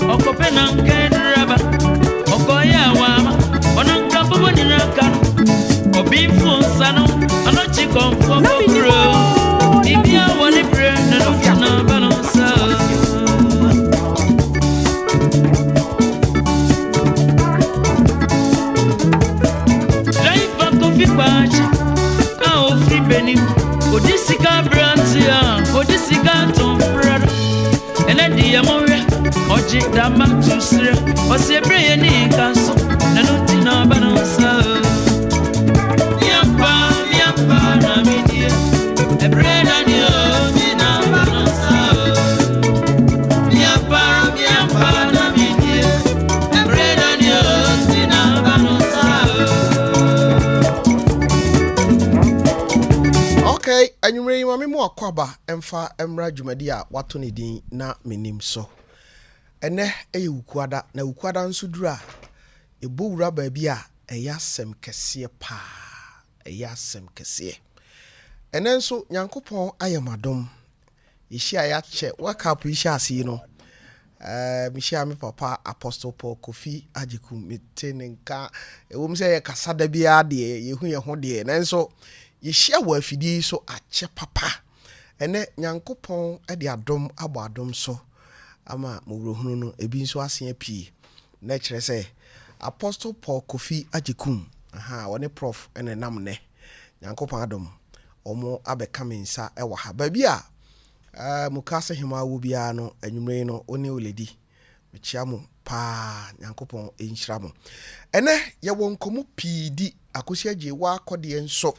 Ɔkɔpɛ na nka aduru aba. Ɔkɔyɛ a wama. Ɔno nka bɔbɔ nyina ka no. Ɔbenfo nsa no, ɔno kye kɔmfoɔ Na mennim kɔkoro. oo, na Bibia wɔ ne mennim. berɛ na no Kofi na Akpaloo. ba no nsa. Driver Kofi Kwakye a ofiri Benin. Odi sika aberante a odi sika tɔn prɛdo. Ɛnɛ deɛ monhwɛ, ɔgye dama to serɛ. Ɔsɛ ebere yɛ ne nka so, na no nti na ɔba no nsa. Miampa, miampa na medie. Ɛberɛ na ne o, mi na aba no nsa. Miampa, miampa na medie. Ɛberɛ na ne o, ti na aba no nsa. Okay, anwummerɛ yi ma me mu akɔ aba mfa mmra dwumadi a wato ne din na menim so. Ɛnɛ ɛyɛ Wukuada, na Wukuada nso duru a ɛbɔ wura baabi a ɛyɛ asɛm kɛseɛ paa, ɛyɛ asɛm kɛseɛ. Ɛnɛ nso Nyankopɔn ayɛ m'adom, yɛhyia yɛakyɛ World Cup yi hyɛ ase yi no, mehyia me papa Apostle Paul Kofi Agyekum, mete ne nka. Ɛwɔ mu sɛ yɛ kasa da biara deɛ, yɛhu yɛn ho deɛ, nanso yɛhyia wɔ afidie yi so akyɛ papa. Ɛnɛ Nyankopɔn de adom abɔ adom so ama mmɔborɔhunu no ebi nso aseɛ pii, na kyerɛ sɛ Apostle Paul Kofi Agyekum, aha wɔne Prof ɛna nam nnɛ Nyankopɔn adom ɔmo abɛka me nsa ɛwɔ ha baabi a Mukase hema wɔ biara no. Anwummerɛ yi no, wo ne oledi mekyia mo paa. Nyankopɔn nhyira mo. Ɛnɛ yɛwɔ nkɔmmɔ pii di. Akosi Agye wakɔdeɛ nso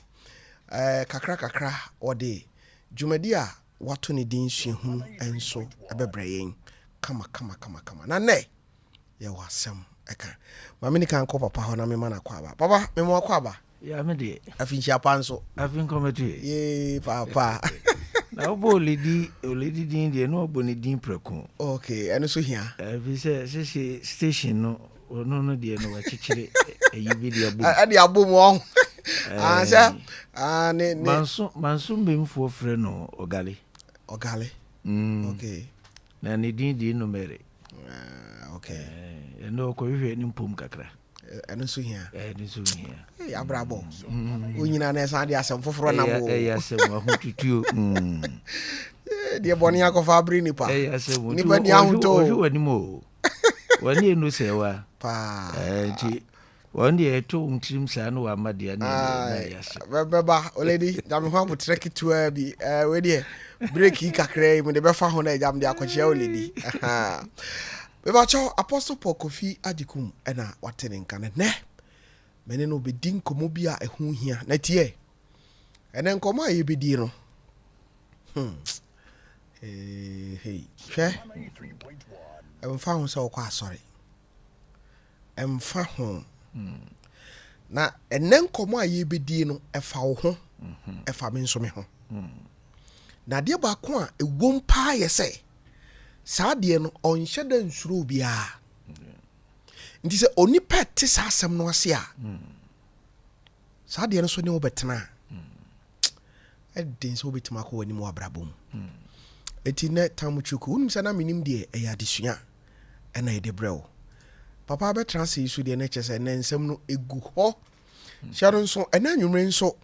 kakra kakra wɔde dwumadi a wato ne din Suahunu nso ɛbɛbrɛ yɛn kama kama kama kama. Na nnɛ yɛwɔ asɛm ɛka. Maame ni kan kɔ papa hɔ na mema no akɔ aba. Papa, mema akɔ aba. Ya, me deɛ. Afinhyia pa nso. Afi nkɔmɛto yɛ. Yee papa. Na wobɔ oledi din deɛ, na wabɔ ne din prɛko. Okay, ɛno so hia. Ɛfi sɛ sese station no, ɔno no deɛ no wakyekyere ɛyi bi de abom. Ɛde abom ɔho sɛ ne Manso mbemfoɔ frɛ no Ɔgale. Ɔgale. Okay. Na ne din de Numere. Okay. Ɛno ɔkɔhwehwɛ ne mpom kakra. Ɛno nso hia. Ɛno nso hia. Hey, abrabɔ wonyina na ɛsan de asɛm foforɔ nam o. Ɛyɛ asɛm ahotutuo. Deɛ bɔne akɔfa abere nipa. Ɛyɛ asɛm. Nipa ni ahotɔ o. Ɔhwɛ w'anim o, wɔne ɛnu sɛ wa paa. Nti wɔn deɛ ɛto wɔn tirim saa no wama deɛ ne na ɛyɛ asɛm. Bɛba oledi nyame ho abotrɛ ketewa bi. Wei deɛ, break yi kakra yi mede bɛfa ho na agya mede akɔkyea oledi mebakyɛw. Apostle Paul Kofi Agyekum ɛna wate ne nka no. Nɛ mene no bɛdi nkɔmmɔ bi a ɛho hia na tiɛ. Ɛnɛ nkɔmmɔ a yɛbɛdi no, hey, hwɛ, ɛmfa ho sɛ wokɔ asɔre, ɛmfa ho na ɛnɛ nkɔmmɔ a yɛbɛdie no ɛfa wo ho, ɛfa me nso me ho. Na adeɛ baako a ɛwom paa yɛ sɛ saa adeɛ no ɔnhyɛ da nsuro obiara, nti sɛ onipa te saa asɛm no ase a, saa adeɛ no so ne wobɛtena a, ɛden sɛ wobɛtumi akɔ w'anim wɔ abrabɔ mu. Ɛnti nɛ tam twuku wonim sɛ na menim deɛ ɛyɛ adesua ɛna yɛde brɛ wo. Papa bɛtena ase yi so deɛ, na kyerɛ sɛ ɛnɛ nsɛm no ɛgu hɔ hyɛ no nso. Ɛnɛ anwummere nso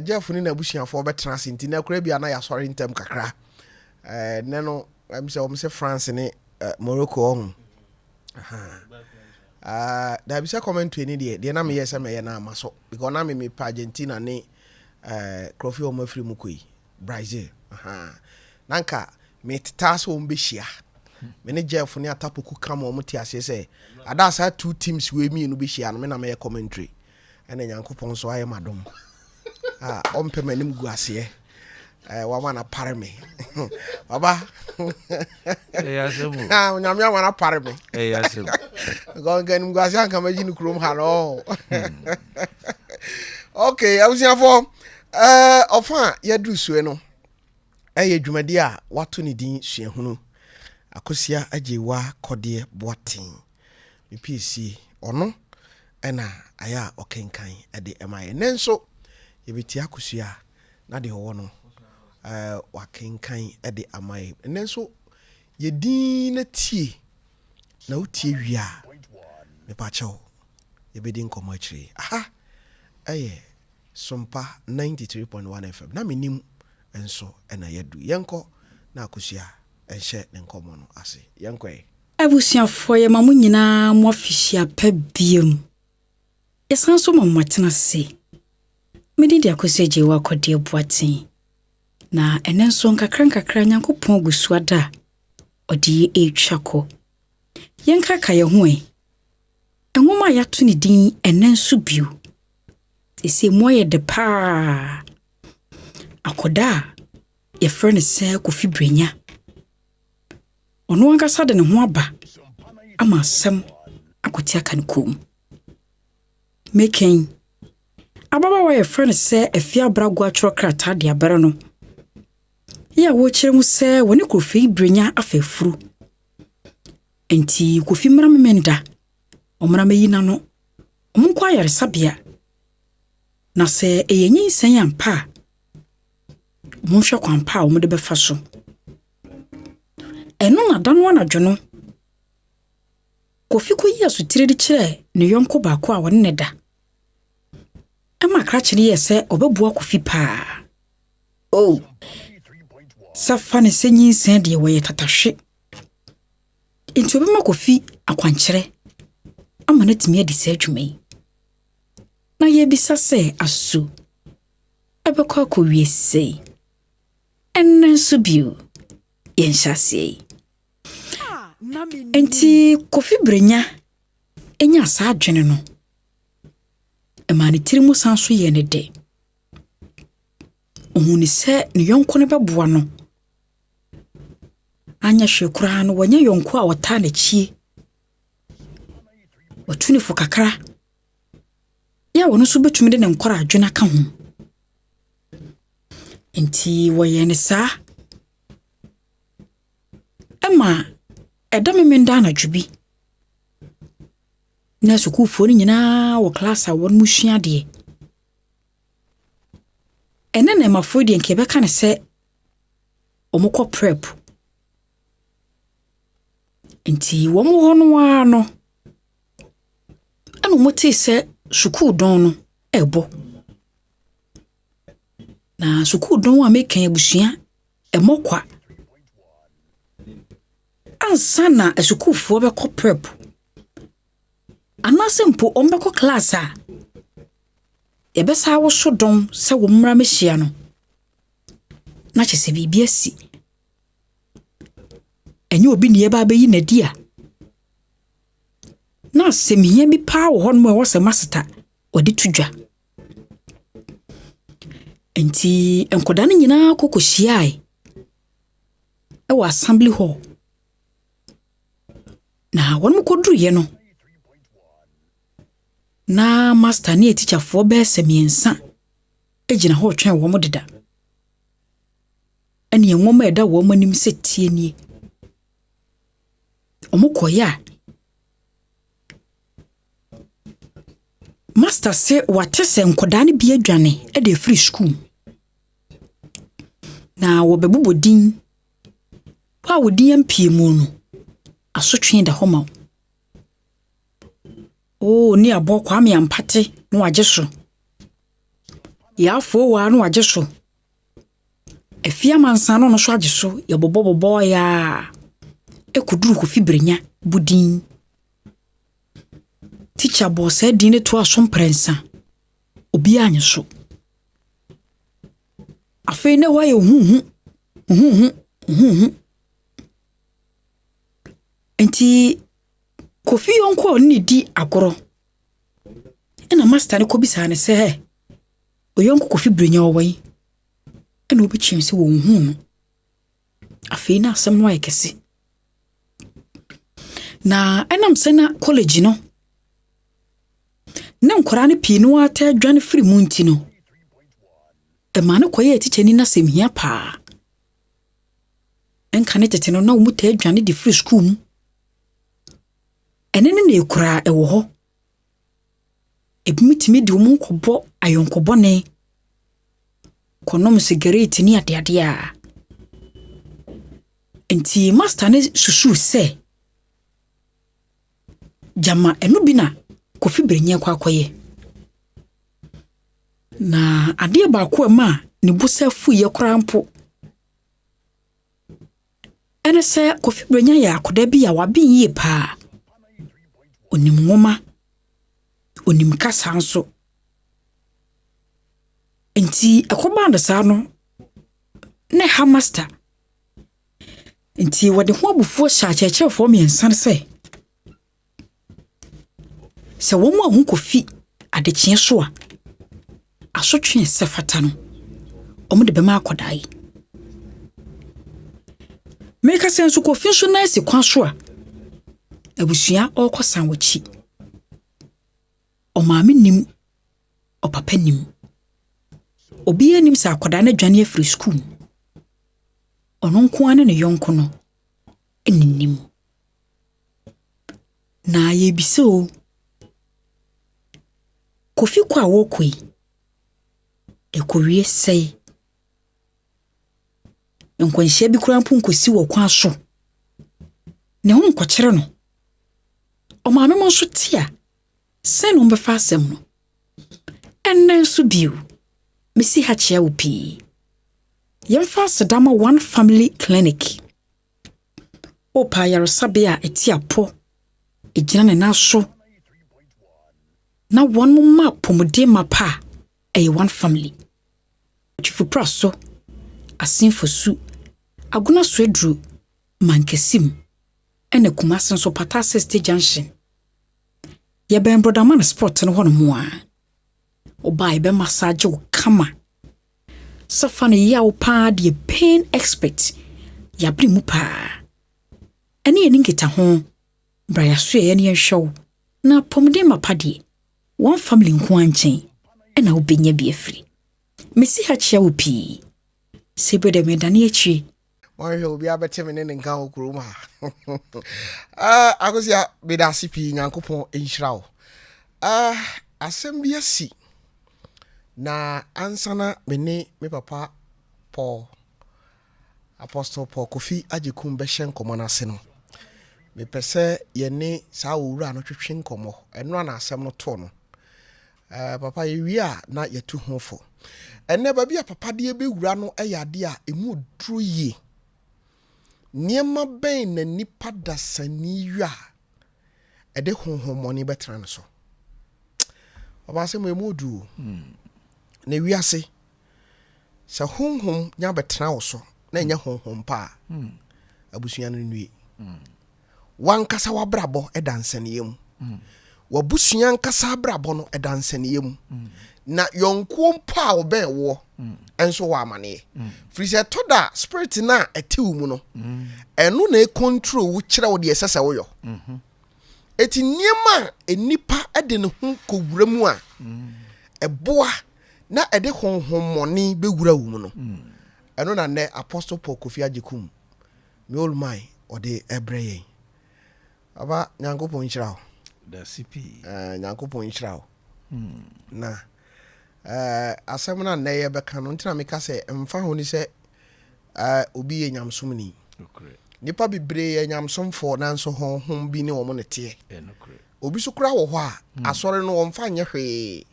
Jeff ne n'abusuafoɔ bɛtena ase, nti na kora bi a na yɛasɔre ntɛm kakra. Nɛ no sɛ wɔm sɛ France ne Morocco ɔho. Dabi sɛ commentary ni deɛ na meyɛ sɛ mɛyɛ no ama so, because na me mepɛ Argentina ne kurɔfoɔ a wɔn afiri mu kɔ yi, Brazil. Na nka metetaa sɛ wɔn bɛhyia me ne Jeff ne Atapoku kama wɔn te aseɛ sɛ ada saa two teams wei mmienu bɛhyia no, me na mɛyɛ commentary. Ɛna Nyankopɔn nso ayɛ m'adom a ɔmpɛ m'anim gu aseɛ, wama no apare me baba. Ɛyɛ asɛm o. Ah, Nyame ama no apare me. Ɛyɛ asɛm. Because nka anim gu aseɛ anka magyi no kurom ha no. Okay, abusuafoɔ, ɔfa a yɛduru sue no ɛyɛ dwumadi a wato ne din Suahunu. Akosia Agyewa Kɔdeɛ Boaten mepiesie ɔno ɛna ayɛ a ɔkenkan ɛde ɛma yɛ. Nɛ nso yɛbɛtie Akosua na deɛ ɔwɔ no wakenkan ɛde ama yɛ. Ɛnɛ nso. Yɛ dinn na tie, na wotie wie a, mepakyɛw, yɛbɛdi nkɔmmɔ akyire yi. Aha ɛyɛ Sompa 93.1 FM, na menim nso na yɛadu. Yɛnkɔ na Akosua nhyɛ ne nkɔmmɔ no ase. Yɛnkɔ ɛ. Abusuafoɔ yɛma mo nyinaa mo afihyia pa biom. Yɛsan nso ma mo atena ase. Me din de Akosua Gyewa Kɔdeɛ Boateng. Na ɛnɛ nso nkakra nkakra Nyankopɔn gu so ada a ɔde yɛ ɛretwa kɔ. Yɛnkaaka yɛn ho ɛ. Nwoma a yɛato ne din Ɛnɛ Nso Bio. Seesei mu ayɛ dɛ paa. Akwadaa a yɛfrɛ no sɛ Kofi Brenya. Ɔno ankasa de ne ho aba ama asɛm akɔte aka ne kɔn mu. Mekɛn, ababaawa a yɛfrɛ no sɛ Afia Abrago atwerɛ krataa de abrɛ no. Yɛ a wɔrekyerɛ mu sɛ wɔne Kofi Brenya afa afuru. Enti Kofi mmra Memenda, ɔmmra mmɛyi n'ano. Wɔnkɔ ayaresabea. Na sɛ ɛyɛ nyinsɛn ampa a, wɔnhwɛ kwan pa a wɔde bɛfa so. Ɛno na da no anadwo no, Kofi kɔyii asotire de kyerɛɛ ne yɔnko baako a ɔne no da. Ɛma krakye no yɛɛ sɛ ɔbɛboa Kofi paa. Oh, sɛ fa ne sɛ nyinsɛn deɛ wɔyɛ tatahwe. Enti ɔbɛma Kofi akwankyerɛ ama no atumi adi saa adwuma yi. Na yɛbisa sɛ aso ɛbɛkɔ akɔwie sei? Ɛnnɛ nso bio, yɛnhyɛ aseɛ yi. Enti Kofi Brenya nyaa saa adwene no, ɛmaa ne tiri mu san so yɛɛ no dɛ. Ohuu no sɛ ne yɔnko no bɛboa no. Anyɛ hwee koraa no, wanya yɔnko a ɔtaa n'akyi. Watu no fo kakra. Yɛ a ɔno nso bɛtumi de ne nkɔra adwene aka ho. Nti wɔyɛɛ no saa. Ɛma ɛda Memenda anadwo bi, na sukuufoɔ no nyinaa wɔ class a wɔresua adeɛ. Ɛnnɛ nnɛɛmafoɔ yi deɛ nka yɛbɛka no sɛ wɔkɔ prep. Nti wɔn wɔ hɔ no ara no, ɛna wɔtee sɛ sukuu dɔn no rebɔ. Na sukuu dɔn a meka yi abusua, ɛmmɔ kwa. Ansa na asukuufoɔ bɛkɔ prep anaasɛ mpo wɔbɛkɔ class a, yɛbɛsan awoso dɔn sɛ wɔmmra mmɛhyia no, na kyerɛ sɛ biribi asi. Ɛnyɛ obi na yɛba abɛyi no adi a, na asɛm hia bi paa wɔ hɔnom a ɛwɔ sɛ maseta wɔde to dwa. Nti nkwadaa no nyinaa kɔ kɔhyiae wɔ assembly hall. Na wɔn kɔduruiɛ no, na master ne atikyafoɔ bɛyɛ sɛ mmiɛnsa gyina hɔ retwɛn wɔn deda. Ɛne nwoma a ɛda wɔn anim sɛ tie nie. Wɔkɔeɛ a, master se wate sɛ nkwadaa no bi adwane de afiri sukuu. Na wɔbɛbobɔ din. Wo a wo din ampue mu no, asotwe da hɔ ma wo. Oo, ne abɔ Kwame Ampate na wagye so. Yaa Afowaa na wagye so. Afie Amansan no nso agye so. Yɛbobɔbobɔɔ yaa ɛkɔduru Kofi Brenya bu din. Tikya bɔɔ saa din no toaa so mprɛnsa. Obiara nye so. Afei na ɛhɔ ayɛ huhu, huhu, huhu. Nti Kofi yɔnko a ɔne ne di agorɔ ɛna masta no kɔbisaa no sɛ, ɔyɔnko Kofi Brenya ɔwɔ yi? Ɛna ɔbɛkyerɛ sɛ wɔnhuu no. Afei na asɛm no ayɛ kɛse. Na ɛnam sɛ na college no ne nkwadaa no pii no ara taa dwane firi mu nti no, ɛmaa no kɔyɛɛ tikyani no asɛm hia paa. Nka ne tete no na wɔn taa dwane de firi sukuu mu. Ɛne ne na ekura ɛwɔ hɔ. Ebinom tumi de wɔn ho kɔbɔ ayɔnko bɔne, kɔnom sigaret ne adeade a. Nti masta no susuu sɛ gyama ɛno bi na Kofi Brenya kɔ akɔyɛ. Na adeɛ baako a ɛmaa ne bo sa fuiɛ koraa mpo ɛne sɛ Kofi Brenya yɛ akwadaa bi a waben yie paa. Onim nwoma, onim kasa nso. Nti ɛkɔbaa no saa no, na ɛha masta. Nti wɔde ho abufuo hyɛ akyerɛkyerɛfoɔ mmiɛnsa no sɛ, sɛ wɔn a ho Kofi adekyeɛ so a, asotwe a ɛsɛ fata no, wɔde bɛma akwadaa yi. Meka sɛ nso Kofi nso nan si kwan so a, abusua ɔrekɔ san wɔkyi. Ɔmaame nim, ɔpapa nim. Obiara nim sɛ akwadaa no adwane afiri sukuu mu. Ɔno nko ara ne ne yɔnko no na nim. Na yɛrebisa o, Kofi kɔ a wɔrekɔ yi, ɛkɔwie sɛe? Nkwanhyia bi koraa mpo nkɔsi wɔ kwan so. Ne ho nkɔkyere no. Ɔmaame mo nso te a, sɛn na wɔbɛfa asɛm no? Ɛnnɛ nso bio, mesi ha kyea wo pii. Yɛmfa aseda ma One Family Clinic. Wopɛ ayaresabea a ɛte apɔ, ɛgyina ne nan so, na wɔn ma apɔmuden mapa a, ɛyɛ One Family. Twifupra so, Asenfo Su, Agona Soaduru, Mankasim, ɛna Kumase nso Pata State Junction. Yɛbɛn Brɔdaman Sport no hɔnom a, ɔbaa yɛbɛ massage wo kama. Sɛfa no yaw paa deɛ pain expert yɛabere mu paa. Ɛne yɛne nkita ho, bra yɛaso yɛn ne yɛnhwɛ wo. Na apɔmuden mapa deɛ, One Family nko ara nkyɛn ɛna wobɛnya bi afiri. Mesi ha kyea wo pii. Sɛ berɛ dɛ medane akyire. Wɔnhwɛ obi abɛte me ne ne nka wɔ kurom ha. Ah, Akosia, meda ase pii, Nyankopɔn nhyira wo. Ah, asɛm bi asi na ansa na me ne me papa Paul, Apostle Paul Kofi Agyekum bɛhyɛ nkɔmmɔ no ase no, mepɛ sɛ yɛne saa owura no twetwe nkɔmmɔ. Ɛno a na asɛm no too no. Eh, papa yɛwie a na yɛtu ho fo. Ɛnnɛ baabi a papa de bɛwura no yɛ adeɛ a ɛmu duro yie. Nneɛma bɛn na nipa dasani yɔ a ɛde honhommɔne bɛtena no so? Papa asɛm ɛmu duro. Na wiase sɛ honhom nya bɛtena wo so na ɛnyɛ honhom pa a, abusua no nnue. Wankasa w'abrabɔ da nsɛnniiɛ mu. W'abusua ankasa abrabɔ no da nsɛnniiɛ mu. Na yɔnkoɔ mpo a ɔbɛn woɔ nso wɔ amaneɛ. Firi sɛ ɛtɔ da a spirit no a ɛte wo mu no, ɛno na ɛcontrol wo kyerɛ wo deɛ ɛsɛ sɛ woyɔ. Eti nneɛma a nnipa de ne ho kɔwura mu a ɛboa na ɛde honhommɔne bɛwura wo mu no, ɛno na nnɛ Apostle Paul Kofi Agyekum, me old man, ɔde ɛbrɛ yɛn. Papa, Nyankopɔn nhyira wo. Dase pii. Nyankopɔn nhyira wo. Na asɛm no a nnɛ yɛbɛka no, nti na meka sɛ mfa ho ni sɛ obi yɛ nyamesomni. Nnipa bebree yɛ nyamesomfoɔ nanso honhom bi ne wɔn ne teɛ. Obi so koraa wɔ hɔ a, asɔre no wɔmfa nyɛ hwee.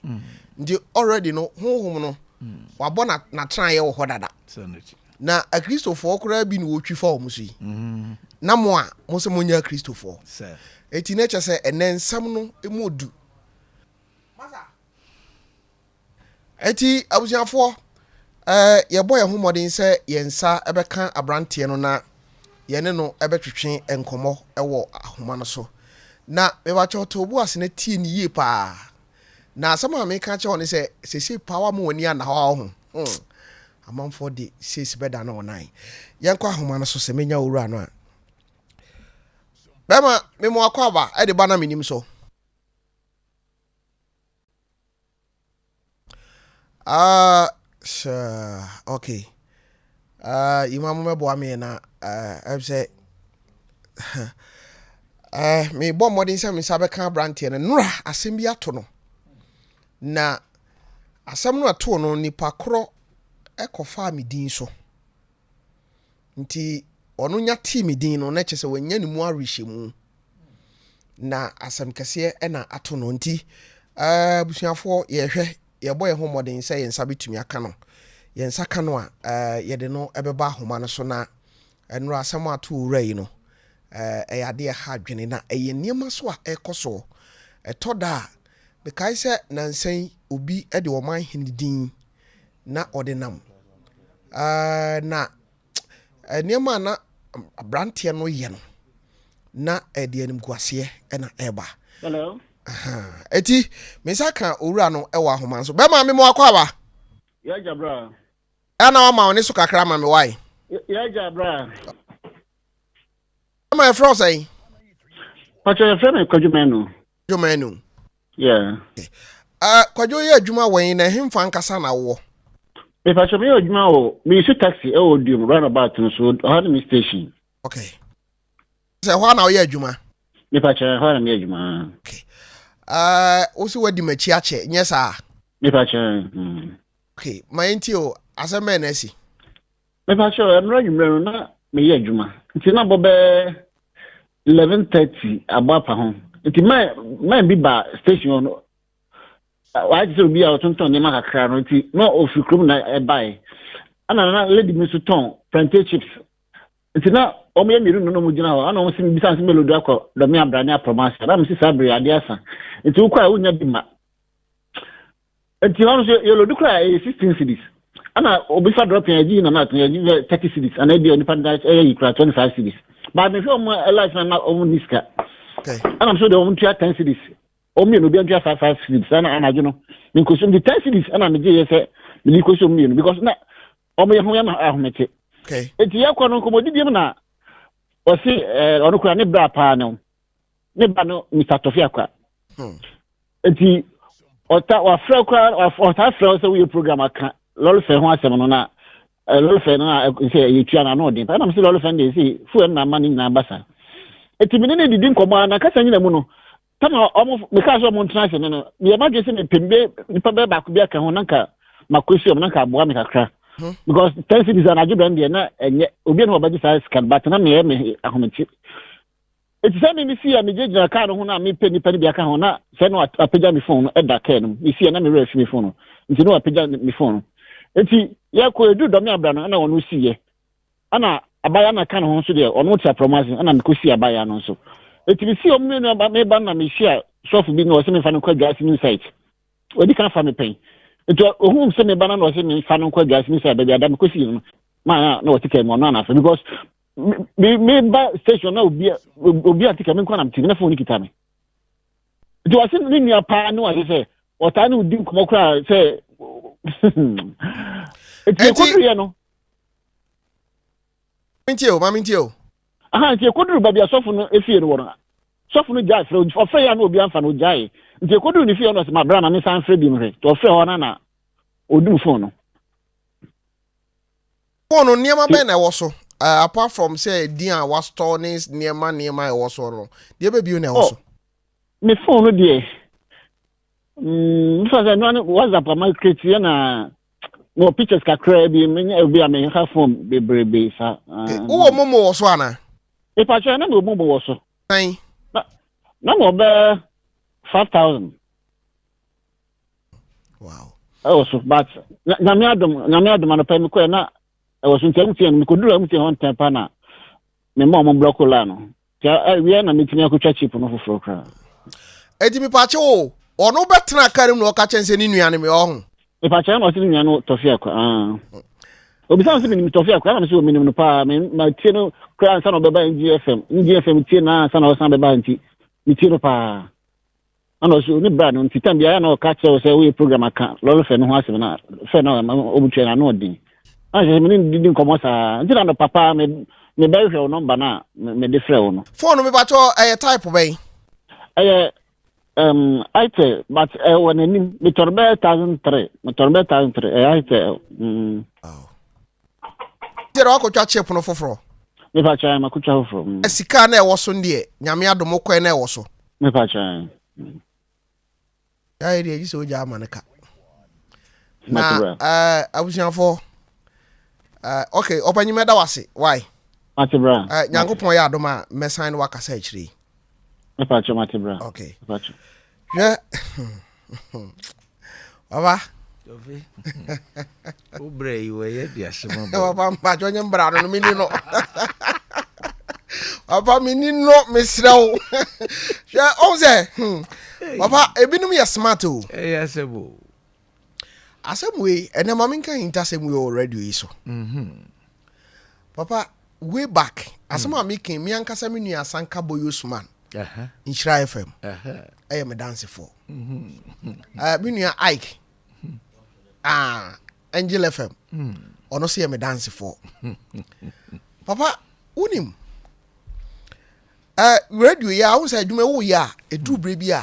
Nti already no, honhom no, wabɔ n'atenaeɛ wɔ hɔ dada. Na akristofoɔ koraa bi na wɔtwi fa wɔn so yi. Na mo a mo sɛ monyɛ akristofoɔ. Eti na kyerɛ sɛ ɛnɛ nsɛm no mu odu. Eti abusuafoɔ, yɛbɔ yɛn ho mmɔden sɛ yɛn nsa bɛka aberanteɛ no na yɛne no bɛtwetwe nkɔmmɔ wɔ ahoma no so. Na mebakyɛw to bo ase na tie no yie paa. Na asɛm a meka kyerɛ wo ne sɛ, seesei paa woama w'ani anna hɔ a woho. Amanfoɔ de sees bɛdane wo nan. Yɛnkɔ ahoma no so sɛ menya owura no a. Bɛrima, mema wakɔ aba de ba na menim so. Ah, sure. Okay. Yima mo mɛboa me na ɛm sɛ mebɔ mmɔden sɛ me nsa bɛka aberanteɛ no. Nora asɛm bi ato no. Na asɛm no ɛtoo no nipa korɔ ɛkɔfaa me din so. Nti Ɔno nya tee me din no, na kyerɛ sɛ wanya ne mu awerehyɛmu. Na asɛm kɛseɛ na ato no. Nti, abusuafoɔ, yɛhwɛ, yɛbɔ yɛn ho mmɔden sɛ yɛn nsa bɛtumi aka no. Yɛn nsa ka no a, yɛde no bɛba ahoma no so na nnora asɛm a ato owura yi no, ɛyɛ adeɛ ɛha adwene na ɛyɛ nneɛma so a ɛrekɔ soɔ. Ɛtɔ da a, mekae sɛ nansa yi obi de ɔman hene din na ɔde nam. Na nneɛma a na aberanteɛ no yɛ no, na ɛde animguaseɛ na ɛreba. Hello. Eti, me nsa ka owura no wɔ ahoma nso. Bɛma me mo akɔ aba. Yɛagya bra. Ɛna wama wo ne so kakra ma me wae. Yɛagya bra. Ɛma yɛfrɛ wo sɛn? Pakyɛ yɛfrɛ me Kwadwo Manu. Kwadwo Manu. Yeah. Uh, Kwadwo yɛ adwuma wɔ yi na ɛhemfa ankasa na wowɔ? Mepakyɛ meyɛ adwuma wɔ mesu taxi ɛwɔ Duom roundabout no so ɔha ne me station. Okay. Sɛ ɛhɔ a na woyɛ adwuma? Mepakyɛ ɛhɔ na meyɛ adwuma. Okay. Uh, wo sɛ woadi m'akyi akyɛ nyɛ saa? Mepakyɛ. Mm. Okay, ma yɛntie o, asɛm bɛn na asi? Mepakyɛ ɛnora anwummerɛ no na meyɛ adwuma nti na bɔ bɛɛ 11:30 abɔ apa ho nti man man bi ba station hɔ no wayɛ te sɛ obi a ɔtontɔn nneɛma kakra no nti na ofiri kurom na ɛbae ɛna na lady bi nso tɔn plantain chips nti na wɔn yɛ mmienu na wɔn gyina hɔ ɛna wɔn si bisa sɛ melody akɔ dɔme abra ne aprɔmɔ ase ɛna wɔn si saa bere adeɛ asa nti wokɔ a wonya bi ma nti hɔ nso yɛlodi koraa ɛyɛ 16 cedis ɛna obi fa drop yɛn agyi na na yɛgye bɛ 30 cedis ana ebi onipa no ɛyɛ yi koraa 25 cedis baa mehwɛ wɔn life na na wɔn ni sika ɛna nso deɛ wɔn tua 10 cedis wɔn mmienu obi ntua 5 5 cedis ɛna anadwo no nkosi nti 10 cedis ɛna megye yɛ sɛ mede kosi wɔn mmienu because na wɔn yɛ ho yɛ ma ahomete nti yɛkɔ no nkɔmɔdidi mu na wɔsi ɛɛ ɔno koraa ne bra paa no ne ba no Mr. Tɔfi Akwa. Hmm. Nti ɔta wafrɛ koraa ɔta frɛ sɛ woyɛ program aka lɔre fɛ ho asɛm no na eh, lɔre fɛ no a sɛ yɛtua no ano ɔden paa nam sɛ lɔre fɛ no deɛ sɛ fuel no na ama ne nyinaa ba saa. Nti me ne ne didi nkɔmmɔ a na kasa nyina mu no tama ɔmo mekaa sɛ ɔmo ntena ase no no meyɛ m'adwene sɛ mepɛ mbe nipa bɛyɛ baako bi aka ho na nka makɔsi ɔmo na nka aboa me kakra hmm. because ten cities anadwo bɛn deɛ na ɛnyɛ obi a na ɔbɛgye saa sika but na meyɛ me ahomete Enti sɛ me misi a migyinagyina kaa no ho na mepɛ nnipa no bi aka ho na sɛ na wapagya me fon no da kaa no mu. Misi a na me werɛ afi me fon no nti na wapagya me fon no. Enti yɛkɔ eduru Dɔme Abra no ɛna ɔno siiɛ. Ɛna abaayewa na ka ne ho nso deɛ ɔno te aprɔmo ase ɛna mekɔsii abaayewa no nso. Enti mesii wɔn mmienu aba meba no na mehyia sɔfo bi na ɔsɛ memfa no nkɔ Adwaase New Site. Wadi kan fa me pɛn. Nti ohuu sɛ meba no na ɔsɛ memfa no nkɔ Adwaase New Site baabi ada mekɔsii no no. Maa na ɔte kaa mu ɔno anafa because me me ba station na obi obi ante ka me nkwa na mte na phone kita me nti wɔse ne nua paa ne wɔse sɛ ɔtaa ne odi nkɔmmɔ koraa sɛ nti ɛkɔduruyɛ no ntie o maame ntie o aha nti ɛkɔduru baabi a sɔfo no efie no wɔ no sɔfo no gyae frɛ ɔfrɛ yɛ na obi amfa no ogyae nti ɛkɔduru ne fie no ɔsɛ ma bra ma me san frɛ bi mhwɛ nti ɔfrɛ hɔ no na ɔdum phone no Phone no nneɛma bɛn na ɛwɔ so? Uh, apart from sɛ din a wastɔ ne nneɛma nneɛma a ɛwɔ so no, deɛ bɛ bio na ɛwɔ oh, so? Me phone no deɛ, mm, nfa sɛ ɛno ne WhatsApp ama create yɛ na wɔ pictures kakra bi menyɛ obi a menha phone bebrebe sa. Ah, wowɔ momo wɔ so ana? Mepakyɛ na mewɔ momo wɔ so. Sɛn? Na na mewɔ bɛɛ 5000. Wow. Ɛwɔ so but nyame adom nyame adom anɔpa mi kɔɛ na ɛwɔ so nti MTN mekɔduru MTN hɔ ntɛm pa na mema ɔmo blɔko line no nti awia na metumi akɔtwa chip no foforɔ koraa. Eti mepakye o ɔno bɛtena kar mu na ɔka kyɛn sɛ ne nua no me ɔho. Mepakye na ɔse ne nua no tɔfe akwa ah. Obisa sɛ menim tɔfe akwa na mesɛ menim no paa me matie no koraa ansa na ɔbɛba NGFM NGFM tie na ansa na ɔsan bɛba nti metie no paa. Ɛna ɔsɛ ne bra no nti tam biara na ɔka kyerɛ wo sɛ woyɛ program aka lɔre fɛ no ho asɛm na fɛ na ɔmutua no ano ɔden. Na kyerɛ sɛ me ne didi nkɔmmɔ saa nti na no papa me mebɛhwehwɛ wo nɔmba no a mede frɛ wo no. Phone no mepakyɛ ɛyɛ type bɛn? Ɛyɛ um, itel but ɛwɔ eh, n'anim metɔre bɛyɛ 1003 metɔre bɛyɛ 1003 ɛyɛ itel. Mm. Oh. Deɛ wakɔtwa chip no foforɔ. Mepa kyɛn makɔtwa foforɔ. Mm. Sika na ɛwɔ so deɛ nyame adom kɔɛ na ɛwɔ so. Mepa kyɛn. Yɛayɛ deɛ gye sɛ ogya ama no ka. Na uh, abusuafoɔ uh, okay ɔpanyin mɛda wase why. Mate bra. Nyankopɔn yɛ adom a mɛsan ne wakasa akyire yi. Mepakyɛ mate bra. Okay. Mepakyɛ. Hwɛ. Papa. Wo brɛ yi wɔyɛ de asɛm aba. Papa mpakyɛ ɔnyɛ mbra no no meni no. Papa meni no mesrɛ wo. Hwɛ ɔhu sɛ hmm. Papa ebinom yɛ smart o. Ɛyɛ asɛm o. Asɛm wei ɛnɛ ma menka hintasɛm wei wɔ radio yi so. Mhm. Papa way back asɛm a meka me ankasa me nua Asanka Boy Osman Nhyira FM ɛyɛ me dansefoɔ. Me nua Ike ah, Angel FM ɔno nso yɛ me dansefoɔ. Papa wonim radio yi a wohu sɛ adwuma woyɛ a ɛduru berɛ bi a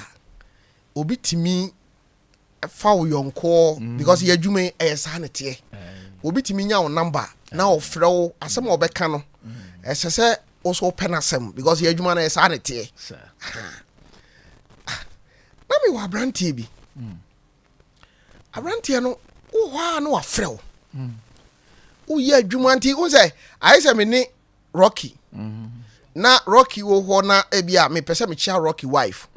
obi tumi fa wo yɔnkoɔ mm. because yɛ adwuma yi ɛyɛ saa ne teɛ obi tumi nya wo number na ɔfrɛ wo asɛm a ɔbɛka no mm. ɛsɛ sɛ wo so wopɛ no asɛm because yɛ adwuma no ɛyɛ saa ne teɛ ah, na mewɔ aberanteɛ bi mm. aberanteɛ no wowɔ hɔ a na wafrɛ wo woyɛ adwuma nti wo sɛ ayɛ sɛ me ne Rocky na Rocky wɔ hɔ na ebi a mepɛ sɛ mekyia Rocky wife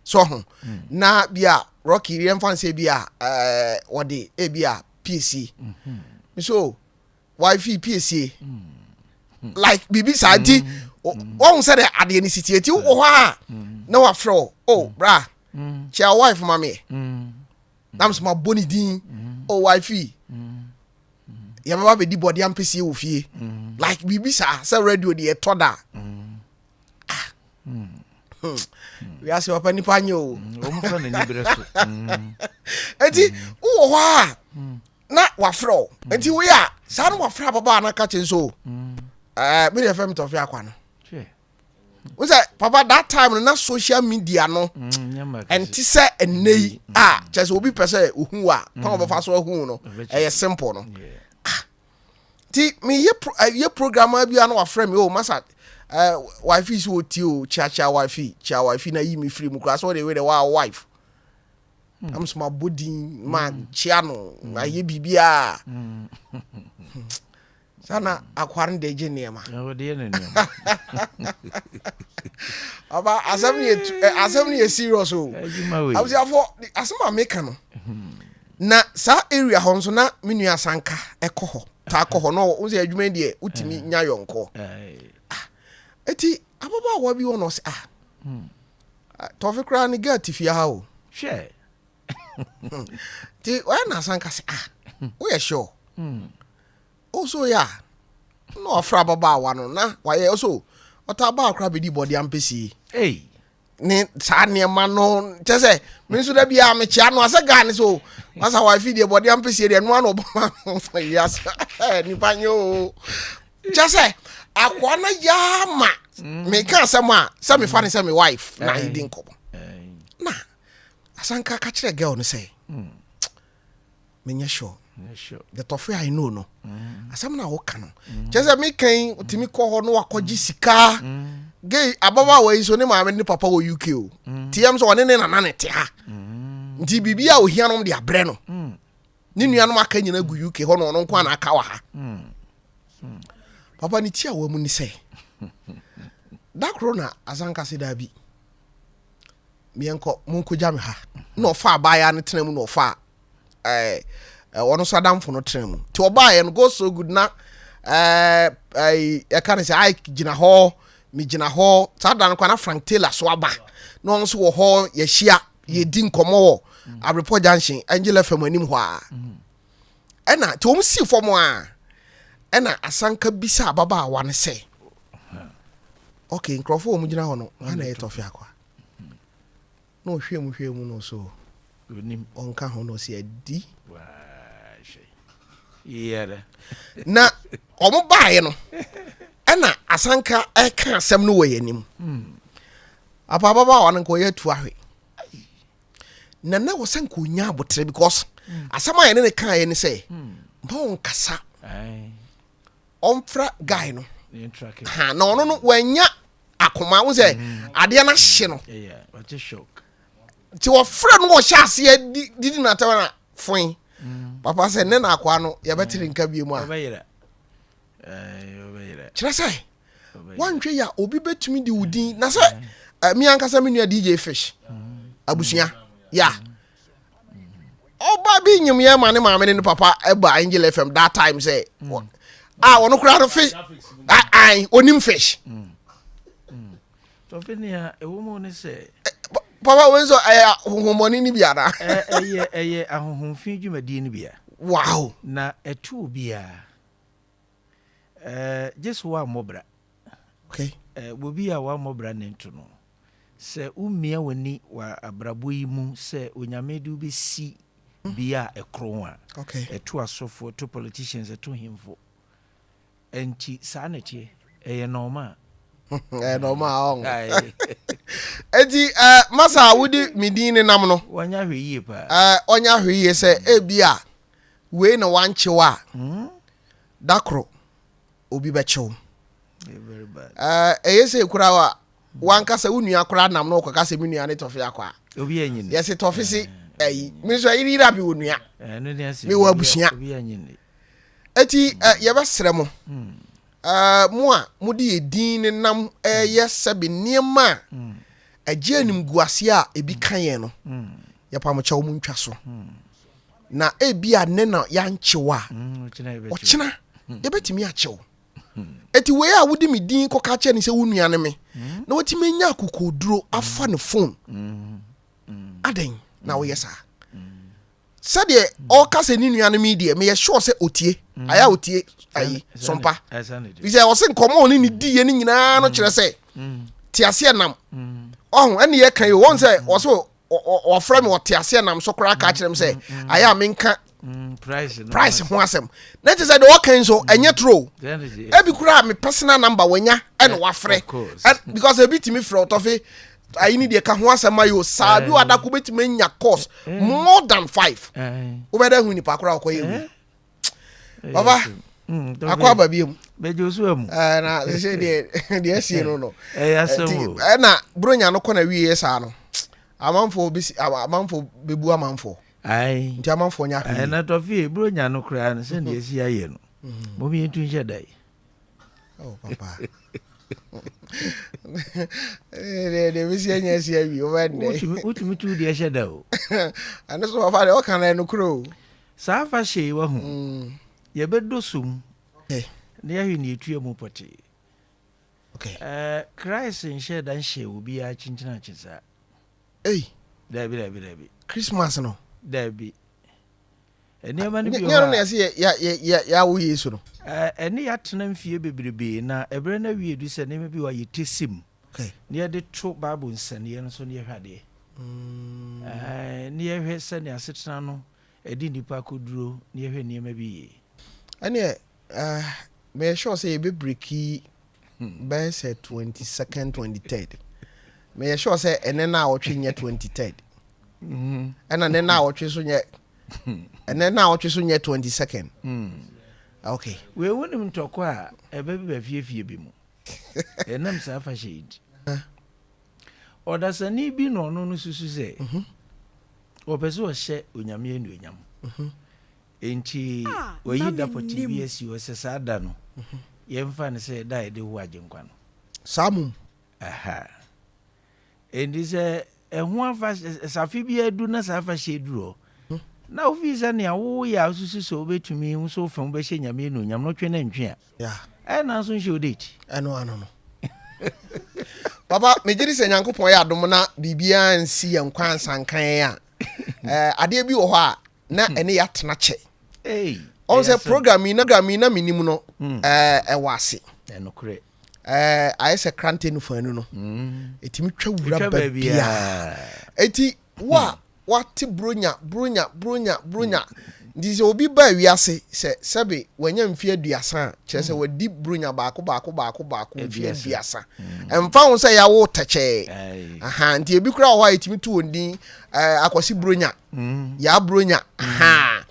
so ho na bi a Rocky yɛmfa nsɛ bi a ɛɛ wɔde ebi a piesie so wife piesie like biribi saa nti wɔn sɛ dɛ adeɛ ne si tie ti wɔ hɔ a na wafrɛ o oh bra kyia wife ma meɛ na mesɛ mabɔ ne din oh wife yɛbɛba bɛdi bɔde ampesie wɔ fie mm. like biribi saa sɛ radio deɛ ɛtɔ da mm. ah. mm. hmm. wiase papa nipa nyɛ o enti wowɔ hɔ a na wafrɛ o enti woyɛ a saa no wafrɛ ababaa no ka kye nso eh, medeɛ fɛ metɔfe akwa no n sɛ papa that time no na social media no mm, ɛnte sɛ ɛnnɛ yi mm. a kyerɛ sɛ obi pɛ sɛ ohu a kwan wɔbɛfa so ahu no ɛyɛ simple no ah nti meyɛ eh, program bi a na wafrɛ me o oh, masa eh, wife si otie o kyeakyea wife kyea wife na yi me firi mu koraa sɛ ɔde wei de wa wife na mo so ma bɔ din ma kyea no ayɛ biribiara saa na akoa no de gye nneɛma ɔba asɛm no yɛ asɛm no yɛ serious o abusuafo asɛm a meka no hmm. na saa area hɔ nso na me nua asanka ɛkɔ hɔ taa kɔ hɔ na ɔwɔ sɛ adwuma yi deɛ wotumi nya yɔnkɔ ah eti ababaawa bi wɔ na ɔsɛ ah hmm. tɔfe koraa ne girl ti fie ha o hwɛ nti ɔyɛ na asanka sɛ ah woyɛ sure hmm. Ɔso yɛ a na wafrɛ ababaawa no na wayɛ ɔso ɔtaa baa koraa bɛdi bɔde ampesie ne saa nneɛma no kyɛ sɛ me nso da biara mekyea no asɛ gaa ne so masa wife deɛ bɔde ampesie deɛ ɛnoa na ɔbɔma wiase nipa nyɛ o kyɛ sɛ akoa no yaa ma mm. meka asɛm a sɛ mefa ne sɛ me wife na yɛdi nkɔmmɔ na asanka ka kyerɛ girl no sɛ mm. menyɛ sure the tɔfe I know no mm. asɛm no a woka no mm. kyerɛ sɛ meka yi tumi kɔ hɔ no wakɔgye sika mm. gay ababaawa yi so ne maame ne papa wɔ UK o tiam sɛ ɔne ne nana ne te ha nti biribi a ohia nom de abrɛ no ne nuanom aka nyina gu UK hɔ no ɔno nko ana aka wɔ ha papa ne ti a wɔn mu ne sɛ da koro na asanka se daa bi meɛnkɔ monkɔgya me ha na ɔfa abaayewa no tena mu na ɔfa ɛɛ ɔno nso adamfo no tena mu nti ɔbaeɛ no go so good na ɛɛ ɛɛ yɛka no sɛ Ike gyina hɔ megyina hɔ saa da no kora na Frank Taylor so aba na ɔno nso wɔ hɔ yɛhyia yɛdi nkɔmmɔ wɔ Abrepɔ Junction Angel FM anim hɔ a ɛna nti wɔn si fam a ɛna asanka bisa ababaawa no sɛ okay nkurɔfoɔ wɔn gyina hɔ no hwan na ɛyɛ tɔfe akwa na ɔhwɛ mu hwɛ mu no so ɔnka ho na ɔsi adi na wɔn baeɛ no ɛna asanka ɛka asɛm no wɔ yɛn anim hmm. apa ababaawa no nka ɔyɛ atu ahwe na na wɔ sɛ nka ɔnya abotere because hmm. asɛm a yɛne ne kaeɛ ne sɛ hmm. ma ɔnkasa ɔmfra guy no ha na ɔno no wanya akoma wo sɛ mm. adeɛ no ahye no nti wɔfrɛ no wɔhyɛ aseɛ didi no atɛm na foe mm. papa sɛ ne na akoa no yɛbɛtere nka bie mu a Kyerɛ sɛ woanhwɛ yi a obi bɛtumi de wo din na sɛ eh, me ankasa me nua DJ Fish abusua ya ɔba bi nyim yɛ ma ne maame ne ne papa ɛba Angel FM that time sɛ a ɔno koraa no fish ai onim fish. Tɔfe nea ɛwɔ mu ne sɛ. Papa wei nso ɛyɛ ahohommɔne no bi anaa? Ɛyɛ ɛyɛ ahohomfi dwumadie no bi a. Wow. Na ɛto obiara. Ɛɛ gye so woammɔ bra. Okay. Ɛɛ obi a wammɔ bra ne nto no. Sɛ womia w'ani wɔ abrabɔ yi mu sɛ Onyame de wobɛsi bea a ɛkorɔn a. Okay. Ɛto asɔfo, ɛto politicians, ɛto hemfo. Ɛnti saa na ɛteɛ. Ɛyɛ nɔɔma. Ɛyɛ nɔɔma ɔn. Eti ɛɛ masa a wodi me din ne nam no. Wɔnyɛ ahwɛ yie paa. Ɛɛ ɔnyɛ ahwɛ yie sɛ ebi a wei na wankyew a hmm? da koro obi bɛkyew. Ɛɛ ɛyɛ sɛ ekura wa wankasa wo nua koraa nam na ɔkɔka sɛ me nua ne tɔfe akɔ a. Yɛse tɔfe se ɛyi me nso ɛyere yere a mewɔ nua. Mewɔ abusua. Eti eh, yɛbɛsrɛ mo hmm. eh, mo a mode yɛ din ne nam ɛyɛ eh, sɛbe nneɛma a hmm. ɛgye animguaseɛ a ebi ka yɛn no hmm. yɛpa mo kyɛw mo ntwa so na ebi a ne na yɛankyew a ɔkyena yɛbɛtumi akyew eti wei a wode me din kɔka kyɛ ne sɛ wo nua ne me na watumi anya akokoduro afa ne phone adɛn na woyɛ saa Sɛdeɛ ɔka sɛ ne nuanom yi deɛ meyɛ sure sɛ ɔtie mm. ayɛ a ɔtie ayi sɔmpa fi sɛ ɔse nkɔmmɔ ɔne ne diiɛ no nyinaa no kyerɛ sɛ mm. te aseɛ nam ɔho ɛne yɛka yi wɔn sɛ ɔse ɔfrɛ me ɔte aseɛ nam so koraa ka kyerɛ m sɛ ayɛ a menka price ho asɛm na kyerɛ sɛ deɛ ɔka yi nso ɛnyɛ toro ebi koraa me personal number wanya ɛna wafrɛ because ebi tumi frɛ ɔtɔfe ayi ni deɛ ka ho asɛm ayi o saa bi wa dako bɛtumi anya course more than five wobɛda hu nipa koraa ɔkɔyɛ wi papa mm, akɔ aba bi mu na sɛ deɛ deɛ asie no no ɛna buronya no kɔ na wieɛ saa no amanfoɔ bɛsi amanfoɔ bɛbu amanfoɔ nti amanfoɔ nya ahwɛ na tɔfie buronya no koraa no sɛdeɛ ɛsi ayɛ no mom yɛntu nhyɛ da yi Oh, papa. Deɛ deɛ bɛsi anya asi awie wobɛ nnɛ. Wotumi tu deɛ hyɛ da o. Ɛno so papa deɛ ɔka no ɛnokorɛ o. Saa afahyɛ yi wahu. Mm. Yɛbɛdɔ som. Okay. Na yɛahwɛ ne yɛtua mu pɔtee. Okay. Uh, Christ nhyɛ da nhyɛ obiara kyenkyena saa. Ei. Dabi dabi dabi. Christmas no. Dabi. Nneɛma no bi wɔ hɔ a. Nyɛ no na yɛse yɛawo Yesu no. Ɛne yɛatena mfie bebrebe, na ɛberɛ no awie du sɛ nneɛma bi wɔ a yɛte sim na yɛde to Bible nsɛnneɛ no so na yɛhwɛ adeɛ. Mm. Na yɛhwɛ sɛnea asetena no ɛde nnipa akɔduro na yɛhwɛ nneɛma bi yie. Ɛneɛ meyɛ sure sɛ yɛbɛbreki bɛyɛ sɛ 22nd 23rd. Meyɛ sure sɛ ɛnɛ no a wɔtwe nyɛ 23rd. Ɛna nɛ no a wɔtwe so nyɛ ɛnɛ na awɔtwe so nyɛ 22nd hmm. okay wei wonim ntɔkwa a ɛbɛbeba fiefie bi mu ɛnam saa afahyɛ yi nti ɔdasani bi na ɔno no susu sɛ mhm. ɔpɛ sɛ ɔhyɛ onyame anuonyam mhm. enti ah, wayi da pɔtee bi asi hɔ sɛ saa da no mhm. yɛmfa no sɛ da a yɛde wo agyenkwa no saa mom aha Enti sɛ ɛho afahyɛ, sɛ afe biara du na saa afahyɛ yi duru hɔ, na wofii sɛ nea woyɛ a wosusu sɛ wobɛtumi wo nso wo fam wobɛhyɛ Nyame anuonyam no wotwe no ntwe a, ɛyɛ nanso nhyɛ wo date. Ɛno ano no. Papa, megye di sɛ Nyankopɔn yɛ adom na biribiara nsi yɛn kwan nsanka yɛn a, eh, adeɛ bi wɔ hɔ a na hmm. ɛne yɛatena kyɛ. Ɔn sɛ program yi na program yi na menim no hmm. eh, ɛwɔ ase. Ɛnokorɛ. Ɛɛ ayɛ sɛ krante nufuanu no. Ɛtumi twa wura baabiara. Eti wo a wate buronya buronya buronya buronya nti sɛ obi ba wiase sɛ sɛbe wanya mfe aduasa a kyerɛ sɛ wadi buronya baako baako baako baako mfe aduasa. Ɛmfa ho sɛ yɛawo tɛkyɛɛ. Aha nti ebi koraa wɔ hɔ a yɛtumi to wɔn din ɛɛ akwasi buronya yaa buronya aha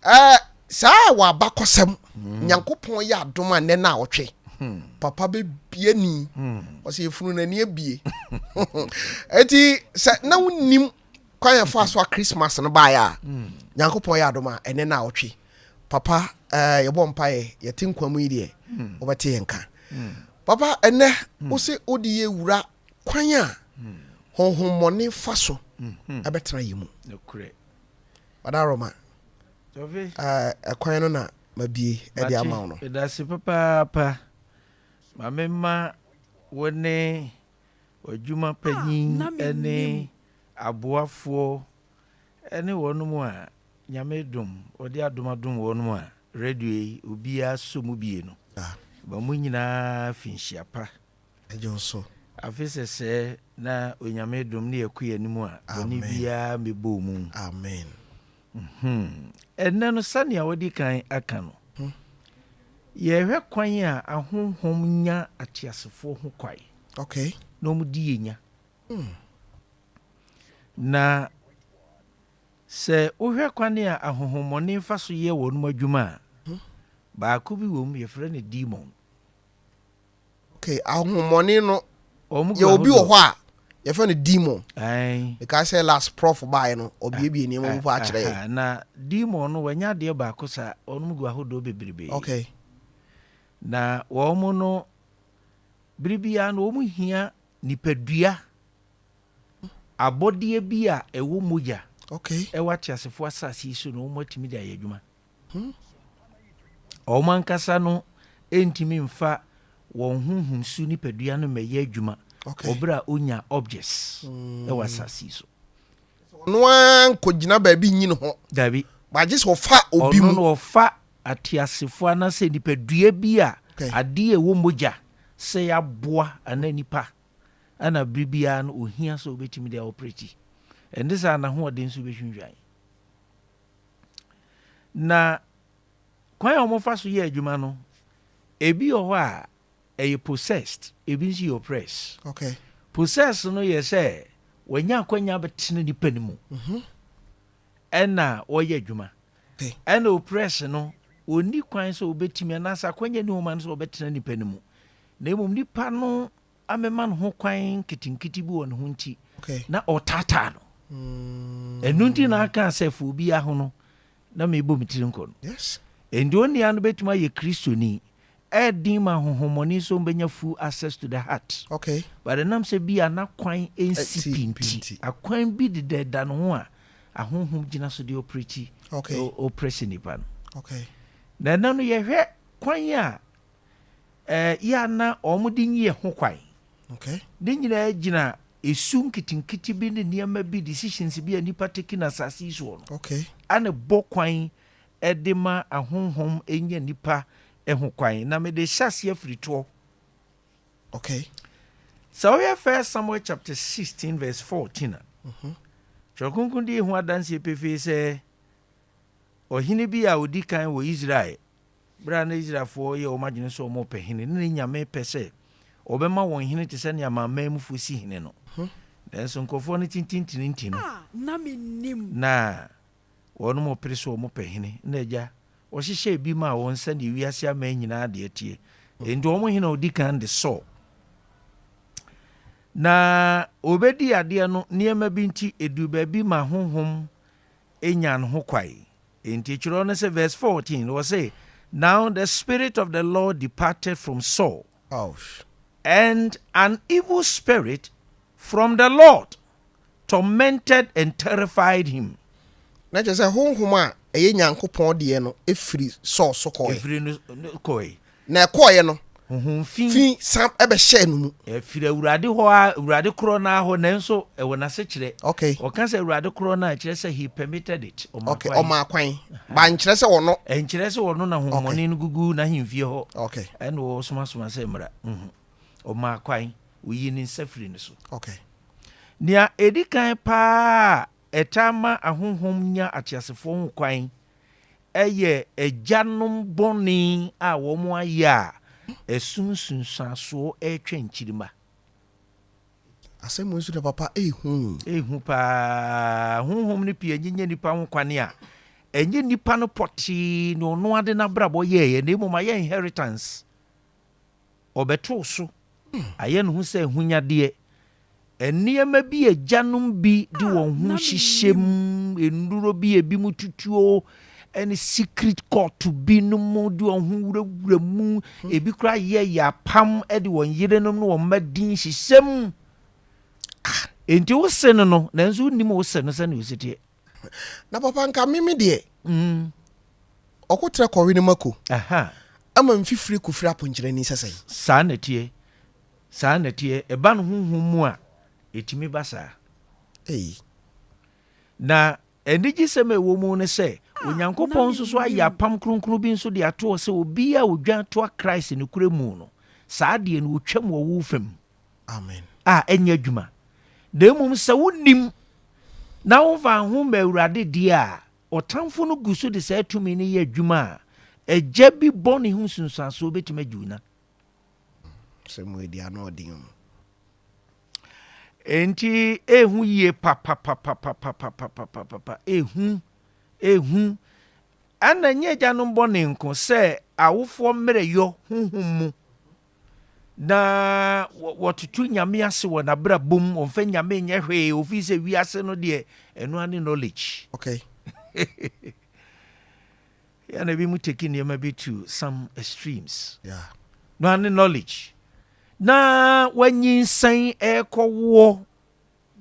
ɛɛ Saa wɔ abakɔsɛm. Hmm. Nyankopɔn yɛ adom a nnɛ na ɔtwe. Hmm. Papa bɛbie ni. Hmm. Ɔsɛ yɛfunu n'ani abie. Eti sɛ na wonim kwan yɛfa so a Christmas no baeɛ a, Nyankopɔn yɛ adom a ɛnɛ na ɔtwe. Papa eh, yɛbɔ mpaeɛ yɛte nkwa mu yi deɛ. Wobɛte yɛn nka. Papa, ɛnɛ wo se wode yɛ wura kwan a honhommɔne fa so ɛbɛtena yɛ mu. Nokorɛ. Badaroma, Tɔfe. Ɛkwan no na mabie ɛde ama wo no. Mate, medase papaapa. Ma memma wo ne w'adwuma panyin na ne mennim. aboafoɔ ne wɔnom a Nyame dom wɔde adom adom wɔnom a radio yi obiara sɔ mu bie no. Ma mo nyinaa fi nhyia pa. Ɛgye wo so. Afe sɛsɛɛ na Onyame dom ne yɛkɔ yɛn anim a bɔne Amen. biara mmɛbɔ mu. Amen. Ɛnnɛ no sɛnea wɔdi kan aka no, yɛhwɛ kwan a ahonhom nya ateasefoɔ ho kwan na wɔn di yɛ nya. Na sɛ wohwɛ kwan a ahonhommɔne fa so yɛ wɔn adwuma a, baako bi wɔ mu yɛfrɛ no demon. Okay, ahonhommɔne no Wɔn gu yɛ obi wɔ ahodoɔ. hɔ a yɛfrɛ no demon. Ae. Mekaa sɛ last prof baeɛ no, ɔbiebie nneɛma mu pa akyerɛ yɛn. Aha, na demon no wɔnyɛ adeɛ baako saa, wɔn gu ahodoɔ bebrebe. Na wɔn no, bere biara no wɔn hia nipadua abɔdeɛ bi a ɛwɔ mogya ɛwɔ ateasefoɔ asase yi so na wɔn atumi de ayɛ adwuma. Wɔn ankasa no ntumi mfa wɔn honhom su nipadua no mmɛyɛ adwuma wɔ bere a onya objects ɛwɔ asase yi so. Ɔno ara nkɔgyina baabi nyi ne ho. Dabi. Bagye sɛ ɔfa obi Ɔno mu. no ɔfa ateasefoɔ anaasɛ nipadua bi a adeɛ a ɛwɔ mogya sɛ yɛaboa anaa nipa ɛna bere biara no ohia sɛ obɛtumi de aoperate. Ɛnde saa n'ahoɔden nso bɛhwinhwan. Na kwan a wɔfa so yɛ adwuma no, ebi wɔ hɔ a ɛyɛ possessed, ebi nso yɛ oppressed. Possessed no yɛ sɛ wɔanya akwanya bɛtena nipa no mu ɛna wɔyɛ adwuma. Ɛna oppress no, ɔnni kwan sɛ wɔbɛtumi anaasɛ akwanya ni hɔ ma no sɛ wɔbɛtena nipa no mu, na mmom nipa no amema no ho kwan nketenkete bi wɔ ne ho nti na ɔtaataa no. Ɛno nti na aka sɛ fo obiara ho no na mebɔ me tiri nkɔ no. Enti onua no bɛtumi ayɛ Kristoni ɛden ma honhommɔne nso bɛnya full access to the heart. But ɛnam sɛ bi a n'akwan nsi Ɛti pinti, pinti. akwan bi deda ne ho a ahonhom gyina so de operate oppress nipa no. Na ɛna no yɛhwɛ kwan a yɛ ana wɔn de nyi yɛ ho kwan. Ne nyinaa gyina esu nketenkete bi ne nneɛma bi, decisions bi a nipa take na asase yi soɔ no. Ana bɔ kwan ɛde ma ahonhom nya nipa ho kwan. Na mede hyɛ aseɛ firi toɔ. Sɛ woyɛ First Samuel chapter 16 verse 14 a, Twerɛ Kronkron di ho adanseɛ pefee sɛ ɔhene bi a ɔdi kan wɔ Israel, berɛ a na Israelfoɔ yɛ wɔn adwene sɛ wɔn pɛ hene, ne ne Nyame pɛ sɛ ɔbɛma wɔn hene te sɛ nea amanaman mufoɔ si hene no. Nanso nkurɔfoɔ no tintintini nti no, A na mennim. na wɔn mo pere sɛ wɔn pɛ hene, na agya wɔhyehyɛ bi maa wɔn sɛdeɛ wiase aman nyinaa deɛ teɛ. Enti wɔn hene a ɔdi kan de Saul. Na obɛdi adeɛ no, nneɛma bi nti edu baabi ma honhom enya ne ho kwae. Enti twerɛ no sɛ verse 14 wɔ sɛ, "Now the spirit of the Lord departed from Saul, Ouch. and an evil spirit from the Lord tormented and terrified him." Na kyerɛ sɛ honhom a ɛyɛ Nyankopɔn deɛ no ɛfiri Saul so kɔɛ. Ɛfiri no kɔe. Na ɛkɔɔeɛ no, Honhom fi fi san ɛbɛhyɛɛ no mu. Ɛfiri Awurade hɔ a Awurade korɔ no hɔ, nanso ɛwɔ n'asekyerɛ. Ɔka sɛ Awurade korɔ no a, ɛkyerɛ sɛ he permitted it. Ɔma kwan. Ɔmaa kwan. Ba nkyerɛ sɛ ɔno. Ɛnkyerɛ sɛ ɔno na honhommɔne no gugu n'ahemfie hɔ. Ɛna ɔsomasoma sɛ mmra. Ɔmaa kwan. Oyi ne nsa firi ne so. Nea ɛdi kan paa a ɛtaa ma ahonhom nya ateasefoɔ ho kwan ɛyɛ agyanom bɔne a wɔn ayɛ a ɛso nsunsuansoɔ ɛretwa nkyirima. Asɛm nso de papa ehu. Ehu paa. Honhom no pii anyinya nipa ho kwan a ɛnyɛ nipa no pɔtee na ɔno ade n'abrabɔ yɛɛyɛ, na mmom ayɛ inheritance. Ɔbɛtoo so ayɛ ne ho sɛ ahunyadeɛ. Nneɛma bi agyanom bi de wɔn ho na hyehyɛ mu, nnuro bi ebi mu tutuo, ne secret court bi no mu de wɔn ho wurawura mu. Ebi koraa yɛ yɛ apam de wɔn yerenom ne wɔn mma din hyehyɛ mu. Ah, enti wo se no no, nanso wonnim wo se no sɛnea osi teɛ. Na papa nka meme deɛ ɔko trɛ kɔwe no mako ama mfifire kofiri aponkyerɛni sɛ sɛn. Saa na ɛteɛ. Saa na ɛteɛ. Ɛba no honhom mu a, ɛtumi ba saa. Ei. Na anigyesɛm a ɛwɔ mu ne sɛ, Onyankopɔn nso so ayɛ apam kronkron bi nso de ato hɔ sɛ obiara a odwan toa Christ nokorɛ mu no, saa adeɛ no ɔtwam wɔ wo fa mu. Amen. A ɛnyɛ adwuma. Na mmom sɛ wonim na womfa ho ma Awurade deɛ a, ɔtamfo no gu so de saa tumi no yɛ adwuma a, agya bi bɔne ho nsunsuansoɔ bɛtumi agye wo nya. Sɛ mo adi ano ɔden o. Enti ehu yie papapapapapapapapa, ehu, ehu. Ɛna ɛnyɛ agyanom bɔne nko sɛ awofoɔ mmerɛyɔ honhom mu na wɔtoto Nyame ase wɔ n'abrabɔ mu, wɔmfa Nyame nyɛ hwee, ofii sɛ wiase no deɛ ɛno ara ne knowledge. Okay. Yɛ na ebi mu take nneɛma bi to some extremes. Yeah. No ara ne knowledge. Na wanyinsɛn ɛrekɔwoɔ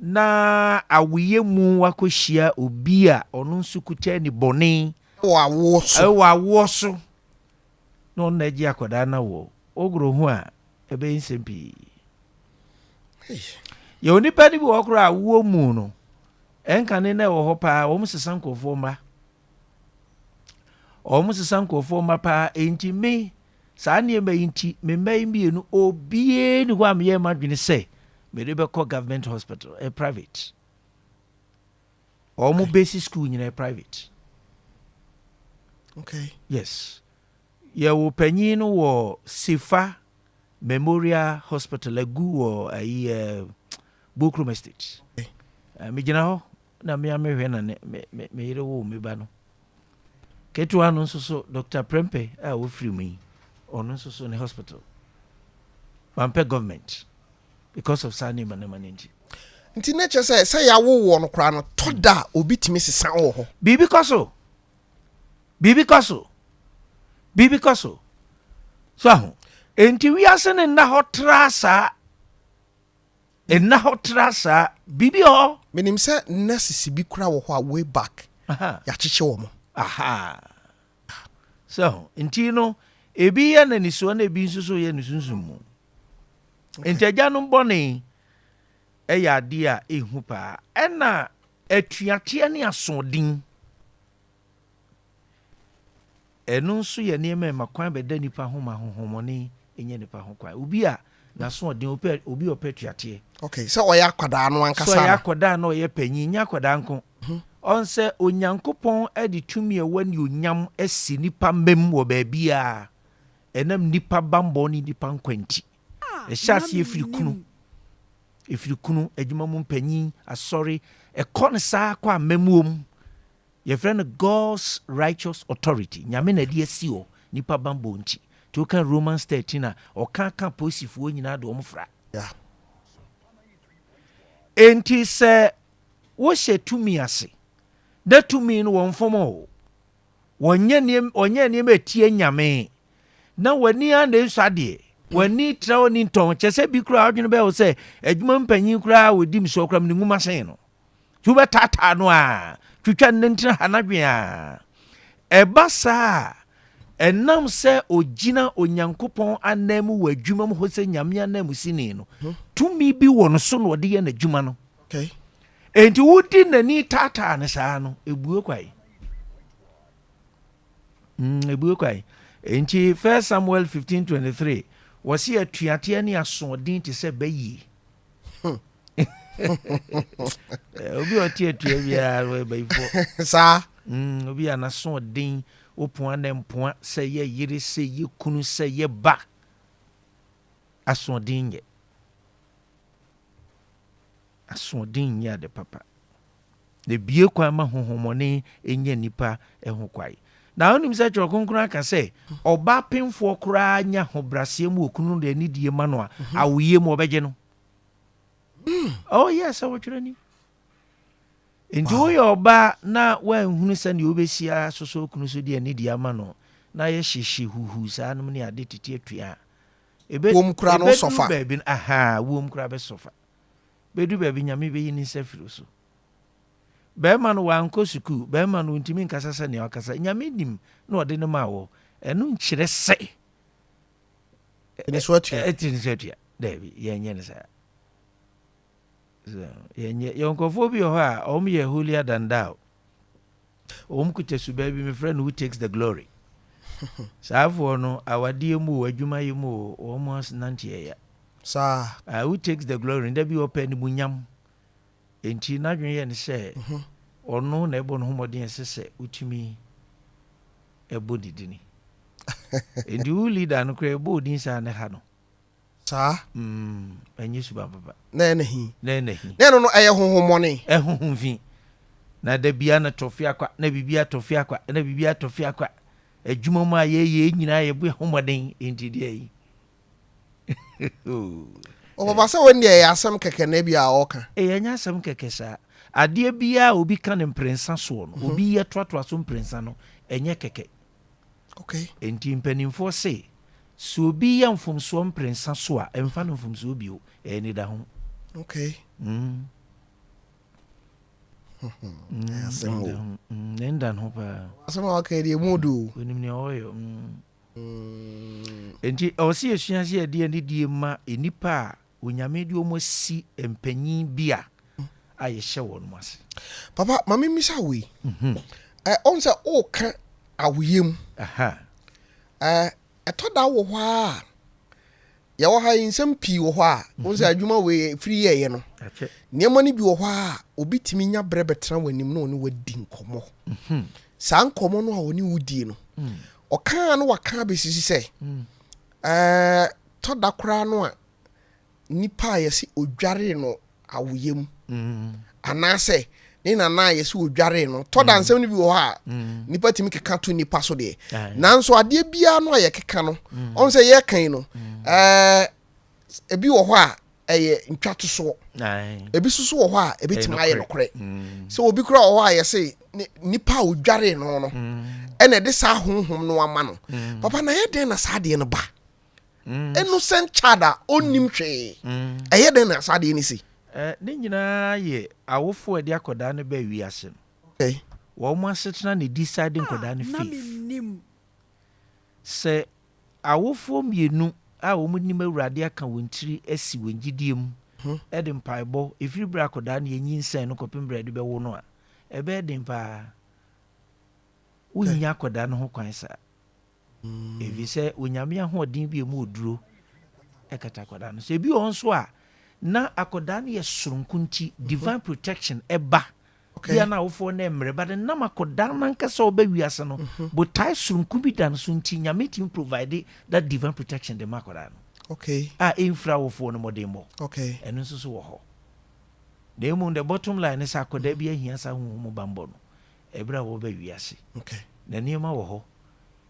na awoyɛ mu wakɔhyia obi a ɔno nso kuta ani bɔne. Wɔ awoɔ so. Wɔ awoɔ so. Na ɔno na agye akwadaa no awoɔ. Wogoro ho a, ɛbɛyɛ nsɛm pii. Yɛ onipa no bi wɔ hɔ koraa awoɔ mu no, ɛnkane na ɛwɔ hɔ paa, wɔn sesa nkurɔfoɔ mma. Wɔn sesa nkurɔfoɔ mma paa, enti me saa nneɛma yi nti, me mma yi mmienu, obiara ni hɔ a meyɛ m'adwene sɛ mede bɛkɔ government hospital, ɛyɛ private. Wɔn basic school nyinaa private. Okay. Yes. Yɛwɔ panyin no wɔ Sefa Memorial Hospital agu wɔ ayi eh, Bokrom Estate. Okay. Uh, megyina hɔ na me a mehwɛ na ne me me me yere woo me ba no. Ketewa no nso so Dr. Prempeh a ofiri mu yi, ɔno nso so ne hospital. Mampɛ government because of saa nneɛma nneɛma no nti. Nti na kyerɛ sɛ sɛ yɛawo woɔ no koraa no tɔ da a obi tumi sesa wɔ hɔ. Biribi kɔ so. Biribi kɔ so. Biribi kɔ so. So aho. Enti wiase no nna hɔ tra saa. Nna hɔ tra saa. Biribi wɔ hɔ. Menim sɛ nurses bi koraa wɔ hɔ a way back yɛakyekye wɔn. Aha. So aho. Nti no, ebi yɛ n'anisoɔ na ebi nso so yɛ ne sunsum mu. Nti agyanom bɔne yɛ adeɛ a ɛhu paa. Ɛna atuateɛ ne asoɔden. Ɛno nso yɛ nneɛma a ɛma kwan bɛda nnipa ho ma honhommɔne nya nnipa ho kwan. Obi a n'asoɔden, ɔpɛ, obi a ɔpɛ atuateɛ. Okay, sɛ ɔyɛ akwadaa no ankasa Sɛ ɔyɛ no. akwadaa na ɔyɛ panyin, nyɛ akwadaa nko. Ɔn sɛ Onyankopɔn de tumi a ɛwɔ anuonyam asi nnipa mmam wɔ baabiara, ɛnam nnipa bammɔ ne nnipa nkwa nti. Ɛhyɛ aseɛ firi kunu, ɛfiri kunu, adwuma mu mpanyin, asɔre, ɛkɔ no saa kɔ amammuo mu. Yɛfrɛ no God's righteous authority, Nyame na ɛde asi hɔ nipa banbɔ nti. Nti woka Romans 13 a, ɔka ka apolisifoɔ nyinaa de wɔn fra. Yeah. Enti sɛ wohyɛ tumi ase, na tumi no wɔmfom o, wɔnyɛ nneɛma wɔnyɛ nneɛma etia Nyame, na w'ani ara na esɔ adeɛ, w'ani tra w'ani ntɔn, kyɛ sɛ bi koraa adwene bɛyɛ wo sɛ adwuma mpanyin koraa wɔdi me soɔ koraa mene nwuma sen no. Nti wobɛtaataa no a, twitwa ne nantin ha n'adwene a. Ɛba saa a, ɛnam sɛ ogyina Onyankopɔn ananmu wɔ adwuma mu hɔ sɛ Nyame ananmusini no, tumi bi wɔ no so na ɔde yɛ n'adwuma no. Okay. Enti wodi n'ani taataa no saa no, ebue kwae. Ebue kwae. Enti 1 Samuel 15:23, wɔse atuateɛ ne asoɔden te sɛ bayie. Obi a ɔte atua biara no ɔyɛ bayifoɔ. Saa. Obi a n'asoɔden wopoa na mpoa sɛ yɛ yere sɛ yɛ kunu sɛ yɛ ba asoɔden nyɛ. Asoɔden nyɛ ade papa. Na ebue kwan ma honhommɔne nya nnipa ho kwae. Na wonim sɛ Twerɛ Kronkron aka sɛ ɔbaa pemfoɔ koraa nya ahobrɛaseɛ mu okunu no de anidie ma no a, awoyie mu ɔbɛgye no. Oh yes, ɛwɔ twerɛ nim. Nti woyɛ ɔbaa na woanhunu sɛdeɛ wobɛsi asosɔ wo kunu so de anidie ama no na ayɛ hyehye huhuu saa nom ne ade tete atua a, ebe, Wom koraa no ɛbɛduru wosɔfa. baabi no, ahaa, wom koraa bɛsɔfa. Bɛduru baabi Nyame bɛyi ne nsa afiri wo so. Bɛrima no wankɔ sukuu, bɛrima no ɔntumi nkasa sɛnea wakasa. Nyame nim na ɔde no maa wɔ. Ɛno nkyerɛ sɛ. Ɛne so atua. Ɛte ne so atua. Daabi, yɛnyɛ no saa. So yɛnyɛ yɛwɔ nkurɔfoɔ bi wɔ hɔ a wɔn yɛ holier than thou. Wɔn kuta suban bi mefrɛ no who takes the glory. Saafoɔ no awadeɛ mu o adwumayɛ mu o wɔn nante ɛya. Saa. Uh, who takes the glory da bi ɔpɛ animuonyam. Enti n'adwene yɛ ne sɛ mhm. ɔno na ɛbɔ ne ho mmɔden ɛsɛ sɛ wotumi ɛbɔ ne dini. Enti wo leader no koraa ɛbɔ odin saa ne ha no. Saa. Mm, ɛnyɛ suban papa. Na ɛna hi. Na ɛna hi. Na ɛno no ɛyɛ honhommɔne. Ɛhohom fi. Na da bia na tɔfe akwa, na biribi atɔfe akwa, na biribi atɔfe akwa. Adwuma mu a yɛyɛ nyinaa yɛbɔ ɛho mmɔden, enti deɛ yi. O papa sɛ wɔn deɛ ɛyɛ asɛm kɛkɛ na ebi a ɔka. Ɛyɛ ɛnyɛ asɛm kɛkɛ saa. Adeɛ biara obi ka no mprɛnsa soɔ no, mhm. obi yɛ toatoa so mprɛnsa no, ɛnyɛ kɛkɛ. Okay. Enti mpanimfoɔ se, sɛ obi yɛ mfomsoɔ mprɛnsa so a, ɛmfa no mfomsoɔ bio, ɛyɛ anidaho. Okay. Mm. Mm, asɛm o. Mm, ne nda ho paa. Asɛm a waka deɛ mu do. Onim nea ɔyɛ. Mm. Mm. Enti ɛwɔ sɛ yɛsua sɛ yɛde anidie ma nnipa a Onyame de wɔn asi mpanyin bi a a yɛhyɛ wɔn ase. Papa, ma memmisa wo yi. Mhm. Ɛ ɔn sɛ ɔreka awoyɛ mu. Ɛ ɛtɔ da wɔ hɔ a yɛwɔ ha yi nsɛm pii wɔ hɔ a wɔn sɛ mhm. adwuma wei firi yɛɛyɛ no. Nneɛma no bi wɔ hɔ a obi tumi nya brɛ bɛtena wɔ anim na ɔne wadi nkɔmmɔ. Mhm. Saa nkɔmmɔ no a ɔne wo die no, mm. ɔkaa no waka abɛsisi sɛ mm. ɛɛ tɔ da koraa no a nipa a yɛse odwaree no awoyɛ mu mm. anaasɛ ne nana a yɛse odwaree no tɔ da mm. nsɛm no bi wɔ hɔ a mm. nipa tumi keka to nipa so deɛ nanso adeɛ biara no a yɛkeka no ɔn sɛ yɛkan no ɛɛ ebi wɔ hɔ a ɛyɛ ntwatosoɔ ebi soso wɔ hɔ a ebitumi ayɛ nokorɛ sɛ obi kura wɔ hɔ a yɛse nipa a odwaree no no ɛna ɛde saa honhom no ama no papa na yɛ den na saa adeɛ no ba. Innocent child a ɔnnim hwee. Ɛyɛ dɛn na saa adeɛ no si? Ne nyinaa yɛ awofo a ɛde akwadaa no baa wiase no. Okay. Wɔn asetena na ɛdecide A nkwadaa no na faith. mennim. Sɛ awofoɔ mmienu a wɔnim Awurade aka wɔn tiri asi wɔn gyidie mu de mpaebɔ ɛfiri berɛ a akwadaa no yɛnyinsɛn no kɔpem berɛ a yɛde bɛwo no a, ɛbɛyɛ den paa. Wonnya akwadaa no ho kwan saa. Efisɛ Onyame ahoɔden bi a emu oduro kata akwadaa no so. Ebi wɔ hɔ nso a, na akwadaa no yɛ soronko nti, divine protection ɛba. Okay. Bia na awofoɔ no mmerɛ, but nam akwadaa no ankasa a ɔba wiase no, mhm. botae soronko bi da no so nti, Nyame tumi provide that divine protection de ma akwadaa no. Okay. A ɛmfiri awofoɔ no mmɔdenbɔ. Okay. Ɛno nso so wɔ hɔ. Na mmom the bottom line ne sɛ akwadaa bi ahia saa honhom mu bammɔ no ɛberɛ a wɔba wiase. Okay. Na nneɛma wɔ hɔ.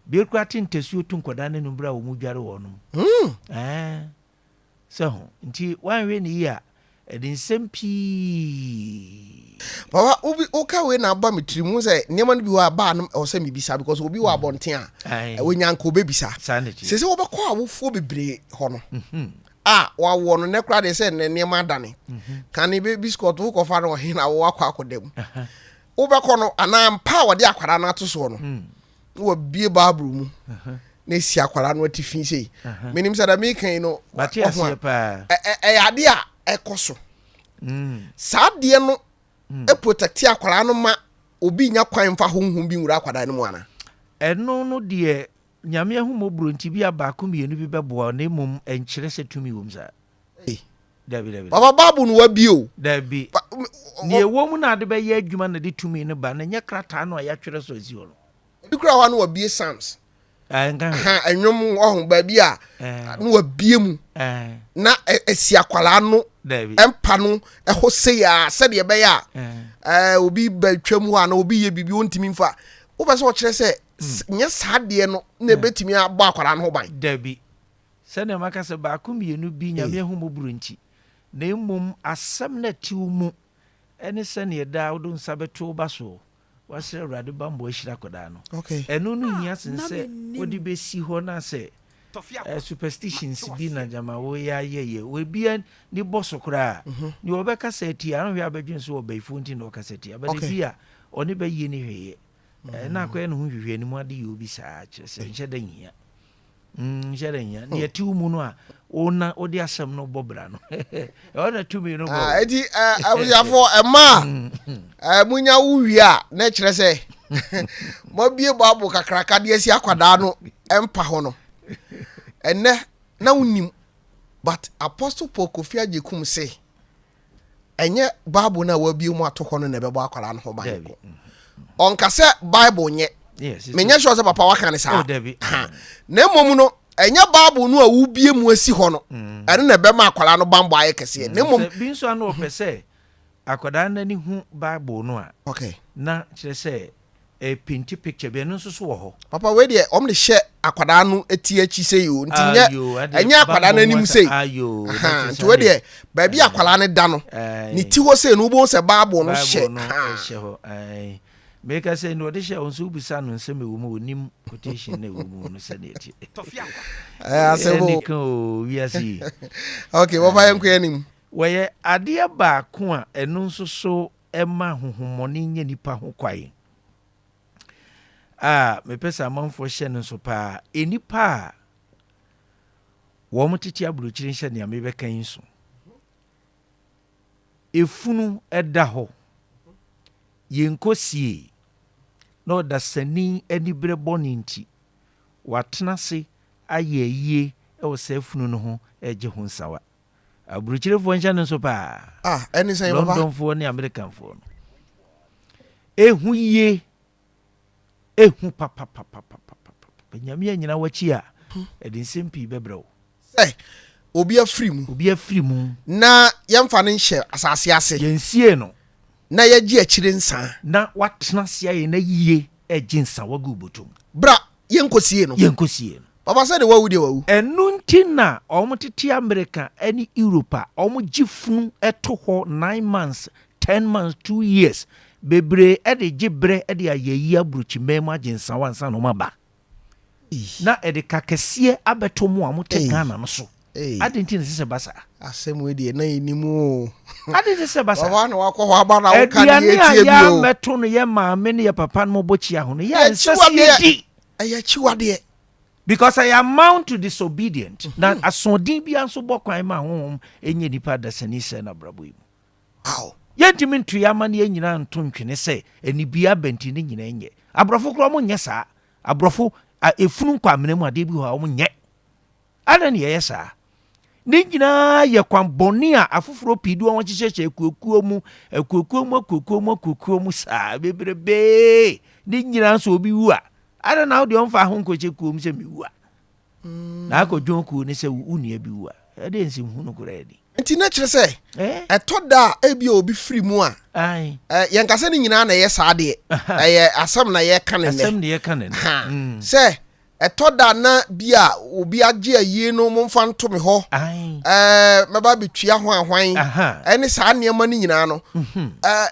Bia koraa te ntasuo to nkwadaa no anum berɛ a wɔn dware wɔn nom. Mm. Ɛɛ sɛ ho nti woanhwɛ ne yie a ɛde nsɛm pii. Papa obi woka wei na aba me tirim ho sɛ nneɛma no bi wɔ a baa no ɛwɔ sɛ mebisa because obi wɔ abɔnten a ɛwɔ nya nka obɛbisa. Sɛ sɛ wobɛkɔ awofoɔ bebree hɔ no mhm. a wawoɔ no nɛ koraa deɛ sɛ nnɛ nneɛma adane. Mhm. Kane bɛ biscuit wokɔfa no ɔhe na wowɔ akɔ akɔda mu. Wobɛkɔ no anaa mpa a wɔde akwadaa no ato soɔ no mm. na wabie Bible mu na esi akwadaa no atifi sei. Menim sɛ dɛm meka yi no ɛyɛ adeɛ a ɛkɔ so. Mm. Saa adeɛ no mm. protect akwadaa no ma obi nya kwan mfa honhom bi nwura akwadaa no mu ana? Ɛno no deɛ Nyame ahummɔborɔ nti bi a baako mmienu bi bɛboa na mmom ɛnkyerɛ sɛ tumi wom saa. Dabi, dabi. Papa Bible no wabie o. Dabi. Nea ɛwɔ mu na ade bɛyɛ adwuma na de tumi no ba na nyɛ krataa no a yɛatwerɛ so asi hɔ no. Ebi kura hɔ a na wabie Psalms. Nka Ha ɛnwom ɔho baabi a na wabie mu. Na ɛsi akwalaa no mpa no ɛhɔ sei a sɛdeɛ ɛbɛyɛ a obi bɛtwam hɔ a na obi yɛ biribi ɔntumi mfa. Wopɛ sɛ ɔkyerɛ sɛ hmm. nyɛ saa deɛ no na ɛbɛtumi abɔ akwadaa no ho ban. Dabi. Sɛnea maka sɛ baako mmienu bi Nyame ahummɔborɔ nti, na mmom asɛm no a ɛte wo mu Ɛne sɛdeɛ daa wode wo nsa bɛto wo ba soɔ, woasrɛ Awurade bammɔ ahyira akwadaa no. Okay. Ɛno no Ah, hia sen na sɛ mennim. wode bɛsi hɔ na sɛ eh, superstitions bi na gyama woyɛ ayɛyɛ. Obi ani bɔ so koraa a, deɛ ɔbɛkasa atia, anhwɛ a bɛdwene sɛ ɔbayifoɔ nti na ɔkasa tia. But Okay. ebi a ɔne bɛyie ne hwee yɛ. Eh, na akɔyɛ ne ho nhwehwɛanimu ade yɛ obi saa, kyerɛ sɛ nhyɛ da nhia. Mm, nhyɛ da nhia. Deɛ ɛte wo mu no a, wo na wode asɛm no bɔ bra no. Ɛhɔ na tumi no bɔ. Ah, eti eh, abusuafoɔ ɛma a eh, munya wo wie a na ɛkyerɛ sɛ moabie bible kakraka de asi akwadaa no mpa ho no ɛnɛ na wonim but Apostle Paul Kofi Agyekum se ɛnyɛ Bible no a wabie mu ato hɔ no na ɛbɛbɔ akwadaa no ho ban Dabi. ko. Ɔnka sɛ Bible nyɛ. Yes, it's Menyɛ sure sɛ papa waka ne saa. Oh, dabi. Ha. Na mmom no, ɛnyɛ Bible no a wobie mu asi hɔ no, ɛno na ɛbɛma akwadaa no bammɔ ayɛ kɛseɛ. Na mmom, Sɛ bi nso ano ɔpɛ sɛ akwadaa no ani hu Bible no a, okay. na kyerɛ sɛ ɛpenti picture bi, ɛno nso so wɔ hɔ. Papa wei deɛ wɔn de hyɛ akwadaa no ti akyi sei o, nti nyɛ Ayo, adeɛ ɛnyɛ akwadaa no bammɔ mu anim asa- sei. Ayo, na Aha, kyerɛ nti sɛ wei adeɛ- deɛ baabi a akwadaa no da no, Aye. ne ti hɔ sei no wobɛhu sɛ Bible no hyɛ. Bible no Ha. ɛhyɛ hɔ. Aye. Meka sɛ nea ɔde hyɛ wo nso wobisa no nsɛm ɛwɔ mu a ɔnim quotation na ɛwɔ mu no sɛdeɛ ɛteɛ. Ɛyɛ asɛm o. Ɛne ka o wiase yi. Okay, wɔfa yɛn nkɔ anim. Wɔyɛ adeɛ baako a ɛno nso so ɛma honhommɔne nya nnipa ho kwan a mepɛ sɛ amanfoɔ hyɛ no nso paa. Nnipa a wɔn tete aburokyire nhyɛ nea mebɛka yi nso. Efunu da hɔ, yɛnkɔ sie, na ɔdasani aniberɛ bɔne nti, watena ase ayɛ ayie wɔ saa funu no ho regye ho nsawa. Aburokyirefoɔ nhyɛ no nso paa. Ah, ɛne sɛn papa? Londonfoɔ ne Americanfoɔ no. Ehu yie. Ehu papapapapapa. Nyame anyina w'akyi a, ɛde nsɛm pii bɛbrɛ wo. Sɛ obi afiri mu. Obi afiri mu. Na yɛmfa no nhyɛ asase ase. Yɛnsie no. Na yɛgye akyire nsa. Na watena ase ayɛ n'ayie regye nsa wagu wo bɔtɔ mu. Bra yɛnkɔsie no. Yɛnkɔsie no. Papa sɛ de wawu deɛ wawu. Ɛno nti na wɔn tete Amerika ne Europe a wɔn gye funu to hɔ 9 months, 10 months, 2 years bebree de gye berɛ de ayɛ ayi aburokyiman mu agye nsawa ansa na wɔn aba. Na ɛde ka kɛseɛ abɛto mo a mote Ghana no so. Adɛn nti na ɛsɛ sɛ ba saa? Asɛm wei deɛ na yɛnim o. Adɛn nti sɛ ba saa? Papa na wakɔ hɔ aba na woka ne Aduane a yɛtie bi o. yɛamɛto no yɛ maame ne yɛ papa no mɔbɔ kyia ho no yɛ ɛnsɛ sɛ Akyiwadeɛ. yɛdi. Ɛyɛ akyiwadeɛ. Because I amount to disobedient. Na asoɔden biara nso bɔ kwan ma honhom ɛnyɛ nipa adasani sɛ n'abrabɔ yi mu. Yɛntumi nto yɛ ama ne yɛn nyinaa nto ntwene sɛ anibia abɛnti ne nyinaa nyɛ. Aborɔfo koraa ɔmo nyɛ saa. Aborɔfo efunu nkɔ amena mu adeɛ bi hɔ a ɔmo nyɛ. Adɛn ne yɛyɛ saa? Ne nyinaa yɛ kwan bɔne a afoforɔ pii de wɔn ahyehyɛhyɛ akuokuo mu, akuokuo mu, akuokuo mu, akuokuo mu saa bebrebee. Ne nyinaa nso obi wu a, adɛn na wode ɔmfa ho nkɔhyɛ kuo mu sɛ mewu a? Na akɔdwon kuo ne sɛ wo nua bi wu a, ɛdeɛ nsɛm hu no koraa ni. Nti na kyerɛ sɛ Eh? ɛtɔ da a ebi a obi firi mu a Ae. Yɛnka sɛ ne nyinaa na ɛyɛ saa deɛ. Ɛyɛ asɛm na yɛka ne nnɛ. Asɛm ne yɛka ne nnɛ. Ha. Sɛ ɛtɔ da na bi a obi agye ayie no momfa nto me hɔ. Ae. Mɛba abɛtua ho ahwan. Aha. Ɛne saa nneɛma no nyinaa no.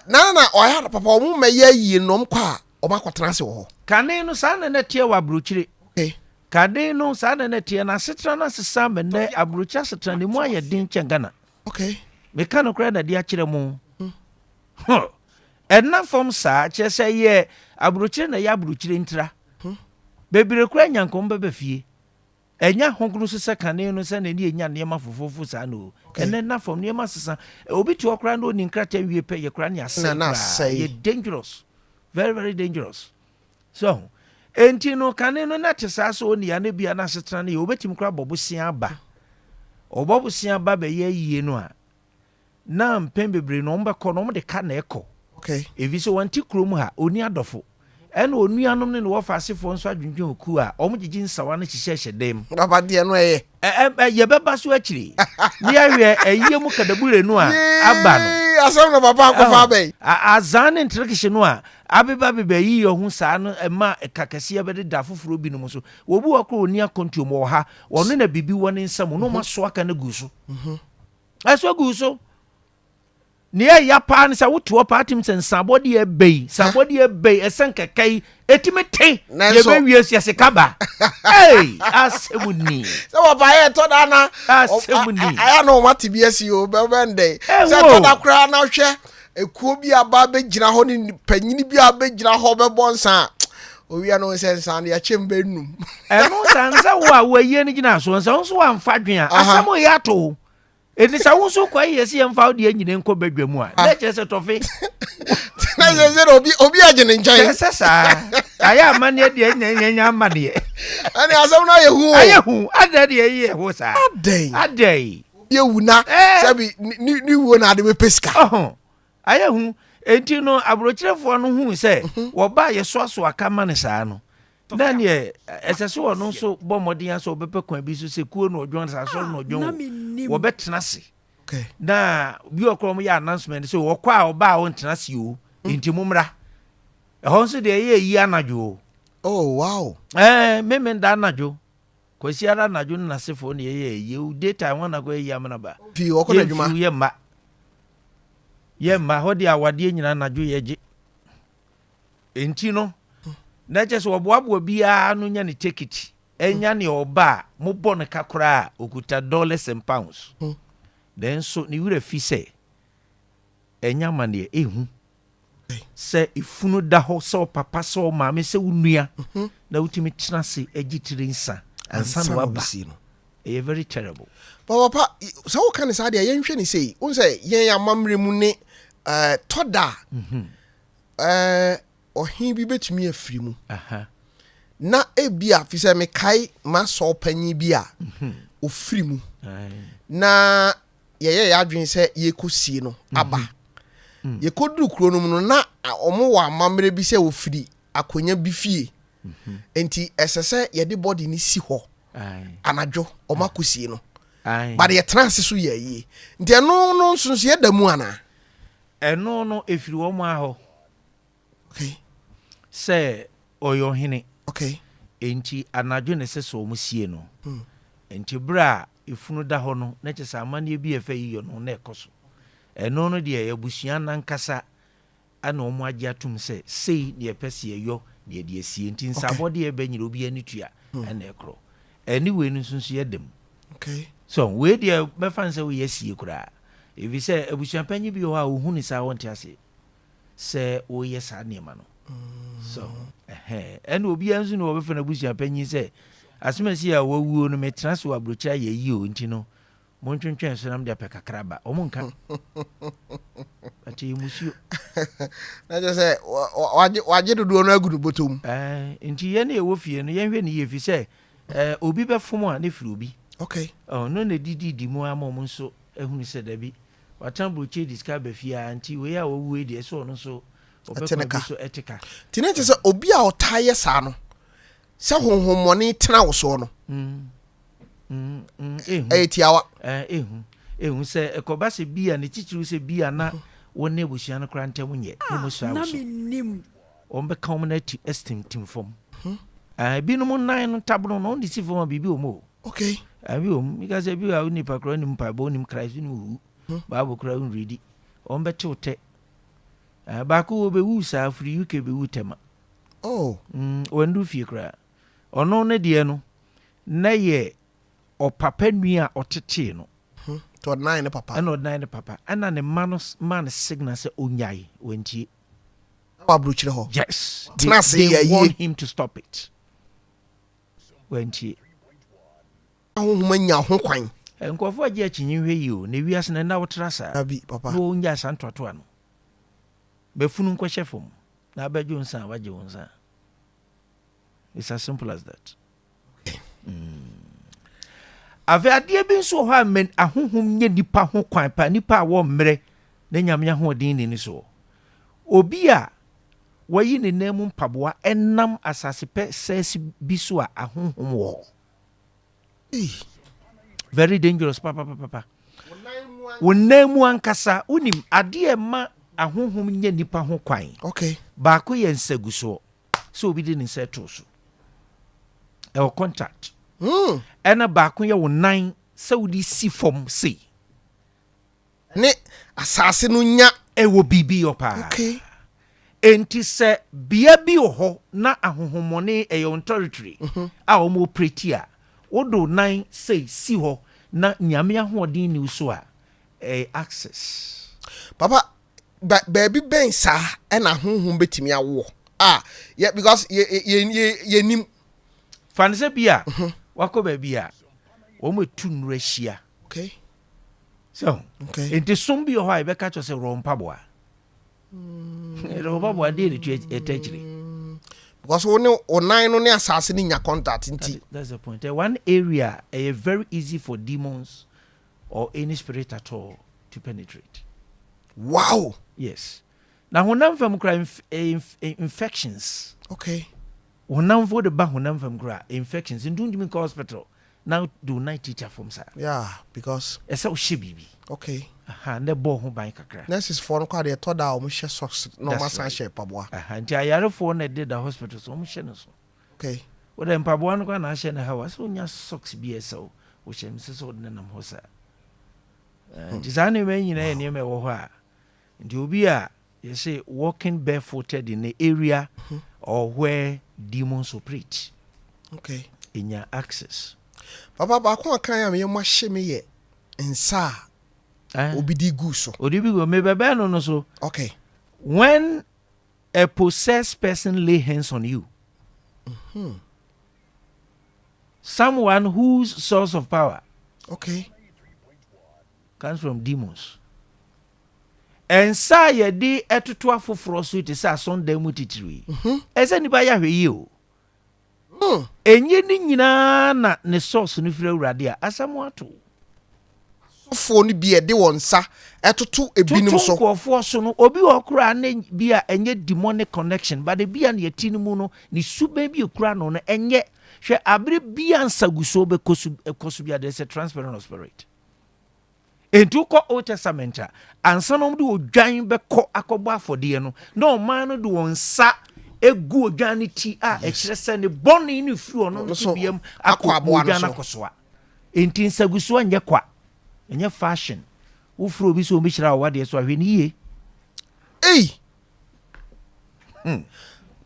Na ɔyɛ papa ɔmo mmɛyɛ ayie no ɔmo kɔ a ɔmo akɔtena ase wɔ hɔ. Kane no saa na na ɛteɛ wɔ aburokyire. Okay. Kane no saa na na ɛteɛ na asetena no asesa ama nnɛ aburokyire asetena ne mu ayɛ den kyɛn Ghana. Okay. Meka no koraa na de akyerɛ mo. Huh. Ɛna fam saa kyerɛ sɛ yɛ aburokyire na ɛyɛ aburokyire ntira. Bebree koraa nya nkɔm bɛbɛ fie. Ɛnya ahokono so sɛ kane no sɛ na ɛne ɛnya nneɛma fofofo saa no. Okay. Ɛnɛ na fam nneɛma sesa. Obi te hɔ koraa na ɔni nkrataa wie pɛ yɛ koraa ne asɛe Na na koraa. asɛe. Yɛ dangerous. Very, very dangerous. So enti no kane no na te saa sɛ ɔni ya ne bia na asetena no yɛ obɛtumi koraa bɔ bosea aba. Ɔbɔ bosea ba bɛyɛ yie no a na mpɛn bebree no ɔmo bɛkɔ no ɔmo de ka na ɛkɔ. Okay. Efi sɛ wɔnte kurom ha ɔni adɔfo. Ɛna onuanom ne ne wɔfa asefoɔ nso adwendwen oku a ɔmo gyegye nsawa no hyehyɛhyɛ dan mu. Papa deɛ no ɛyɛ. Ɛ ɛ yɛbɛba so akyire. Ne yɛahwɛ ɛyie mu kadabure no a aba no. Yee, asɛm na papa akɔfa abɛn. Azan ne nterekehye no a abeba beba yi yɛ ho saa no ɛma ɛka kɛseɛ bɛdeda afoforɔ binom so. Wɔbi wɔ koro ɔni akɔntuom wɔ ha. Ɔno na biribi wɔ ne nsam na ɔmo aso aka no gu so. Ɛso gu so. Nea ɛya paa ne sɛ wote hɔ paa tim sɛ nsabɔdeɛ ɛbɛ yi, nsabɔdeɛ ɛbɛ yi, ɛsɛ nkɛkɛ yi, ɛtumi te, yɛbɛwie so yɛse kaba. Ei, asɛm ni. Sɛ wɔpa yɛ ɛtɔ da na asɛm ni. Ayɛ na wɔn ate bi asi o, bɛbɛ ndɛ. Sɛ ɛtɔ da koraa na hwɛ ekuo bi aba bɛgyina hɔ ne panyini bi a bɛgyina hɔ bɛbɔ nsa a, owia no sɛ nsa no yɛkyɛ mbɛ num. Ɛno nsa nsa wo a wɔayie no gyina so nsa wo nso wamfa dwen a, asɛm yɛ ato. Enti sɛ wo nso kɔ yɛ sɛ yɛmfa wo deɛ nyina nkɔ badwa mu a, na kyerɛ sɛ tɔfe. Na kyerɛ sɛ obi obi agye ne nkyɛn. Kyerɛ sɛ saa. Ayɛ amanneɛ deɛ nyɛ nyɛ nyɛ amanneɛ. Ɛne asɛm no ayɛ hu o. Ayɛ hu. Adɛn deɛ ɛyɛ ho saa. Adɛn. Adɛn. Obi awu na sɛbi ne ne wuo na ade bɛpɛ sika. Ɔho. Ayɛ hu. Enti no aburokyerefoɔ no huu sɛ wɔba a yɛsoasoa ka ma no saa no, Na neɛ ɛsɛ sɛ ɔno nso bɔ mmɔden ara sɛ ɔbɛpɛ kwan bi so sɛ kuo na ɔdwɔn sɛ asɔre na ɔdwɔn o, wɔbɛtena ase. Na bi wɔ koraa wɔyɛ announcement sɛ ɔkɔ a ɔba a ɔntena ase o, hmm. nti mo mmra. Ɛhɔ nso deɛ ɛyɛ yi anadwo o. Oh wow. Ɛɛ meme da anadwo. Kwasi ara anadwo no n'asefoɔ na ɛyɛ yi o daytime wɔn na kɔ ɛyi amena ba. Fi ɔkɔ n'adwuma. Yɛ mfiw yɛ mma. Yɛ mma hɔ deɛ awadeɛ nyinaa anadwo yɛ gye. Enti no, na kyerɛ sɛ wɔboaboa biara ano nya ne tekiti, nya nea ɔba a, mobɔ no ka koraa a, okuta dollars and pounds. Nanso ne werɛ fi sɛ ɛnyɛ amanneɛ, ehu sɛ efunu da hɔ sɛ ɔpapa, sɛ ɔmaame, sɛ wo nua, na wotumi tena ase gye tiri nsa ansa na waba. Ɛyɛ very terrible. Papa, sɛ woka ne saa deɛ yɛnhwɛ ne sei, wohu sɛ yɛn amammerɛ mu ne tɔ da a, Ɛɛ, ɔhene bi bɛtumi afiri mu. Na ebia, fi sɛ mekae m'asɔw panyin bi a mhm. ɔfiri mu. Na yɛyɛ yɛ adwene sɛ yɛkɔsie no mhm. aba. Mm. Yɛkɔduru kuro no mu no, na wɔn wɔ amammerɛ bi sɛ wɔfiri akonnwa bi fie. Mhm. Nti ɛsɛ sɛ yɛde bɔde no si hɔ anadwo wɔn akɔsie no. But yɛtena ase so yɛ ayie. Nti ɛno no nsonsoyɛ da mu anaa? Ɛno no ɛfiri wɔn ara hɔ. Okay. Sɛ ɔyɛ ɔhene. Okay. Enti anadwo na ɛsɛ sɛ wɔn sie no. Hmm. Enti berɛ a efunu da hɔ no, na kyerɛ sɛ amanneɛ bi a ɛfa yi yɔ no na ɛkɔ so. Ɛno no deɛ abusua no ankasa na wɔn agye atom sɛ sei na yɛpɛ sɛ yɛyɔ na yɛde asie. Nti nsabɔdeɛ ɛbɛ nyina obiara ani tua hmm. ɛna ɛkorɔ. Ɛne wei no nso nso yɛ dɛm. Okay. So wei deɛ mɛfa no sɛ woyɛ asie koraa. Efisɛ abusuapanyin bi wɔ hɔ a ohu no saa a ɔnte ase sɛ woyɛ saa nneɛma no. So ɛhɛn ɛna obiara nso na wɔbɛfa no abusuapanyin sɛ asomasi a wawuo no metena so wɔ aburokyire ayɛ yie o nti no montwentwɛn so na mede apɛ kakra ba. Wɔn nka. But ɛyɛ musuo. Na kyerɛ sɛ wagye wagye dodoɔ no agu ne bɔtɔ mu. Ɛɛ nti yɛn a yɛwɔ fie no yɛnhwɛ no yie efisɛ ɛɛ obi bɛfom a ne firi obi. Okay. Ɔno na ɛdididi mu ama wɔn nso ahunu sɛ dabi, watena aburokyire de sika aba fie ara nti wei a wawu yi deɛ ɛsɛ ɔno nso ɔpɛ kwan bi so ɛte ka. Nti na kyerɛ sɛ obi a ɔtaa yɛ saa no, sɛ honhommɔne tena wo soɔ no, ɛyɛ tiawa. Ehu, ehu sɛ ɛkɔba sɛ bi a ne titiriw sɛ bi a na wo ne abusua no koraa ntam nyɛ, na wɔn sua wo so. Wɔbɛka wɔn nan ati atintim fam. Ebinom nan no ntabono no, wɔn de si fam a biribi wɔ mu o. Okay. Ebi wɔ mu. Mika sɛ ebi wɔ a wo nipa koraa wonim mpaebɔ, wonim Christ, wonim owu. Hmm. Bible koraa wonredi. Wɔn bɛtew tɛ. Baako wɔ bɛwu saa firi UK bɛwu tɛma. Oh. Wɔndu fie koraa. Ɔno ne deɛ no, na yɛ ɔpapa nua a ɔtetee no. Hmm. To ɔdan ne papa. Ɛna ɔdan ne papa. Ɛna ne mma no ma no signal sɛ onyae, wɔntie. Wɔ aburokyire hɔ. Yes. Tena ase They yɛ yie. warn him to stop it. Wantie. Ahonhom anya ho kwan. Nkurɔfoɔ agye akyinnye nhwɛ yie o, na wiase no ɛnna wotra saa. Dabi, papa. Na wɔngyae saa ntoatoa no. Bɛfunu nkɔhyɛ fam na abɛgye wo nsa a, wagye wo nsa. It's as simple as that. Afei adeɛ bi nso wɔ hɔ a mɛ ahonhom nyɛ nipa ho kwan pa, nipa a wɔmmerɛ na Nyame ahoɔden nni ne soɔ. Obi a wayi ne nan mu mpaboa nam asase pɛ sɛɛse bi so a ahonhom wɔ hɔ. Very dangerous papapapa. Wo nan mu ankasa, wonim adeɛ ɛma ahonhom nyɛ nipa ho kwan. Okay. Baako yɛ nsagusoɔ, sɛ obi de ne nsa to so. Ɛwɔ contact. Ɛna baako yɛ wo nan sɛ wode si fam sei. Ne asase no nya. Ɛwɔ biribi yɔ paa. Enti sɛ bea bi wɔ hɔ na ahohommɔne ɛyɛ wɔn territory a wɔn operate a, wode wo nan sei si hɔ na Nyame ahoɔden nni wo so a, ɛyɛ access. Papa, ba baabi bɛn saa ɛna honhom bɛtumi awoɔ a yɛ because yɛ yɛ yɛ yɛnim. Fa no sɛ bi a wakɔ baabi a wɔn atu nnuro ahyia. So enti som bi wɔ hɔ a yɛbɛka kyerɛ sɛ worɔ mpaboa. Worɔ mpaboa deɛ ne tu ɛtɛ akyire. Because wo ne wo nan no ne asase no nya contact nti. That's the point. One area ɛyɛ very easy for demons or any spirit at all to penetrate. Yes. Na honam fam kora infections. Honam fo de ba honam fam kora infections. Nti wontumi nkɔ hospital na de wo nan tiatia fam saa. Yeah, because. Ɛsɛ wohyɛ biribi. Aha, na ɛbɔ ho ban kakra. Nurses foɔ no kɔ adeɛ ɛtɔ da a wɔn hyɛ socks na wɔn asan hyɛ mpaboa. Aha, nti ayarefoɔ na ɛde da hospital so wɔn hyɛ no so. Wode mpaboa no kora na ahyɛ no ha wa sɛ wonya socks bi a ɛsɛ wo wohyɛ no sɛ sɛ wode nenam hɔ saa. Nti saa nneɛma yi nyinaa yɛ nneɛma ɛwɔ hɔ a nti obi a yɛsɛ walking barefooted in the area or where demons operate. Ɛnya access. Papa, baako a kan a meyɛ mo ahyɛ me yɛ nsa a obi di gu so. Odi bi gu mebɛbɛn no so. When a possessed person lay hands on you, someone whose source of power comes from demons. Nsa a yɛde ɛtoto afoforɔ so te sɛ asɔndan mu titiri yi, ɛsɛ nipa yɛ ahwɛ yie o. Enye ne nyinaa na ne source no firi Awurade a asɛm ato. Asɔfoɔ no bi ɛde wɔn nsa ɛtoto ebinom Toto so. Nkurɔfoɔ so no, obi wɔ koraa ne bi a ɛnyɛ demonic connection, but ebi a ne yɛti no mu no, ne suban bi ekura no ɛnyɛ. Hwɛ, abere bi a nsaguso bɛkɔ so ɛkɔ so bi a, there is a transference of spirit. Nti wokɔ Old Testament a, ansa na wɔde odwan bɛkɔ akɔbɔ afɔdeɛ no, na ɔman no de wɔn nsa egu odwan no ti a ɛkyerɛ sɛ ne bɔne no firi ɔno no so biam akɔ akɔ aboa no odwan no so. akɔsoa. Nti nsaguso nyɛ kwa, ɛnyɛ fashion. Wofiri obi sɛ obi kyerɛ a wadeɛ so ahwɛ ne yie. Ei,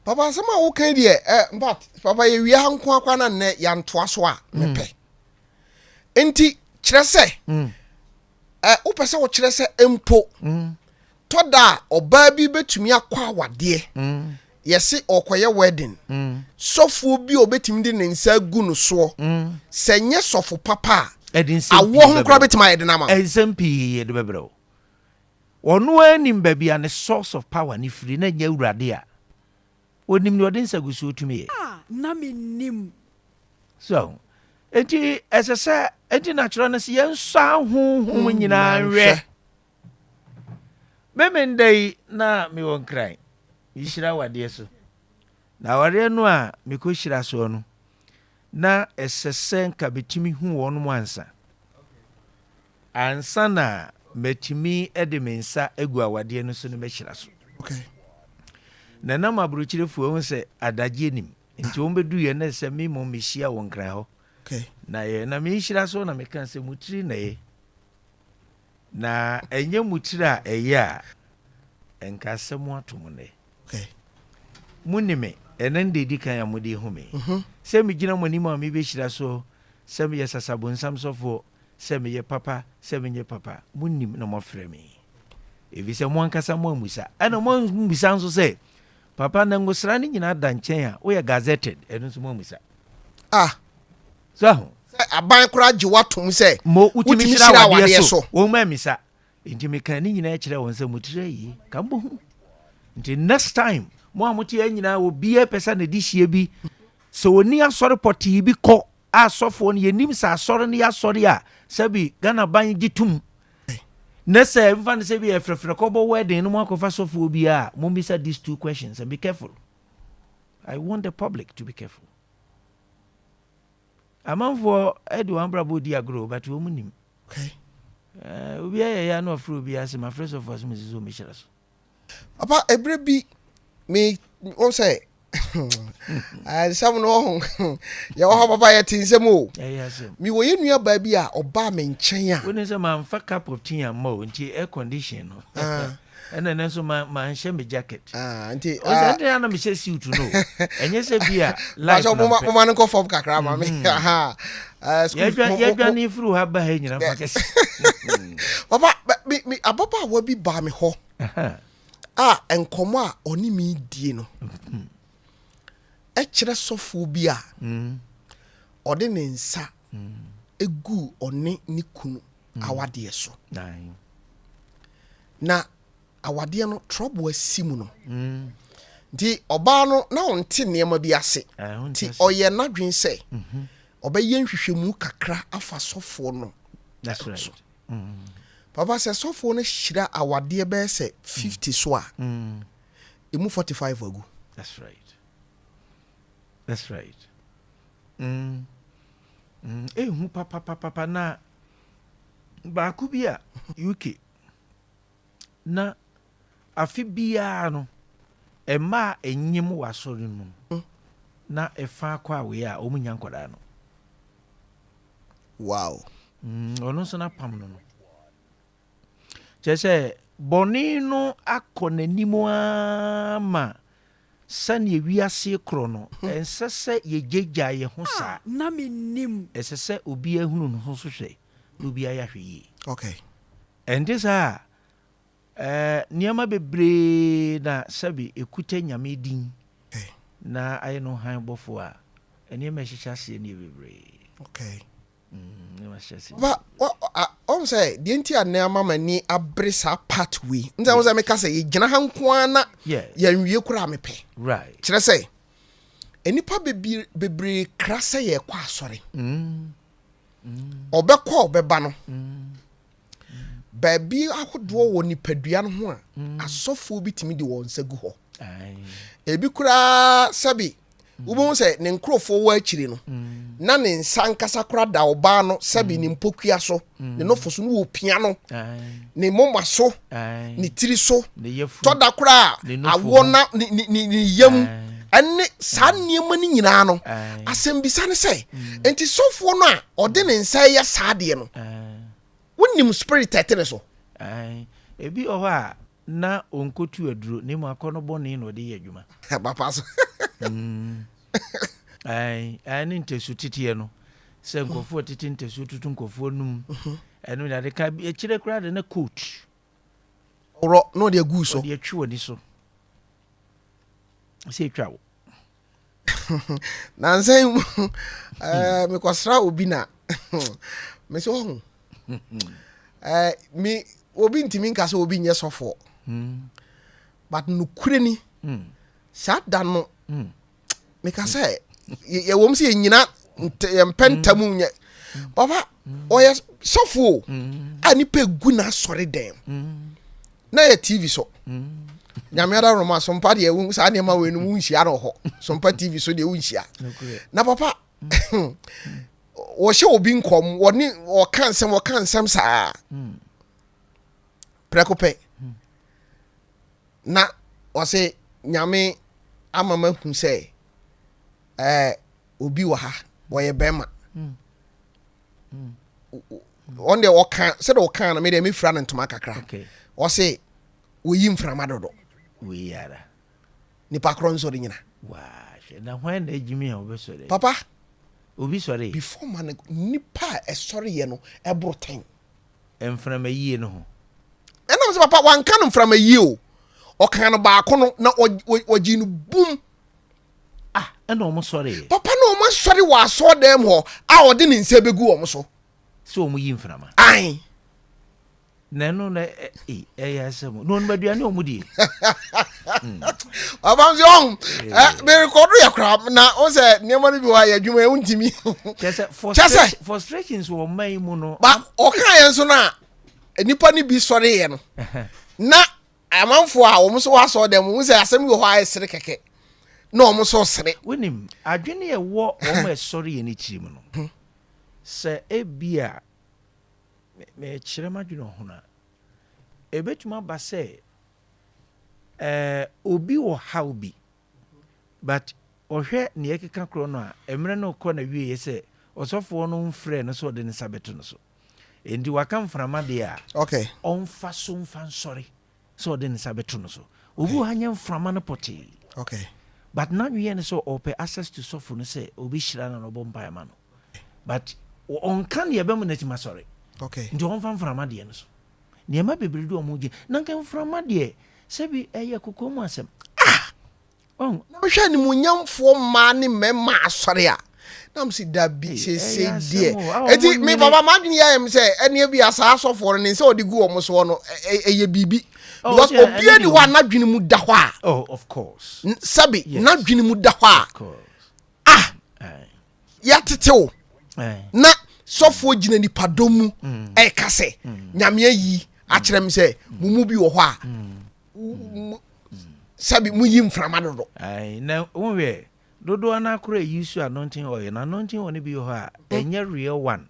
papa, asɛm a woka yi deɛ ɛ but papa, yɛwie ha nko akwa na nnɛ yɛantoa so a mepɛ. Nti kyerɛ sɛ ɛ wopɛ sɛ wokyerɛ sɛ mpo tɔ da a ɔbaa bi bɛtumi akɔ awadeɛ, yɛse ɔkɔyɛ wedding, sɔfoɔ bi a obɛtumi de ne nsa agu no soɔ, sɛ nyɛ sɔfo papa ɛde a, nsɛm awoɔ ho pii koraa bɛbrɛ wo. Bɛtumi ayɛ de no ama wo. Nsɛm pii yɛde bɛbrɛ wo. Ɔno anim baabi a ne source of power ne firi na nyɛ Awurade a onim deɛ ɔde nsagusuo tumi yɛ. A na menim. So enti ɛsɛ sɛ enti na kyerɛ no sɛ yɛnsɔ ahonhom nyinaa nhwɛ. Memenda yi na mewɔ Nkran mehyira awadeɛ so, na awadeɛ no a mekɔhyira soɔ no, na ɛsɛ sɛ nka metumi hu wɔn mu ansa na matumi de me nsa agu awadeɛ no so no mɛhyira so. Na nam aburokyerefoɔ ho sɛ adagye nim nti wɔn bɛdu yɛ na sɛ me mmom mehyia wɔ Nkran hɔ na yɛ na mehyira so na meka sɛ mo tiri na yɛ na ɛnyɛ mo tiri a ɛyɛ a nka asɛm ato mo nnɛ. Mo ni me ɛnɛ nde di kan a mode hu me sɛ megyina mo anim a mebɛhyira so sɛ meyɛ sasabonsam sɔfoɔ, sɛ meyɛ papa, sɛ menyɛ papa, monim na moafrɛ me, ɛfiri sɛ mo ankasa mo amusa, ɛna mo amusa nso sɛ papa na ngosra no nyinaa da nkyɛn a woyɛ gazetted, ɛno nso mo amusa. Ah. So aho sɛ aban koraa gye woatom sɛ mo wotumi wotumi hyira hyira awadeɛ awadeɛ so so. Wɔn mu amisa, nti meka ne nyinaa kyerɛ wɔn sɛ mo tiri ayie ka mbɔ nti next time mo a mote yɛn nyinaa, obiara pɛ sɛ ne de hyia bi sɛ oni asɔre pɔtee bi kɔ a, asɔfoɔ no yɛnim sɛ asɔre no yɛ asɔre a sɛbi Ghana ban gye tom, na sɛ mfa no sɛ bi yɛ frɛfrɛ kɔbɔ wedding no mu akɔfa sɔfoɔ bi a, mommisa these two questions and be careful. I want the public to be careful. Amanfoɔ ɛde wɔn abrabɔ di agorɔ, but wɔn mu nim. Obiara yɛ ya na ɔfrɛ obiara sɛ mafrɛ sɔfoɔ asɛm sɛ sɛ ɔmmɛhyira so. Papa, ɛberɛ bi me wɔn sɛ Nsɛm no ɔho yɛwɔ hɔ papa yɛte nsɛm o. Mewɔ yɛ nua baa bi a ɔbaa me nkyɛn a. Wone sɛ mamfa cup of tea amma o nti air condition no. Ah. Ɛna ɛnɛ nso ma manhyɛ me jacket. Ah, nti ɔsɛ ɛnde ana mehyɛ suit no. Ɛnyɛ sɛ bi a life na mpɛ. Moma no nkɔ fam kakra ma me. Mhm. Aha. Eh, Yɛdwa ne firi ha ba ha nyina fa kɛse. Papa, me me ababaawa bi baa me hɔ. A nkɔmmɔ a ɔne me die no ɛkyerɛ sɔfoɔ bi a mm. ɔde ne nsa mm. guu ɔne ne kunu mm. awadeɛ so. Na awadeɛ no trɔbo asi mu no. Nti ɔbaa no na ɔnte nneɛma bi ase. Nti ɔyɛ n'adwene sɛ mhm. ɔbɛyɛ nhwehwɛmu kakra afa sɔfoɔ no so. Papa sɛ sɔfoɔ no hyira awadeɛ bɛyɛ sɛ 50 so a, ɛmu 45 agu. That's right. That's right. Mm. Mm. Ehu papapapa na baako bi a UK na afe biara no mmaa a ɛnyem wɔ asɔre no mu no na ɛfa akɔ awei a wɔn nya nkwadaa no. Wow. Mm, ɔno nso n'apam no no. Kyerɛ sɛ bɔne no akɔ n'anim ara ma sɛnea wiase korɔ no, ɛnsɛ sɛ yɛgyagya yɛn ho saa. Na mennim. Ɛsɛ sɛ obiara hunu ne ho so hwɛ na obiara yɛ ahwɛyie. Okay. Ɛnte saa a, Ɛɛ, nneɛma bebree na sɛbe ɛkuta Nyame din na ayɛ no hann bɔfoɔ a, nneɛma a ɛhyehyɛ aseɛ no yɛ bebree. Okay. Mm, nneɛma hyehyɛ aseɛ. Ba, wa, a, ɔn sɛ, deɛ nti a nnɛ ama m'ani abere saa part wei, nti sɛ meka sɛ yɛgyina ha nko ara na yɛnwie koraa mepɛ. Right. Kyerɛ sɛ, nnipa bebree, bebree kra sɛ yɛkɔ asɔre. Mm. Ɔbɛkɔ a ɔbɛba no. Mm. Baabi ahodoɔ wɔ nipadua no ho a mm. asɔfoɔ bi tumi de wɔn nsa gu hɔ. Ebi koraa sɛbi mm. wobɛhu sɛ ne nkurɔfoɔ wɔ akyire no mm. na ne nsa ankasa koraa da ɔbaa no sɛbi ne mpokua so ne nofo so ne wɔpia no ne moma so ne tiri so tɔda koraa awoɔ na ne yam ɛne saa nneɛma no nyinaa no asɛmbisa ne sɛ nti sɔfoɔ no a ɔde ne nsa yɛ saa adeɛ no Wonim spirit a ɛte ne so. Ae, ebi wɔ hɔ a na ɔnkɔtu aduro na mmom akɔnnɔ bɔne na ɔde yɛ adwuma. Papa so. Ae, ae ne ntasuo teteɛ no, sɛ nkurɔfoɔ tete ntasuo tutu nkurɔfoɔ anum, ɛno ne ade ka, akyire koraa de na coat. Worɔ na ɔde agu so. Ɔde atwi w'ani so. Sɛ etwa wo. Nansa yi mu eh, mekɔsra obi na mese ɔho eh, me obi ntumi nka sɛ obi nyɛ sɔfoɔ but nokorɛ ni saa da no meka sɛ yɛwɔm sɛ yɛnyina yɛmpɛ ntam nyɛ papa ɔyɛ sɔfo o a nipa egu n'asɔre dɛm na yɛ tv so nyame ada roma sompa deɛ wo saa nneɛma wei no wo nhyia no hɔ sompa tv so deɛ wo nhyia na papa wɔhyɛ obi nkɔm wɔne wɔka nsɛm wɔka nsɛm saa prɛko pɛ na ɔse nyame ama mahu sɛ ɛɛ obi wɔ ha wɔyɛ bɛrima ɔn deɛ ɔka sɛdeɛ ɔka no me deɛ mefira no ntoma kakra ɔse wɔyi mframa dodo nipa korɔ nsɔre nyina papa obi sɔre before ma no nipa a ɛsɔre yɛ no ɛboro tɛn mframa yie no ho ɛnam sɛ papa wanka no mframa yie o ɔka no baako no na ɔgye no bum Ah, ɛna wɔn sɔreeɛ. Papa na wɔn asɔre wɔ asɔɔdan mu hɔ a ɔde ne nsa bɛgu wɔn so. Sɛ wɔn yi mframa. Ae. Na ɛno na ɛyɛ asɛm. Na wɔn aduane a wɔn die. Papa nso ɔn merekɔdo yɛ koraa na ɔn sɛ nneɛma no bi wɔ ha yɛ adwuma yɛ ntumi. Kyɛ sɛ frustrations wɔ ɔman yi mu no. Ba ɔka yɛn nso no a nnipa no bi sɔreeɛ no na Amanfoɔ a wɔn nso wɔ asɔre dɛm wɔn sɛ asɛm bi wɔ hɔ a ɛsere kɛkɛ na wɔn nso sere. Wonim, adwene a ɛwɔ wɔn a ɛsɔre yɛn no tirim no, sɛ ebia merekyerɛ m'adwene wɔ ho no a, ebetumi aba sɛ ɛɛ obi wɔ haw bi. But ɔhwɛ nea ɛkeka korɔ no a, mmerɛ no rekɔ n'awieɛ sɛ ɔsɔfoɔ no mfrɛɛ no sɛ ɔde ne nsa bɛto no so. Enti waka mframa deɛ a, Okay. ɔmfa so mfa nsɔre sɛ ɔde ne nsa bɛto no so. Obi wɔ ha nyɛ mframa no pɔtee. Okay. But n'adwene yɛ no sɛ ɔpɛ access to sɔfo no sɛ ɔbɛhyira no na ɔbɔ mpaeɛ ama no. But ɔnka deɛ ɛbɛma no atumi asɔre. Okay. Nti ɔmfa mframa deɛ no so. Nneɛma bebree de wɔn gye. Na nka mframa deɛ, sɛbi ɛyɛ kokoa mu asɛm. Ah! Ɔn. Na mehwɛ animuonyamfoɔ mmaa ne mmarima asɔre a, na mese dabi Ei, seesei ɛyɛ deɛ. asɛm o. A Eti wɔn me nyini. papa m'adwene yɛ ayɛ me sɛ ɛneɛ bi a saa asɔfoɔ no ne nsa a wɔde gu wɔn soɔ no ɛyɛ biribi. Oh, Because yeah, ɛno obiara deɛ ni hɔ a wɔn. n'adwene mu da hɔ a. Oh, of course. Sɛbi Yes. n'adwene mu da hɔ a. Of course. Ah! Aye. Yɛatete wo. Aye. Na sɔfoɔ gyina nipadɔm mu ɛka sɛ Nyame ayi akyerɛ me sɛ mo mu bi wɔ hɔ a sɛbi moyi mframa dodo. Ae, na wohwɛ dodoɔ no ara koraa ɛyi so anointing oil na anointing oil no bi wɔ hɔ a ɛnyɛ real one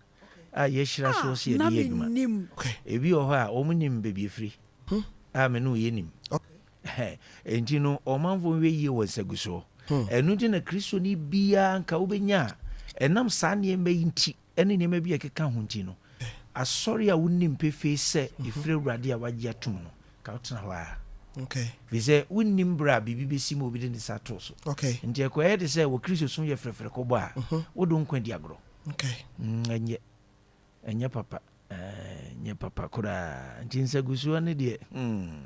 a yɛahyira soɔ Ah, sɛ na yɛde yɛ adwuma. mennim. Ebi wɔ hɔ a wɔn nim baabi ɛfiri a me ne wo yɛnim. Enti no ɔmanfoɔ nhwɛ yie wɔ nsagusoɔ. Ɛno nti na Kristoni biara nka wobɛnya a ɛnam saa nneɛma yi nti ne nneɛma bi a ɛkeka ho nti no, asɔre a wonim pefee sɛ ɛfiri Awurade a wagye atom no, ka wotena hɔ ara. Ɛfiri sɛ wonnim berɛ a biribi bɛsi ma obi de ne nsa ato wo so. Nti ɛkɔyɛ te sɛ wɔ Kristosom yɛ frɛfrɛ kɔbɔ a, wode wo nkwa di agorɔ. Ɛnyɛ, ɛnyɛ papa. Ɛnyɛ papa koraa. Nti nsagusoɔ no deɛ, hmm.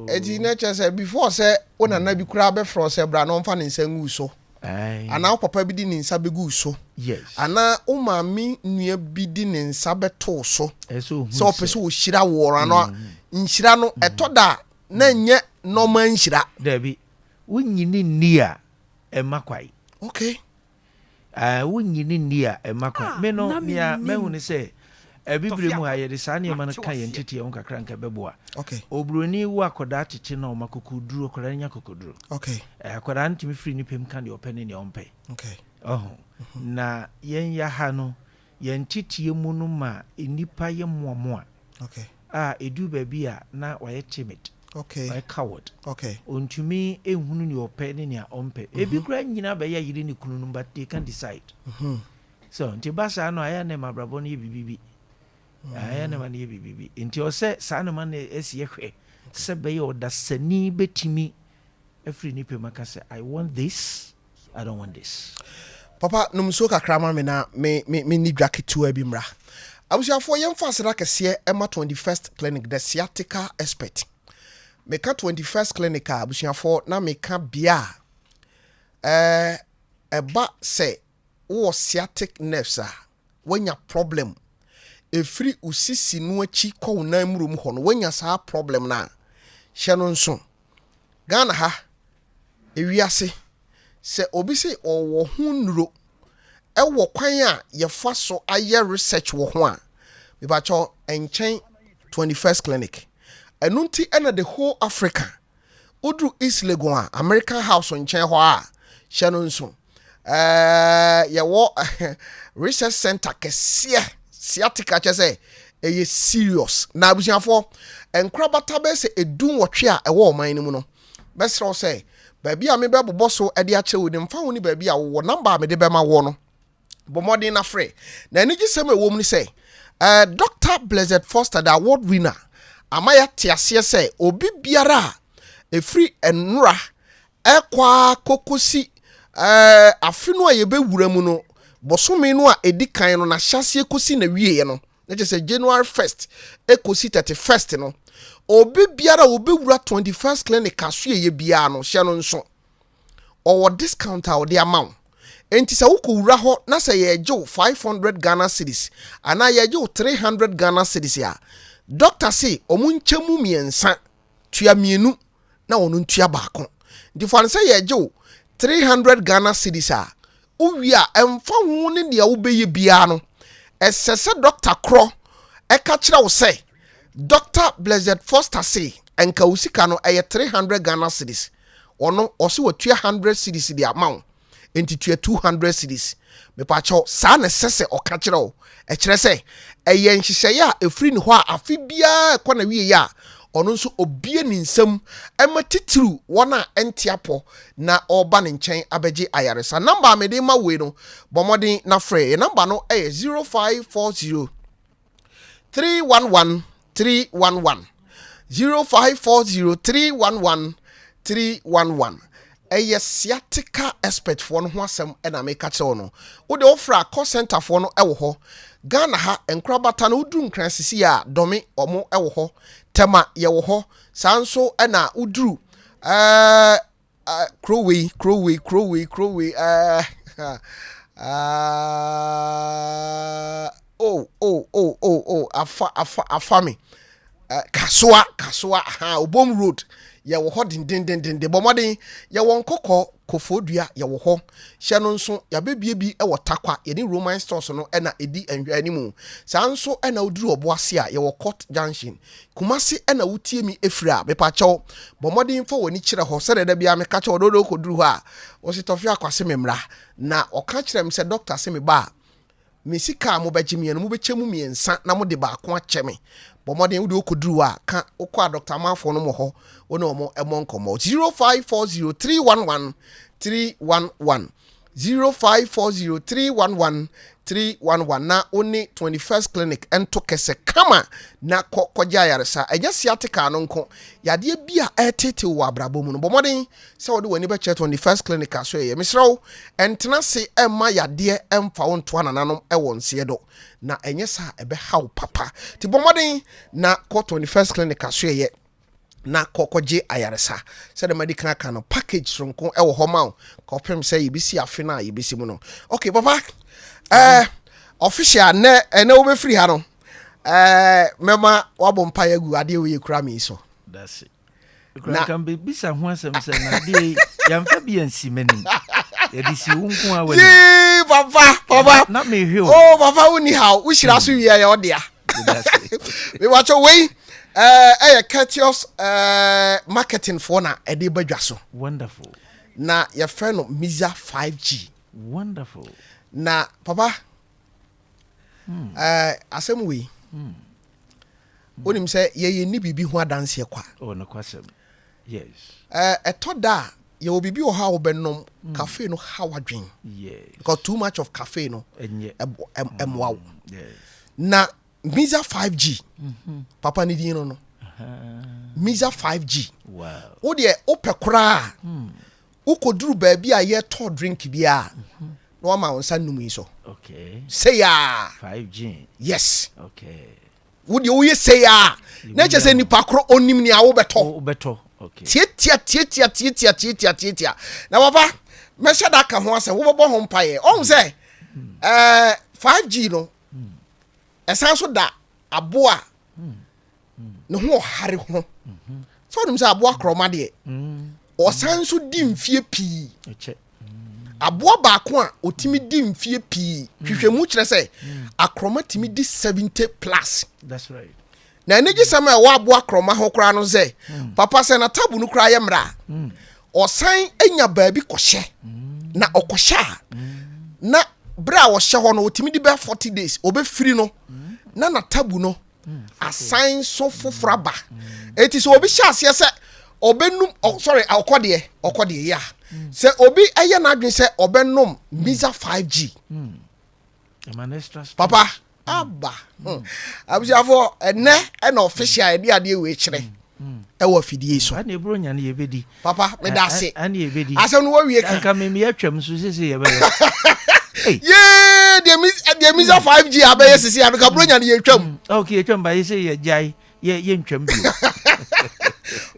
Eti na kyerɛ sɛ before sɛ wo nana bi koraa bɛfrɛ wo sɛ bra na ɔmfa ne nsa ngu so anaa wo papa bi de ne nsa bɛgu so anaa wo maame nua bi de ne nsa bɛto so sɛ ɔpɛ sɛ ɔhyira woɔ anaa nhyira no ɛtɔ da a na ɛnyɛ normal nhyira. Dabi, wonyini nni a ɛma kwae. Okay. Aah wonnye no nni a, ɛmma kwan. Ah, Me no, na nea mahu mennim. ne sɛ, Abibire mu ha, Tɔfiakɔ, yɛde saa nneɛma no mate ka yɛn waseɛ. nteteɛ ho kakra anka ɛbɛboa. Okay. Oburoni wo akwadaa tete no a, ɔma kokoduro, akwadaa no nya kokoduro. Okay. Eh, akwadaa no tumi firi ne pɛ mu ka deɛ ɔpɛ ne deɛ ɔmpɛ. Okay. Ɔho. Na yɛn ya ha no, yɛn nteteɛ mu no ma nnipa yɛ mmoamoa. Okay. A ɛduru baabi a na wayɛ timid. Okay. Ɔyɛ coward. Okay. Ɔntumi nhunu nea ɔpɛ ne nea ɔmpɛ. Ebi koraa nyina bɛyɛ yere ne kunu nom but they can't decide. So nti ba saa no ayɛ na ɛma abrabɔ no yɛ biribi bi. Ayɛ na ɛma no yɛ biribi bi. Nti ɔsɛ saa nneɛma no ɛsi yɛhwɛ sɛ bɛyɛ ɔdasani bɛtumi afiri ne pɛ mu aka sɛ I want this, I don't want this. Papa nom nsuo kakra ma me na me me me ni dwa ketewa bi mmra. Abusuafoɔ yɛmfa aseda kɛseɛ ɛma 21st Clinic the sciatica expert. Meka 21st Clinic a abusuafoɔ na meka bea a ɛɛ ɛba sɛ wowɔ sciatic nerves a woanya problem ɛfiri wo sisi no akyi kɔ wo nan murom hɔ no woanya saa problem no a hyɛ no nso. Ghana ha, ewiase, sɛ obi se ɔwɔ ho nnuro wɔ kwan a yɛfa so ayɛ research wɔ ho a, mepakyɛw ɛnkyɛn 21st Clinic. Ɛno nti na the whole Africa, woduru East Legon a, American House nkyɛn hɔ a, hyɛ no nso, ɛɛ yɛwɔ research center kɛseɛ sciatica kyɛ sɛ ɛyɛ serious na abusuafoɔ nkorabata bɛyɛ sɛ 18 a ɛwɔ ɔman no mu no bɛsrɛ wo sɛ baabi a mebɛbobɔ so de akyerɛ wo no mfa ho ne baabi a wowɔ namba a mede bɛma woɔ no bɔ mmɔden na frɛ na anigyesɛm a ɛwɔ mu ne sɛ eh, Dr. Blessed Foster the award winner ama yɛate aseɛ sɛ obi biara a ɛfiri nnora Ɛkɔ ara kɔkɔsi afe no a yɛbɛwura mu no, bosome no a ɛdi kan no n'ahyɛaseɛ kɔsi n'awieɛ no, na kyerɛ sɛ January 1st ɛkɔsi 31st no, obi biara a ɔbɛwura 21st Clinic asoɛeɛ biara no, hyɛ no nso, ɔwɔ discount a ɔde ama wo. Enti sɛ wokɔwura hɔ na sɛ yɛregye wo 500 Ghana cedis anaa yɛregye wo 300 Ghana cedis a, dɔkta se wɔn nkyɛ mu mmiɛnsa, tua mmienu na ɔno ntua baako. Nti fa no sɛ yɛgye wo 300 Ghana cedis a, wowie a, ɛmfa ho ne nea wobɛyɛ biara no, ɛsɛ sɛ dɔkta korɔ ɛka kyerɛ wo sɛ, Dɔkta Blessed Foster se nka wo sika no ɛyɛ 300 Ghana cedis, ɔno ɔse watua 100 cedis de ama wo. Enti tua 200 cedis. Mepakyɛw, saa na ɛsɛ sɛ ɔka kyerɛ wo. Ɛkyerɛ sɛ, ɛyɛ nhyehyɛe a ɛfiri ne hɔ a afe biara ɛkɔ n'awieeɛ a, Ɔno nso obue ne nsam ma titiriw wɔn a ɛnte apɔ na wɔreba ne nkyɛn abɛgye ayaresa. Namba a mede rema wo yi no, bɔ mmɔden na frɛ. Yɛn namba no yɛ 0540 311 311. 0540 311 311. Ɛyɛ sciatica expert foɔ no ho asɛm na meka kyerɛ wo no. Wo deɛ wofrɛ a call center foɔ no wɔ hɔ. Ghana ha nkorabata no woduru Nkran sisi a Dɔme wɔn wɔ hɔ. Tema yɛwɔ hɔ. Saa nso na woduru ɛɛ kuro wei kuro wei kuro wei kuro wei ɛɛ oh oh oh oh oh afa afa afa me. Kasoa, Kasoa, ahaa, Obom Road, yɛwɔ hɔ dendendenden. Bɔ mmɔden, yɛwɔ Nkɔkɔ, Kofoɔdua, yɛwɔ hɔ. Hyɛ no nso, yɛabɛbue bi wɔ Tarkwa, yɛne Roman Stores no na ɛdi nhwɛanimu. Saa nso na woduru Ɔboase a, yɛwɔ Court Junction. Kumasi na wotie me firi a, mepakyɛw, bɔ mmɔden fa w'ani kyerɛ hɔ. Sɛdeɛ da biara meka kyerɛ wo, dodo kɔduru hɔ a, wose Tɔfe Akwase memmra. Na ɔka kyerɛɛ me sɛ, Dɔkta se meba a, Me sika a mobɛgye meɛ no, mobɛkyɛ mu mmiɛnsa na mode baako akyɛ me. Bɔ mmɔden, wode wokɔduru hɔ a, ka, wokɔ a Dɔkta Amanfoɔ nom wɔ hɔ, wo ne wɔn mmɔ nkɔmmɔ. 0540 311 311 0540 311 311 na wo ne 21st Clinic nto kɛsɛ kama na kɔ kɔgye ayaresa. Ɛnyɛ sciatica no nko, yadeɛ bi a ɛretetew wɔ abrabɔ mu no, bɔ mmɔden sɛ wode w'ani bɛkyerɛ 21st Clinic a so ɛyɛ. Mesrɛ wo, ntena ase mma yadeɛ mfa wo ntoa nananom wɔ nseɛ do, na ɛnyɛ saa a ɛbɛha wo papa. Nti bɔ mmɔden na kɔ 21st Clinic a so ɛyɛ na kɔ kɔgye ayaresa. Sɛdeɛ madi kan aka no, package soronko wɔ hɔ ma wo kɔpem sɛ yɛbɛsi afe no a yɛbɛsi mu no. Okay, papa, eh, official, nɛ, ɛnɛ wobɛfiri ha no, eh, mɛma wabɔ mpaeɛ agu adeɛ wei yɛkura me yi so. That's it. Na nka mbɛbisa ho asɛm sɛ na adeɛ yi yɛmfa bi ansi m'anim yɛde si wo nko a w'anim. Yee papa papa. Na mehwɛ o. Oh papa wo ni ha wo hyira so wie yɛ ɔdea. Mewakyɛ wei ɛyɛ Courteous marketing foɔ na ɛde ba dwa so. Wonderful. Na yɛfrɛ no Miza 5G. Wonderful. Na papa ɛɛ asɛm wei. Wonim sɛ yɛn yɛnni biribi ho adanseɛ kwa. Oh, nokwasɛm. Yes. Ɛɛ ɛtɔ da a yɛwɔ biribi wɔ hɔ a wobɛnom, cafe no ha w'adwen. Yes. Because too much of cafe no Ɛnyɛ. ɛmmoa wo. Yes. Na Miza 5G, papa ne din no no. Miza 5G. Wow. Wo deɛ wopɛ koraa a, wokɔduru baabi a yɛtɔ drink biara na wama wo nsa num yi so. Okay. Sei a. 5G. Yes. Okay. Wo deɛ woyɛ sei a na kyerɛ sɛ nipa korɔ onim nea wobɛtɔ. Wobɛtɔ. Okay. Tiatia tiatia tiatia tiatia tiatia. Na papa mɛhyɛ da ka ho asɛm wobɛbɔ ho mpaeɛ. Ɔhu sɛ ɛɛ 5G no ɛsan so da aboa a ne ho ɔhare ho. Sɛ wonim sɛ aboa korɔma deɛ ɔsan so di mfie pii. Aboa baako a ɔtumi di mfie pii hwehwɛmu kyerɛ sɛ akorɔma tumi di 70 plus. Na anigyesɛm a ɛwɔ aboa korɔma ho koraa no sɛ papa sɛ n'atabu no koraa yɛ mmerɛ a ɔsan nya baabi kɔhyɛ na ɔkɔhyɛ a na berɛ a ɔhyɛ hɔ no ɔtumi di bɛyɛ 40 days ɔbɛfiri no na n'atabu no asan so foforɔ aba. Eti sɛ obi hyɛ aseɛ sɛ ɔbɛnum oh, sorry ɔkɔ deɛ ɔkɔ deɛ ya sɛ obi ɛyɛ n'adwene sɛ ɔbɛnom Miza 5G papa aba hmm. Abusuafoɔ ɛnɛ ɛna official ɛde adeɛ wei kyerɛ ɛwɔ afidie so. Ɛna eburo nya no yɛbɛdi. Papa meda ase. Ɛna yɛbɛdi. Asɛm no wɔwie ka. Nka mimi atwam so sese yɛbɛyɛ. Yee deɛ mi deɛ mi sɛ 5G abɛyɛ sisi a meka buro nya no yɛtwam. Ok yɛtwam ba yɛsɛ yɛgyae yɛ yɛntwam bio.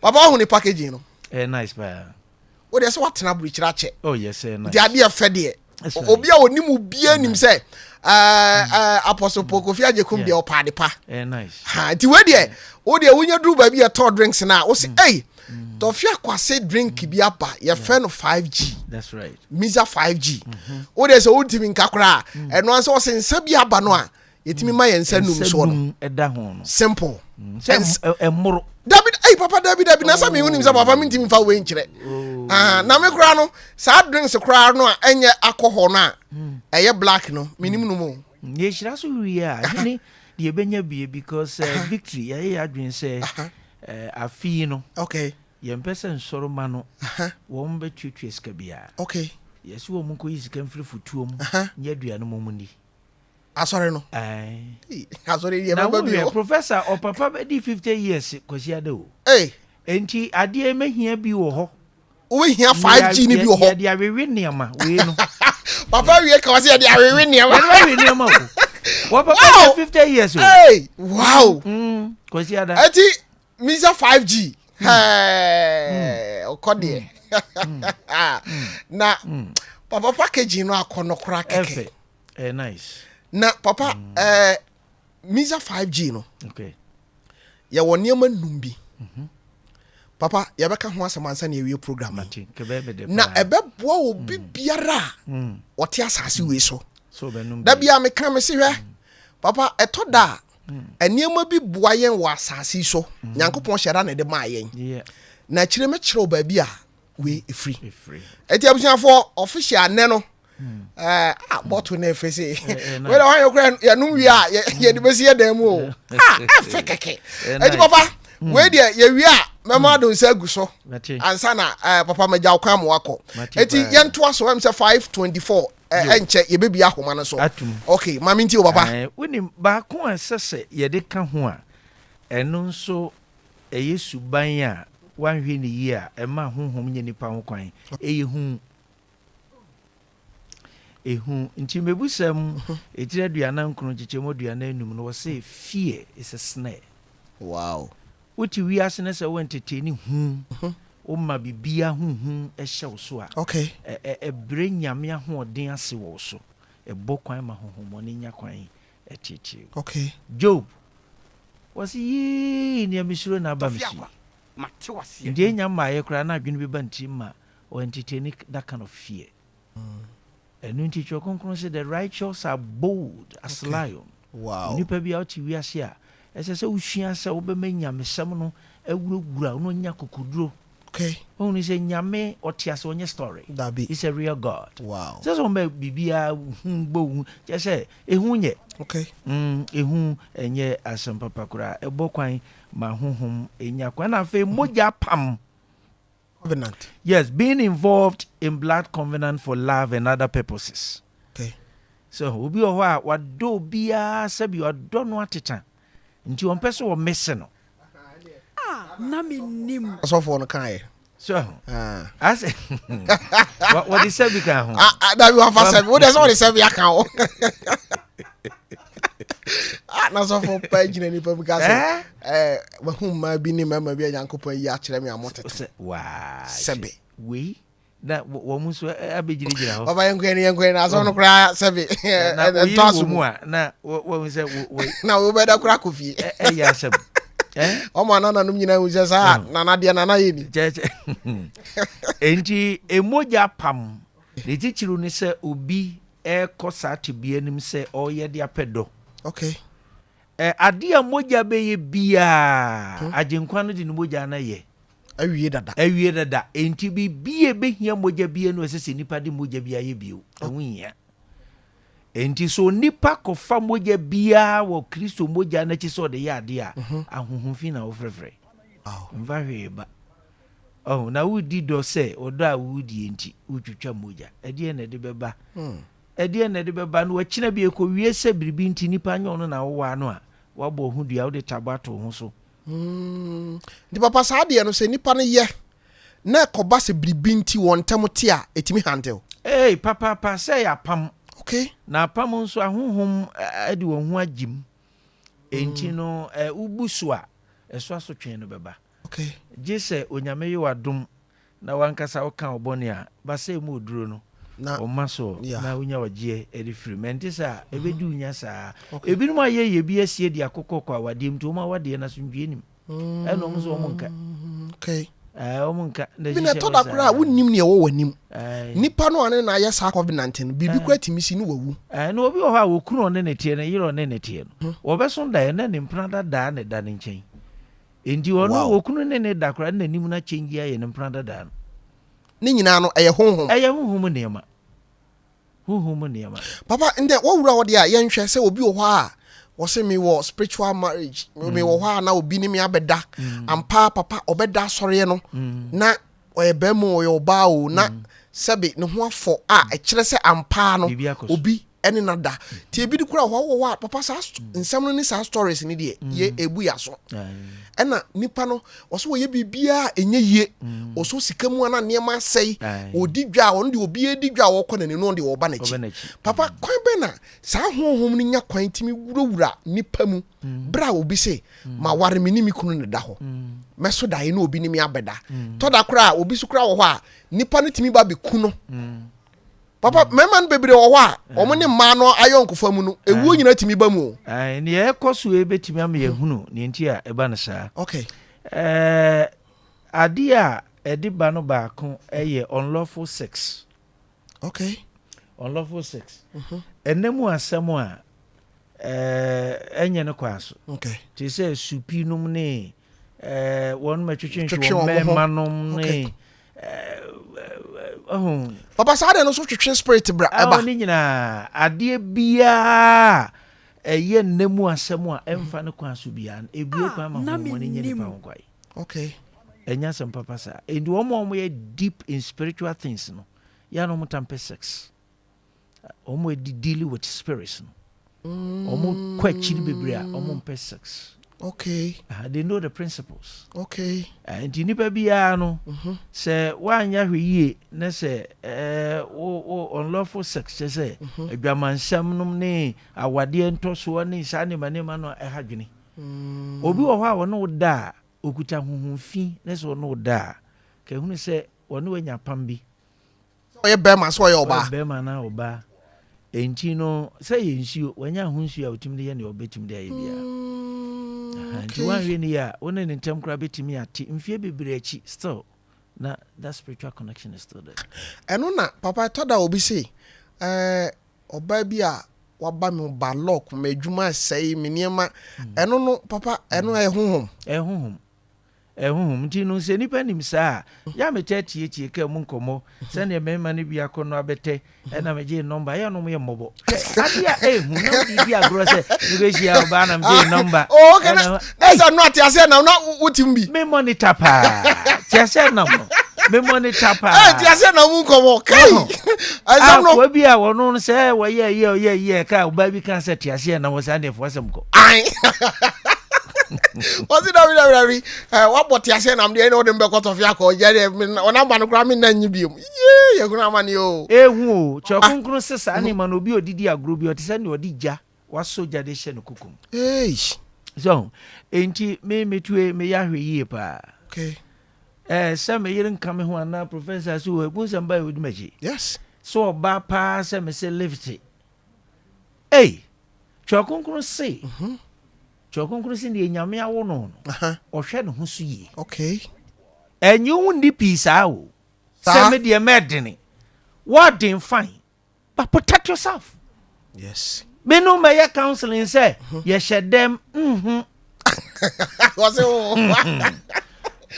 Papa ɔho ne packaging no. Ɛyɛ nice paa. Wo deɛ sɛ woatena aburokyire akyɛ. Oh yes, ɛyɛ nice. Nti adeɛ fɛ deɛ. Obi a onim wo biara nim sɛ ɛɛ ɛɛ Apostle Paul Kofi Agyekum deɛ ɔpɛ ade pa. Ɛyɛ nice. Ha nti wei deɛ wo deɛ wonya duru baabi yɛ tɔɔ drinks na wo se ɛy Tɔfi Akwase drink bi aba yɛfrɛ no 5G. That's right. Miza 5G. Wo deɛ sɛ wontumi nka koraa ɛno ara sɛ ɔse nsa bi aba no a yɛtumi ma yɛn nsa num soɔ no ɛda ho no simple mm, sɛ ɛmmoro dabi ɛyi papa dabi dabi na sɛ mi nim sɛ papa mi ntumi nfa wei nkyerɛ oh. ah, na me koraa no saa drinks koraa no a ɛnyɛ alcohol no a mm. ɛyɛ black no mi nim no mu. Mm, yɛhyira so wie a ɛne deɛ ɛbɛnya bie because uh, victory yɛayɛ yɛ adwene sɛ. Afe yi no, Okay. yɛmpɛ sɛ nsɔremma no wɔn bɛtuatua sika biara. Okay. Yɛse wɔn nkɔyi sika mfiri fotuo mu nyɛ aduane ma wɔn nni. Asɔre no. Ae. Asɔre yi Na ɛbɛba bi wohwɛ o. professor ɔpapa bɛdi 50 years Kwasiada o. Hey. Enti adeɛ mɛhia bi wɔ hɔ. Wobɛhia 5G no bi wɔ hɔ. Yɛde awewe nneɛma wei no. Papa wie ka wɔ sɛ yɛde awewe nneɛma. Yɛde awewe nneɛma o. Wɔ papa yɛ 50 years o. Hey, wow. Kwasiada. Eti misa 5G. Hey, ɔkɔ deɛ. Na papa packaging no akɔ no koraa kɛkɛ. Ɛfɛ. Ɛyɛ nice. Na papa ɛɛ misa 5G no. Okay. Yɛwɔ nneɛma num bi. Papa yɛbɛka ho asɛm ansa na yɛwie program yi. Na ɛbɛboa obi biara a ɔte asase wei so. Da bia meka me se hwɛ papa ɛtɔ da a nneɛma bi boa yɛn wɔ asase yi so. Nyankopɔn hyɛ da na ɛde maa yɛn. Na akyire mɛkyerɛ wo baabi a wei ɛfiri. Ɛti abusuafoɔ official nɛ no ɛɛ ah bɔtol na efe se wei na wɔn kura yɛnum wie a yɛde bɛsi yɛ dan mu o ah ɛfɛ kɛkɛ ɛti papa wei deɛ yɛwie a mɛma ado nsa agu so ansa na ɛɛ papa mɛgya kwan mu akɔ ɛti yɛntoa so ɛm sɛ 5:24 ɛnkyɛ yɛbɛbi ahoma no so ok maame nti o papa. Wonim baako a ɛsɛ sɛ yɛde ka ho a ɛno nso ɛyɛ suban a wanhwɛ ne yie a ɛma honhom nyɛ nipa ho kwan ɛyɛ hu. Ehu. Nti Mmebusɛm etiri 49 nkyekyɛmu 45 no wɔse fear is a snare. Wow. Wote wiase no sɛ wo entertain hu, woma biribiara ho hu hyɛ wo so a, Okay. ɛbrɛ Nyame ahoɔden ase wɔ wo so. Ɛbɔ kwan ma honhommɔne nya kwan teetee wo. Okay. Job, wɔse yii nea mesuro na aba me so yi. Nti enya mmaeɛ koraa na adwene bi ba ne tirim ma Ɔ entertain that kind of fear. Ɛno nti Twerɛ Kronkron se the righteous are bold as lion. Wow. Onipa bi a wote wiase a, ɛsɛ sɛ wosua sɛ wobɛma nyamesɛm no awurawura wo na wanya kokoduro. Okay. Wohunu sɛ Nyame ɔte ase, ɔnyɛ story. Dabi. He's a real God. Wow. Sɛ sɛ ɔma biribiara hu bɔ hu, kyerɛ sɛ ehu nyɛ. Okay. Ehu ɛnyɛ asɛm papa koraa. Ɛbɔ kwan ma honhom nya kwan. Na afei mogya apam. Covenant. Yes, being involved in blood covenant for love and other purposes. Okay. So obi wɔ hɔ a wadɔ obiara sɛbi wadɔ no ateta nti ɔmpɛ sɛ ɔmese no. Ah, na mennim. Asɔfoɔ no kaeɛ. So asɛ wɔde sɛbi ka ho. Ah, ah, dabi wafa sɛbi wo deɛ sɛ wɔde sɛbi aka ho. Ah, na sɔfo pa gyina nipa mu ka sɛ eh? eh, mahu mmaa bi ne mmarima bi a Nyankopɔn ayi akyerɛ me a motete sɛbe. Wei na wɔn nso abɛgyinagyina hɔ. Papa yɛnkɔ ni yɛnkɔ ni asɛm no koraa sɛbe ɛntɔ aso mu a na wɔn sɛ wɔ na wɔbɛda koraa kɔ fie. Ɛyɛ asɛm. Ɔmo anananom nyinaa hu sɛ saa nana deɛ nana yɛ ni. Kyɛkyɛ enti emogya pam ne titiriw ne sɛ obi ɛrekɔ saa tebea no mu sɛ ɔreyɛ de apɛ dɔ. Okay. Ɛ, ade a mogya bɛyɛ biara, Agyenkwa no de ne mogya no ayɛ. Awie dada. Awie dada. Enti biribi a ɛbɛhia mogya biara no, ɛsɛ sɛ nnipa de mogya bi ayɛ bio. Ɛho nhia. Enti sɛ onipa kɔfa mogya biara wɔ Kristo mogya no akyi sɛ ɔde yɛ adeɛ a, ahonhom fi na wofrɛfrɛ. Mfa hwee ba. Ɔho, na wodi dɔ sɛ ɔdɔ a woredie nti, wotwitwa mogya. Ɛdeɛn na ɛde bɛba? Ɛdeɛn na ɛde bɛba? Na wakyina bi ɛkɔwie sɛ biribi nti nipa nyɛ ɔno na wowaa no a, woabɔ wo ho dua, wode tabɔ ato wo ho so. Nti papa saa adeɛ no sɛ nipa no yɛ na ɛkɔba sɛ biribi nti wɔn ntam te a, ɛtumi handle? Ei, papaapa, sɛ ɛyɛ apam. Okay. Na apam nso ahonhom de wɔn ho agye mu. Enti no, wobu so a, ɛso asotwee no bɛba. Okay. Gye sɛ Onyame yɛ wo adom na w'ankasa woka wo bɔne a, ba sɛ mu oduro no, Na, ɔma so yeah. na wonya ɔgyeɛ de firi mu. Ɛnte saa a, ɛbɛdi wo nya saa. Okay. Ebinom ayɛ yɛ bi asie de akokɔ kɔ awadeɛ mu nti wɔn awadeɛ no asomdwoeɛ nim. Ɛna wɔn nso wɔn nka. Okay. Ɛɛ, wɔn nka. Na Bi na ɛhyehyɛ ɛtɔ da wɔn koraa a saa. wonnim nea ɛwɔ w'anim. Ɛɛ. Nipa no a ne na ayɛ saa covenant no, biribi koraa tumi si ne wawu. Ɛɛ, na obi wɔ hɔ a okunu ɔne ne teɛ no, yere ɔne ne teɛ no, wɔbɛso daeɛ na ne mpena dadaa na ɛda ne nkyɛn. Enti ɔno Wow. okunu ne ne da koraa ne n'anim no akyɛngyi ayɛ ne mpena dadaa no. Ne nyinaa no, ɛyɛ honhom. Ɛyɛ honhom mu nneɛma. Honhom mu nneɛma. Papa, ndɛ wɔwura hɔ deɛ a, yɛnhwɛ sɛ obi wɔ hɔ a Wɔse me wɔ spiritual marriage, me wɔ hɔ a na obi ne me abɛda. Ampa papa ɔbɛda asɔreɛ no na ɔyɛ bɛrima o, ɔyɛ ɔbaa o, na sɛbe ne ho afɔ a ɛkyerɛ sɛ ampa no obi ɛne no da. Nti ebi de kura hɔ wɔ hɔ a papa saa nsɛm no ne saa stories no deɛ yɛ ebu yɛ aso. Ɛna nipa no ɔsɛ wɔyɛ biribiara a ɛnyɛ yie. Ɔsɔ sika mu a na nneɛma asɛe. Ɔdi dwa a ɔno deɛ obiara di dwa a ɔkɔ n'anim na ɔno deɛ ɔba n'akyi. Papa kwan bɛn na saa honhom no nya kwan tumi wurawura nipa mu berɛ a obi se maware me ne me kunu na ɛda hɔ mɛso daeɛ na obi ne me abɛda. Tɔ da koraa obi so koraa wɔ hɔ a nipa no tumi ba bɛku no. Papa, mmarima no bebree wɔ hɔ a, wɔn ne mmaa no ayɔnkofa mu no, ewuo nyinaa tumi ba mu o. Ae, nea ɛkɔ so yi bɛtumi ama yɛahunu nea nti a ɛba no saa. Okay. Ɛɛ, adeɛ a ɛde ba no baako yɛ unlawful sex. Okay. Unlawful sex. Ɛnna mu asɛm a ɛɛ ɛnyɛ ne kwan so. Okay. Te sɛ supi nom ne ɛɛ wɔn mɛtwetwe wɔn mmarima nom ne. Ɔho. Papa saa deɛ no so twetwe spirit bra ɛba. Ɛwɔ ne nyinaa adeɛ biara ɛyɛ nna mu asɛm a ɛmfa ne kwan so biara no ebue kwan ma honhommɔne nya nipa ho kwan. Okay. Ɛnyɛ asɛm papa saa. Enti wɔn a wɔyɛ deep in spiritual things no yɛ a na wɔn tam pɛ sex. Wɔn a deal with spirits no. Wɔn kɔ akyiri bebree a wɔn mpɛ sex. Okay. They know the principles. Okay. Nti nipa biara no, mm -hmm. sɛ woanyɛ ahwɛ yie na sɛ eh, wo wo unlawful sex kyɛ sɛ mm -hmm. adwamansɛm nom ne awadeɛ ntɔsoɔ ne saa nneɛma nneɛma no ɛha dwene. Obi wɔ hɔ a ɔne wo da a okuta honhom fi ne sɛ ɔne wo da a ka ehunu sɛ ɔne wanya apam bi. Sɛ ɔyɛ bɛrima sɛ ɔyɛ ɔbaa. Ɔyɛ bɛrima anaa ɔbaa. Enti no, sɛ ɛyɛ nsuo, wanya ho nsuo a ɔtumi de yɛ nea ɔbɛtumi de ayɛ biara. Aha, nti woanhwɛ no yie a, wo ne ne ntam koraa bɛtumi ate mfeɛ bebree akyi, still na that spiritual connection is still there. Ɛno na papa ɛtɔ da a obi se ɛɛ ɔbaa bi a waba me ba lock m'adwuma asɛe me nneɛma ɛno no papa ɛno ɛyɛ honhom. Ɛyɛ honhom. Ɛhonhom nti no, sɛ nnipa nim saa a, yɛ a metaa tietie kaa mu nkɔmmɔ sɛdeɛ mmarima no bi akɔnnɔ abɛtɛ, ɛna megyee nɔmba, ɛyɛ a na wɔyɛ mmɔbɔ. Hwɛ, adeɛ a ɛyɛ hu na wode di agorɔ sɛ mebɛhyia ɔbaa na megyee nɔmba. Oh, okay, na na sɛ no ate aseɛ nam na wotim bi. Me monitor paa, te aseɛ nam no, me monitor paa. Ɛ te aseɛ nam mu nkɔmmɔ, kai. Ɛnsɛm no. Akoa bi a wɔno no sɛ wɔyɛ yɛ ɔyɛ yɛ ka ɔbaa bi ka sɛ te aseɛ nam wɔ saa deɛ fo asɛm kɔ. Ae. Wɔsi dabi dabi dabi ɛ wabɔ te aseɛ nam deɛ ɛna ɔde mbɛkɔ tɔfe akɔ ɔgya deɛ ɔnamba no koraa mi nna nyi biom yee yɛ hunu amane o. Ehu o, Kyerɛ Kronkron se saa ne ma no obi a ɔdidi agorɔ bi ɔte sɛ nea ɔde gya wasɔ gya de hyɛ ne koko mu. Eish. So enti me metue meyɛ ahwɛ yie paa. Okay. Eh, sɛ me yere nka me ho anaa professor so wɔ ebu nsɛm ba yɛ odi m'akyi. Yes. Sɛ ɔbaa paa sɛ me se lift. Ei, Twerɛ Kronkron se, Twerɛ Kronkron se deɛ Nyame awo no no, ɔhwɛ ne ho so yie. Okay. Ɛnye wo nni pii saa o. Sɛ me deɛ mɛdene. Woaden fine, but protect yourself. Yes. Me no mɛyɛ counseling sɛ yɛhyɛ dɛm mhm. Wɔse wo.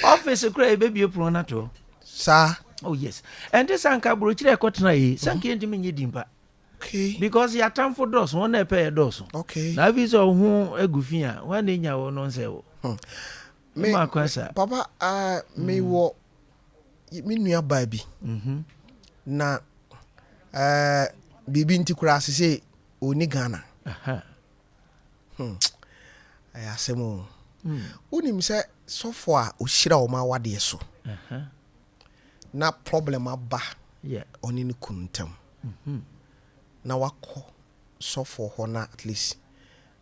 Office kora yɛbɛbie pono no ato. Saa. Oh yes. Ɛnte sɛ anka aburokyire ɛkɔtena yi, sɛ anka yɛntumi nyɛ din pa. Okay. Because yɛatamfo dɔɔso, wɔn na ɛpɛ yɛ dɔɔso. Okay. Na afei sɛ ɔho agu fi a, wɔn na enya wɔn no nsɛ wɔ. Hmm. Me, me papa, uh, me hmm. wɔ me nua baa bi. Mm -hmm. Na uh, biribi nti koraa sese ɔni Ghana. Aha. Hmm. Ɛyɛ asɛm o. Hmm. Wonim sɛ sɔfo a ɔhyira wɔn awadeɛ so. Uh -huh. Na problem aba Yeah. ɔne ne kunu ntam. Na wakɔ sɔfoɔ hɔ na at least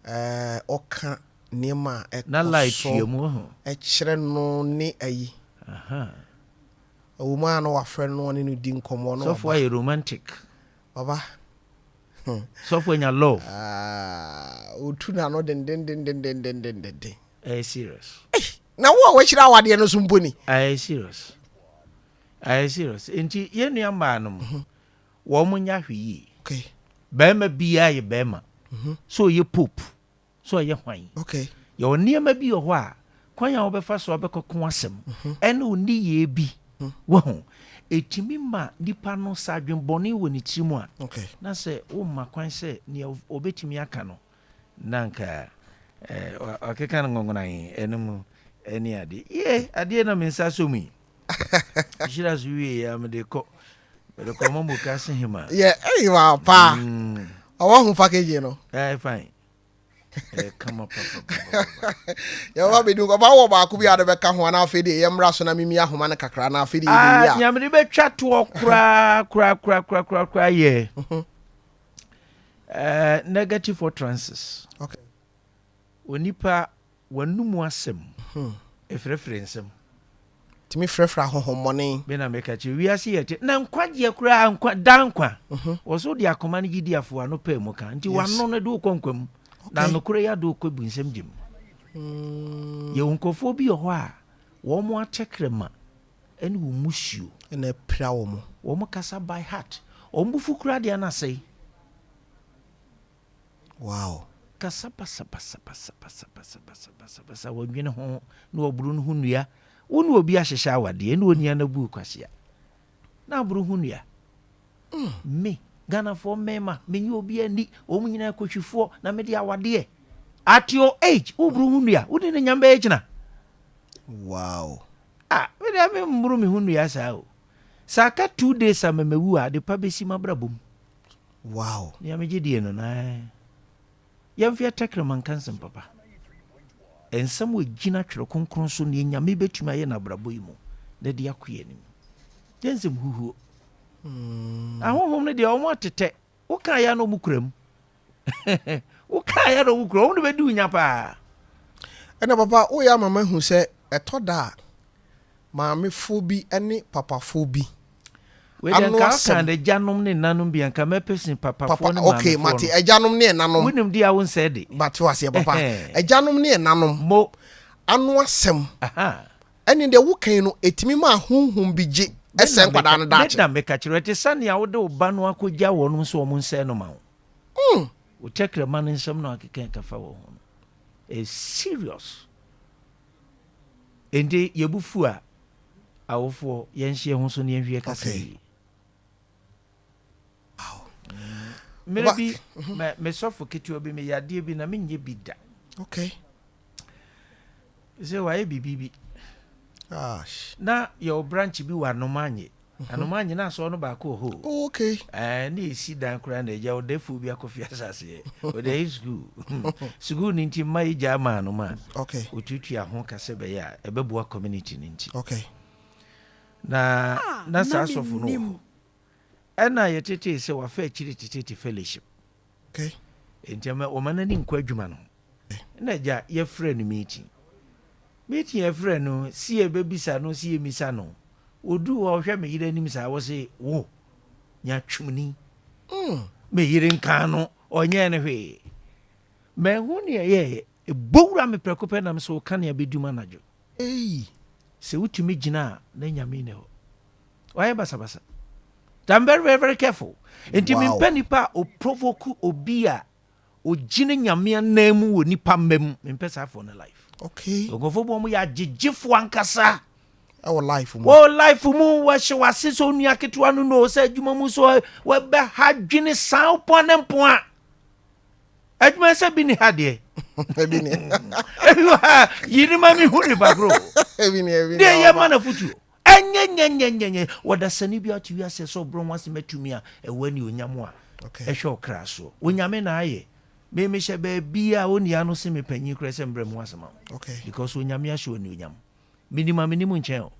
eh, ɔka nneɛma a Na ɛkɔ light so tua mu wahu. kyerɛ no ne ayi. Aha. Ɛwɔ mu a na wafrɛ no na ɔne no di nkɔmmɔ na Sɔfoɔ waba. ayɛ romantic. Baba. Sɔfoɔ anya love. Ah, ɔtu n'ano dendendendendendenden. Ɛyɛ serious. Ei, na wo a wahyira awadeɛ no so mpo ni. Ɛyɛ serious. Ɛyɛ serious. Nti yɛn nua mmaa nom, wɔn nyɛ ahwɛyie. Okay. Barima biara yɛ barima. Sɛ ɔyɛ pope, sɛ ɔyɛ hwan. Okay. Yɛwɔ nneɛma bi wɔ hɔ a, kwan a wobɛfa so abɛkɔko asɛm ɛne wo nneyɛɛ bi, wahu, ɛtumi ma nipa no sɛ adwenbɔne wɔ ne tirim a, Okay. na sɛ womma kwan sɛ nea ɔbɛtumi aka no. Na anka eh, ɔkeka no nwonwonan ɛno mu ɛne adeɛ. Ye, adeɛ na me nsa sɔ mu yi. Hyira so wie ya mede kɔ. Mede kɔ ma Mokase hema. Yɛ, ɛyi wa paa. Ɔwɔ ho package no. Eh, fine. Eh, kama papa. Yɛbɛba bɛdi nkɔmɔ. Wɔ baako bi a de bɛka ho anaa afei deɛ yɛmmra so na mimi ahoma no kakra na afei deɛ yɛbɛwie a. Ah, nyame de bɛtwa toɔ koraa koraa koraa koraa koraa koraa yɛ. Uh, negative utterances. Okay. Onipa w'anomu asɛm ɛfrɛfrɛ nsɛm. Tumi frɛfrɛ ahonhommɔne. Me na meka kyerɛ wiase yɛ te na nkwagyeɛ koraa nkwa daa nkwa. Wɔ so de akoma no gye di afo ano pɛɛ mu ka nti w'ano no de wokɔ nkwa mu na nokorɛ yi ade wokɔ bu nsɛm gye mu. Yɛwɔ nkurɔfoɔ bi wɔ hɔ a wɔn atɛkrɛma ne wɔn mmusuo. Na apira wɔn. Wɔn kasa by heart. Wɔn bo fu koraa deɛ na asɛe. Wow. Kasa basabasabasabasabasabasa, wɔdwene ho na wɔboro no ho nnua. Wo ne obi ahyehyɛ awadeɛ na onua no abu wo kwasea na aboro ho nnua. Me, Ghanafoɔ mmarima, menye obiara nni, wɔn nyinaa kɔhwifoɔ na mede awadeɛ. At your age, woboro ho nnua, wo ne ne nyame bɛyɛ gyina. Wow. Ah, me deɛ me mboro me ho nnua saa o. Sɛ aka 2 days ama mawu a, ade pa bɛsi m'abrabɔ mu. Nea megye die no na yɛmfa yɛn tɛkrɛma nka nsɛm papa. Nsɛm a ɛgyina Twerɛ Kronkron so nea Nyame bɛtumi ayɛ no abrabɔ yi mu na ɛde akɔ yɛn anim. Nyɛ nsɛm huhuo. Ahonhom no deɛ wɔn atetɛ. Wokaa yɛ na wɔn kura mu. Wokaa yɛ na wɔn kura wɔn de bɛdi wo nya paa. Ɛna papa woyɛ ama mahu sɛ ɛtɔ da a maamefoɔ bi ne papafoɔ bi Wei deɛ nka ɔka no agyanom ne nnanom bi anka mɛpɛ sin papafoɔ ne okay, maamefoɔ mate agyanom ne ɛnanom. Wonim deɛ a wonsɛe de. Mate waseɛ papa. Agyanom ne ɛnanom. Mo. Ano asɛm. Ɛne deɛ wokan no ɛtumi ma ahonhom bi gye ɛsɛ nkwadaa no daakye. Meda meka kyerɛ ɛte sɛ nea wode wo ba no akɔgya wɔnom sɛ wɔn nsɛe no ma wo. Wo tɛkrɛma no nsɛm na wakeka ɛka fa wɔ ho no. It's serious. Enti yɛbu fu a, awofoɔ yɛnhyɛ yɛn ho so na yɛnhwɛ yɛ kasa yie. Mmerɛ bi, me sɔfo ketewa bi, meyɛ adeɛ bi na menyɛ bi da. Okay. Sɛ wayɛ biribi bi. Na yɛwɔ branch bi wɔ Anomanye. Anomanye na asɔre no baako wɔ hɔ. Oh, okay. Ɛɛ ne yɛsi dan koraa na agya ɔdafoɔ bi akɔfi asaseɛ. Ɔde ayi sukuu. Sukuu no nti mma yɛgyaa maa no ma. Okay. Ɔtuatua ho ka sɛ bɛyɛ a ɛbɛboa community no nti. Okay. Na na saa asɔfo no wɔ hɔ. Ɛna yɛtetee sɛ wafa akyiri tetete fellowship. Okay. Nti ɛma wɔma n'ani nkɔ adwuma no ho. Ɛna agya yɛfrɛ no meeting. Meeting yɛfrɛ no si yɛbɛbisa no si yɛmisa no. Ɔduu hɔ ɔhwɛ me yere anim saa wɔse wo nyatwomni. Me yere nkaa no ɔnyɛɛ no hwee. Manhu nea ɛyɛeɛ. Ɛbɔ wura me prɛko pɛ nam sɛ woka nea bɛdum anadwo. Ei. Sɛ wotumi gyina a na Nyame nni hɔ. Wayɛ basabasa. Nti I'm very very very careful. Nti mempɛ nipa a ɔprovoke obi a ɔgyina Nyame anan mu wɔ nipa mma mu. Mempɛ saa foɔ no life. Okay. Nkurɔfoɔ bi wɔn yɛ agyegyefoɔ ankasa. Ɛwɔ life mu. Wɔ life mu wɔhyɛ wase sɛ onua ketewa no no sɛ adwuma mu so wɔbɛ ha dwene saa pɔn ne mpoa. Adwuma sɛ bi ni ha deɛ. Ebi ni. Ebi wɔ ha yi ni ma mi hu nipa koro. Ebi ni ebi ni. Deɛ yɛ ma na futuo. Ɛnyɛnyɛnyɛnyɛnyɛ wɔdasani bi ate wiase sɛ ɔbrɛ ho ase matumi a ɛwɔ ani onyam a ɛhwɛ ɔkra soɔ. Onyame na ayɛ. Me mehyɛ baabi a onua no se me panyin koraa sɛ mbrɛ mu asɛm a. Because onyame ahyɛ onionyam. Menim a menim nkyɛn o.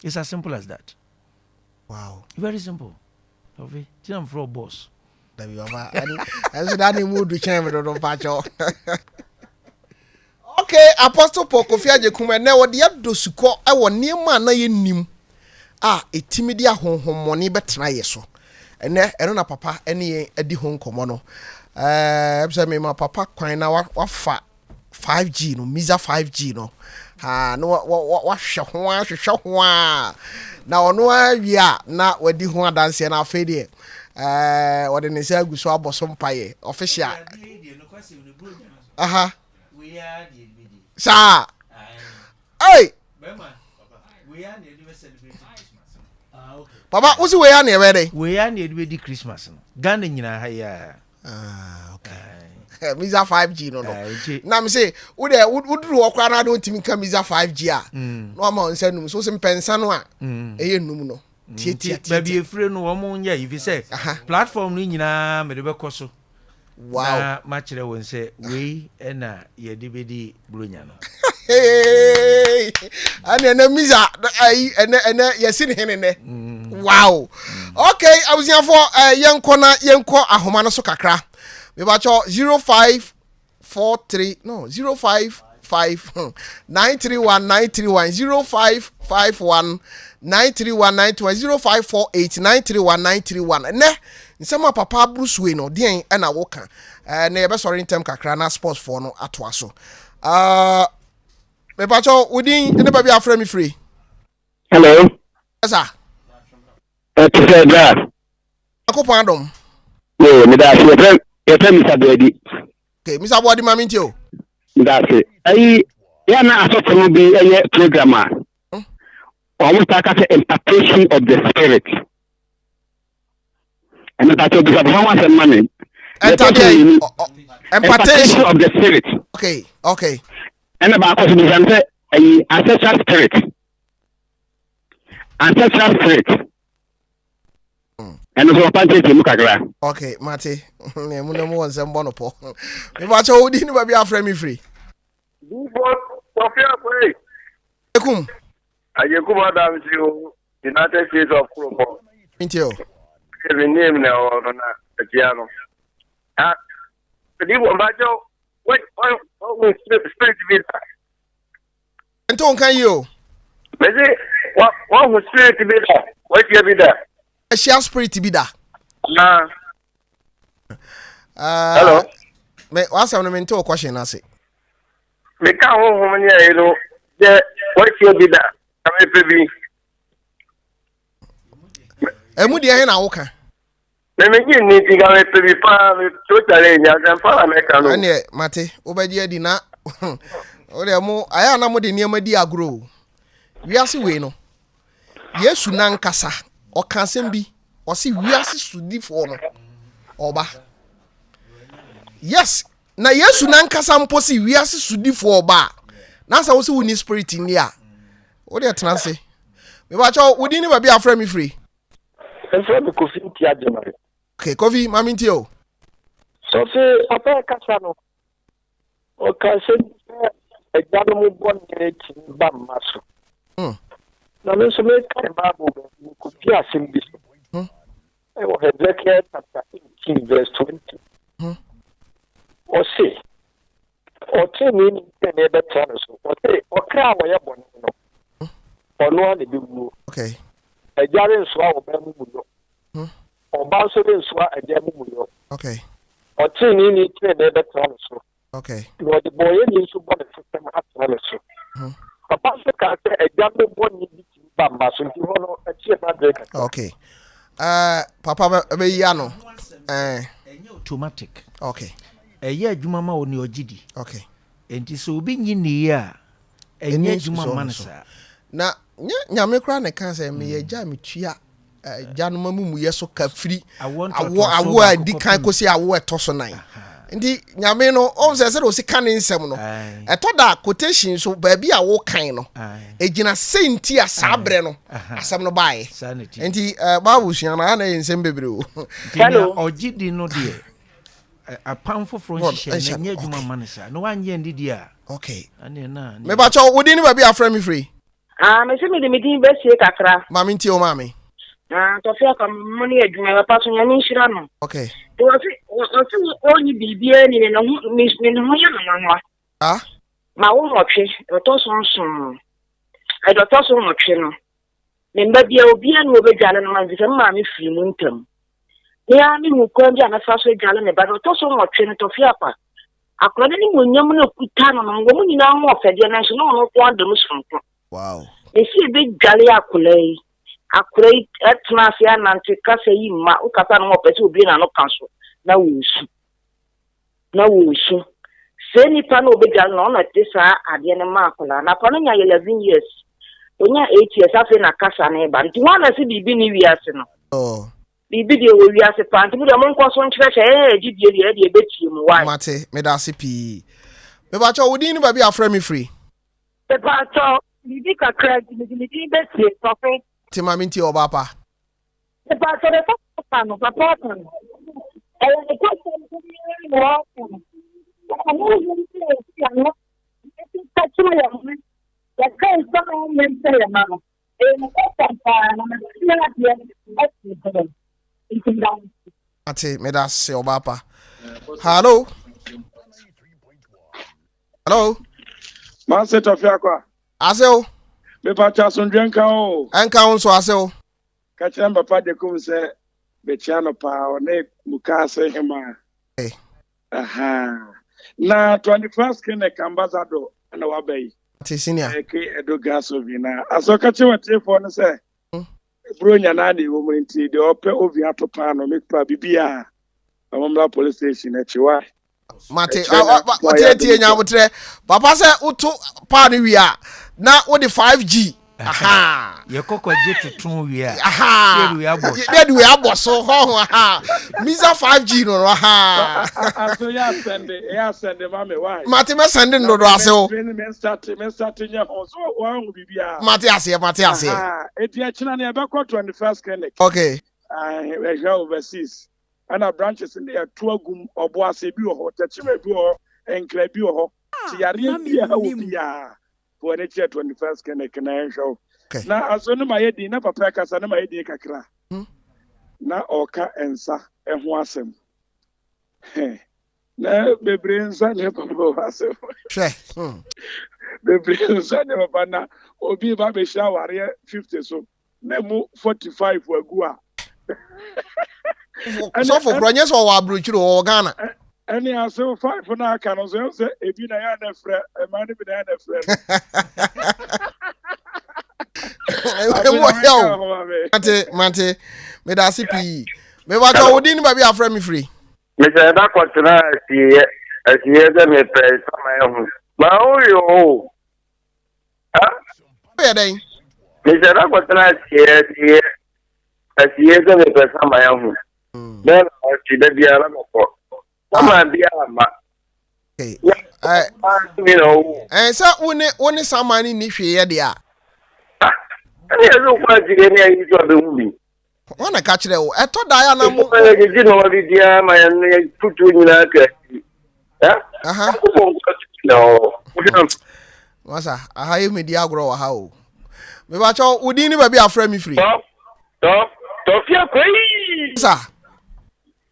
It's as simple as that. Wow. Very simple. Ɔfe, ti na mfrɛ boss. Dabi baba, ɛnso da ne mu du kyɛn me dodo mpakyɛw. Okay, Apostle Paul Kofi Agyekum ɛnɛ wɔde adɔ sukɔ wɔ nneɛma a na yɛnnim a ɛtumi de ahonhommɔne bɛtena yɛ so. Ɛnɛ ɛno na papa ne yɛn adi ho nkɔmmɔ no. Ɛɛ sɛ mema papa kwan na wafa 5G no, Misa 5G no. Ha na wahwɛ ho ahwehwɛ ho a na ɔno awie a na wadi ho adanseɛ na afei deɛ ɛɛ wɔde ne nsa agu so abɔ so mpaeɛ official. Aha. Saa. Hey. Papa, wo si wei a na ɛbɛyɛ dɛ? Wei a na yɛde bɛdi Christmas no. Ghana nyinaa ha yi a. Ah, okay. Misa 5G no. Nti Na me se wo de woduru hɔ koraa na de wontumi nka Misa 5G a, na wama wo nsa num so, wo se mpɛnsa no a ɛyɛ num no. Tietia. Nti baabi efire no wɔn nyɛ yi fi sɛ platform no nyinaa mede bɛkɔ so na makyerɛ wɔn sɛ wei ɛna yɛde bɛdi buronya no. Hey! Ɛne ɛnɛ Misa ayi, ɛnɛ yɛsi ne hene nɛ. Wow. Okay, abusuafoɔ, yɛnkɔ na yɛnkɔ ahoma no so kakra. Mebakyɛ 0543, no, 055 931 931, 0551 931 931, 0548 931 931. Ɛnɛ nsɛm a papa aburusue no deɛn ɛna woka? Na yɛbɛsɔre ntɛm kakra na sports foɔ no atoa so. Mepakyɛ wo din ne baabi afrɛ me firi. Hello. Ɛsa. Ɛte sɛ bra. Akopɔn adom. Yoo, meda ase. Yɛfrɛ Mr. Boadi. Okay, Mr. Boadi, ma mente o. Meda ase. Ayi, yɛ na asɔfo no bi ɛyɛ program a wɔn ta ka sɛ impartation of the spirit. Ɛno ta sɛ obisa papa ho asɛm ma me. Ɛntadeɛ impartation of the spirit. Okay. Ɛna baako so bisa no sɛ ayi, ancestral spirit. Ancestral spirit. Ɛno nso papa nkyerɛkyerɛ mu kakra. Okay, mate. Ne mu na mu wɔ nsɛm bɔ no pɔ. Mepakyɛ wo din ne baabi afrɛ me firi. Bufo Tɔfi Akɔe. Ekum. Ayekum Adams o, United States of Kuromɔ. Mente o. Kevin name na ɛwɔ no na atia no. Ah, Difo Mbakyɛw, wait, wait, spirit bi da. Nte wo nka yi o. Mese, wahu spirit bi da, wahyia bi da. Ahyia spirit bi da. Na. Hello. Me wasɛm no, mente wo question no ase. Meka honhom ne ɛyi no, sɛ wahyia bi da, na mepɛ bi. Ɛmu deɛ he na woka? Memegye nni nti ka mepɛ bi paa, me totally nya asɛmpa na mɛka no. Ɛneɛ mate, wobɛgye adi na wodeɛ mo ayɛ a na mode nneɛma di agorɔ o. Wiase wei no, Yesu nankasa ɔka asɛm bi, ɔse wiase sodifoɔ no ɔba. Yes, na Yesu nankasa mpo se wiase sodifoɔ ɔba a, na sɛ wo sɛ wonni spirit nni a, wodeɛ tena ase. Mebakyɛ wo din ne baabi a afrɛ me firi. Ɛfrɛ me Kofi Nti Agyeman. Okay, Kofi, ma mentie o. Sɔfe papa ɛkasa no, ɔka sɛ sɛ agyanom bɔne tumi ba mma so. Na me nso meka Bible baabi, mekɔpie asɛm bi so. Ɛwɔ Hezekiel chapter 18 verse 20. Ɔse, ɔtenee ne tenee bɛtena no so. Ɔse, ɔkra a wɔyɛ bɔne no, ɔno ara na ɛbɛwuo. Agya rensoa ɔba amumuyɔ. Ɔba nso rensoa agya amumuyɔ. Ɔtenee ne tenee bɛtena no so. Na ɔde bɔnyɛni nso bɔ ne sesɛm atena ne so. Papa nso kaa sɛ agya no bɔne bi tumi ba mma so, nti hɔ no ɛkyeɛ ma adwene kakra. Okay. Papa bɛyi ano. Ɛnyɛ automatic. Ɛyɛ adwuma ma wo ne ɔgye di. Nti sɛ obi nyi nni a, ɛnyɛ adwuma ma no saa. Na nyɛ Nyame koraa na ɛka sɛ meyɛ agya a metua agyanom amumuyɛ so ka firi awoɔ awoɔ a ɛdi kan kɔsi awoɔ a ɛtɔ so nan. Nti Nyame no, ɔhu sɛ sɛdeɛ ɔsi ka ne nsɛm no, ɛtɔ da quotation so baabi a wokan no, ɛgyina sɛ nti a saa berɛ no asɛm no baeɛ. Nti Bible sua no, ayɛ na ɛyɛ nsɛm bebree o. Nti nea ɔgye di no deɛ, apam foforɔ nhyehyɛ no ɛnyɛ adwuma ma no saa. Na wanyɛ ndi deɛ a, ɛneɛ na Mepakyɛw, wo din ne baabi a afrɛ me firi? Ah, me se mede me din bɛsie kakra. Maame ntie o, maame. Ah, Tɔfe aka mo ne adwuma papa so, Nyame nhyira no. Wɔse wɔse ɔnyi biribiara ni ne ho ne ne ho yɛ no nwanwa. Ah. Ma wo 8, ɛtɔ so 7. Ɛdɔ tɔ so 8 no. Me mba bia obiara ni wɔbɛdwale no ma mfisɛ me maame firi mu ntam. Me ara me hu kwan bi a mɛfa so adwale me ba no, ɔtɔ so 8 no, Tɔfe apa. Akwadaa no animuonyam no ekuta no no, wɔn nyinaa ho ɔfɛdeɛ, nanso na ɔno nko ara da mu soronko. Esi ebedwale akwadaa yi, akwadaa yi ɛtena ase anante kasa yi mma wokasa no ɔpɛ sɛ obie n'ano ka so na wɔresu na wɔresu. Sɛ nipa no obedwale no, ɔna de saa adeɛ no ma akwadaa na akwadaa no nya 11 years, onya 8 years, afei na kasa no ba, nti wɔn na sɛ biribi ne wiase no. Oh. Biribi deɛ wɔ wiase paa nti mo deɛ monkɔ so nkyerɛkyerɛ yɛn a yɛgye die deɛ yɛdeɛ yɛbɛtie mo why. Mate, meda ase pii. Mepakyɛw, wo din ne baabi a afrɛ me firi? Mepakyɛw, biribi kakra nti mede me din bɛsie, Tɔfe. Te ma mentie ɔbaa pa. Mepakyɛw, deɛ papa ɔka no, papa ɔka no, ɛyɛ nokwasɛm paa na ɔka no. Ɔno honhom sɛ yɛsi ano, yɛkeka kyerɛ yɛn ho, yɛka nsɛm a ɛnyɛ nkyerɛ yɛn mma no. Ɛyɛ nokwasɛm paa na masua adeɛ afiri ho nti meda mo ase. Ate, meda ase ɔbaa pa. Hallo. Hallo. Mase Tɔfe Akwa. Ase o. Mepakyɛ asomdwe nka o. Ɛnka wo nso ase o. Ka kyerɛ papa Dekum sɛ mekyia no paa ɔne Mukaase hemaa. Ahaa. Na 21st Clinic ambassador na waba yi. Te senior. Ɛke Edo gas oven na asɛ ɔka kyerɛ watiefoɔ no sɛ buro nya naa na ɛwɔ mu nti deɛ ɔpɛ oven ato paano meat pie biribiara ɔmo mmra police station akyi wa. Mate ɔtie tie nyabotrɛ papa sɛ woto paano wie a na wode 5G Yɛkɔ kɔgye toto wie a, yɛde wei abɔ so hɔho aha misa 5G no no aha. Aso yɛ asɛnde yɛ asɛnde ma me why. Mate mɛ sɛnde no dodo ase o. Me me nsate me nsate nyɛ ho so wɔn ho biribiara. Mate aseɛ mate aseɛ. Eti ɛkyina no yɛbɛkɔ 21st clinic. Okay. Ɛhwɛ overseas ɛna branches no yɛto agum ɔbo ase bi wɔ hɔ tɛkyima bi wɔ hɔ nkra bi wɔ hɔ ti yareɛ bi a ɛwɔ biara. Fa w'ani kyerɛ 21st Clinic na ɛnhwɛ wo. Na aso no ma yɛ din na papa ɛkasa no ma yɛ din kakra. Na ɔka nsa ho asɛm. Na bebree nsa nyɛ papa wɔ asɛm. Hwɛ. Hmm. Bebree nsa nyɛ papa na obi ba bɛhyia awareɛ 50 so na mu 45 agu a. Sɔfo korɔ nyɛ sɛ ɔwɔ aburokyiri ɔwɔ Ghana. Ɛne asew five no aka no nso ɛhu sɛ ebi na yɛ na frɛ ɛmaa no bi na yɛ na frɛ no. Ɛmu ɔyɛ o. Mate mate meda ase pii. Mebatɔ wo din ne baabi afrɛ me firi. Mesɛ ɛda kɔtena asieɛ asieɛ sɛ mepɛ sama ahu. Ma wo yɛ o. Woyɛ dɛn? Mesɛ ɛda kɔtena asieɛ asieɛ asieɛ sɛ mepɛ sama ahu. Bɛɛ na ɔtwe da biara mɛkɔ. Sama biara ma. Ɛɛ sɛ wo ne wo ne sama no nni hwee yɛ deɛ a. Ɛne yɛ sɛ wokɔ asieɛ ne ayi so a bɛhu bi. Wɔn na ka kyerɛ wo ɛtɔ da ya na mo. Yɛ gyegye na wɔde biara ma yɛn yɛ tutuo nyinaa ka akyi. Masa aha yɛ medi agorɔ wɔ ha o. Mebakyɛ wo din ne baabi afrɛ me firi. Tɔfia kwei. Sa.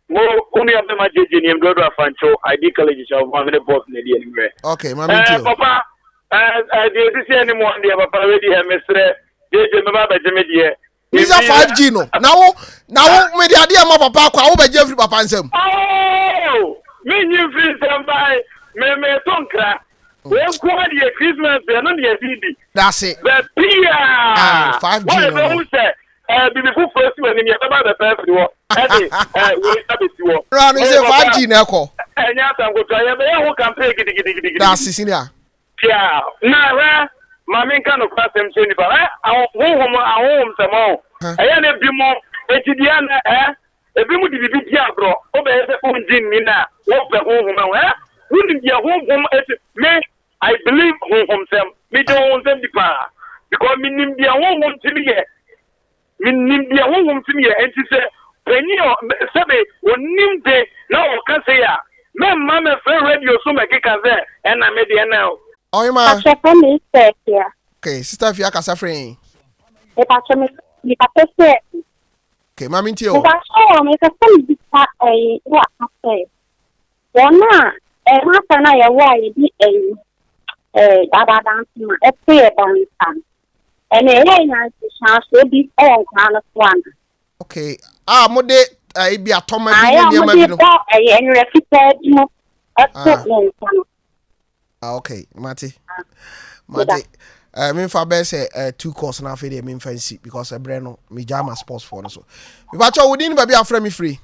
Mo wo nua bɛma gyegye nneɛm dodo afankyɛw ID college hyɛ wo maame ne boss na ɛdi anim rɛ. Okay, maame nti o. Papa, deɛ ɛsisi anim wɔn deɛ papa wei deɛ mesrɛ gyegye mɛba abɛgye me deɛ. Misa 5G no. Na wo na wo me de adeɛ ma papa akɔ a wobɛgye afiri papa nsam. Oh! Menyi mfiri nsam bae. Me me to nkra. Wei nko ara deɛ Christmas ɛno deɛ di. Dase. Baabi a. 5G no. Wɔn bɛhu sɛ ɛɛ bibi foforɔ si w'anim yɛbɛba abɛpɛ afiri hɔ ɛde ɛɛ wei abɛsi hɔ. Wura no sɛ 5G na ɛkɔ. Ɛnyɛ asɛm ketewa yɛbɛyɛ ho campaign gidigidigidi. Dase senior. Tia, na hwɛ, ma menka nokorɛ asɛm nkyerɛ nnipa, hwɛ, ahonhom, ahonhomsɛm, ɔho, ɛyɛ na ebinom, enti deɛ na, ɛ, ebinom de biribi di agorɔ, wobɛyɛ sɛ wongye nni na wopɛ honhom ahu, ɛ, wonim deɛ honhom ɛti, me, I believe honhomsɛm, megye honhomsɛm di paa, because menim deɛ honhom tumi yɛ. Menim deɛ honhom tumi yɛ, enti sɛ panyin a sɛbe ɔnim de na ɔka sei a, mɛmma mɛfrɛ radio so mɛkeka sɛ ɛna me deɛ na. Ɔhemaa. Pakyɛ fa me sister Afia. Okay, sister Afia kasa frɛ yɛn. Mepakyɛ me mekasa sɛ. Okay, ma mentie o. Mepakyɛ o, mepɛ sɛ mebisa ɛyi wɔ aka sɛ wɔn a ɛmata no a yɛwɔ a yɛde ɛyi ɛɛ dadaada ntoma ɛto yɛ ba nsa no. Ɛnna ɛyɛ nyansahyɛasoɔ bi wɔ nkwadaa no so ana? Okay. A mo de ebi atɔma bi ne nneɛma bi no. A mo de bɔ ɛyɛ nwera fitaa bi mu ɛto ah. ne nsa no. Ah okay, mate. Ah. Mate. Uh, memfa bɛyɛ sɛ uh, two course na afei deɛ memfa nsi because ɛberɛ no megya ama sports foɔ no so mepakyɛ wo din ne baabi afrɛ me firi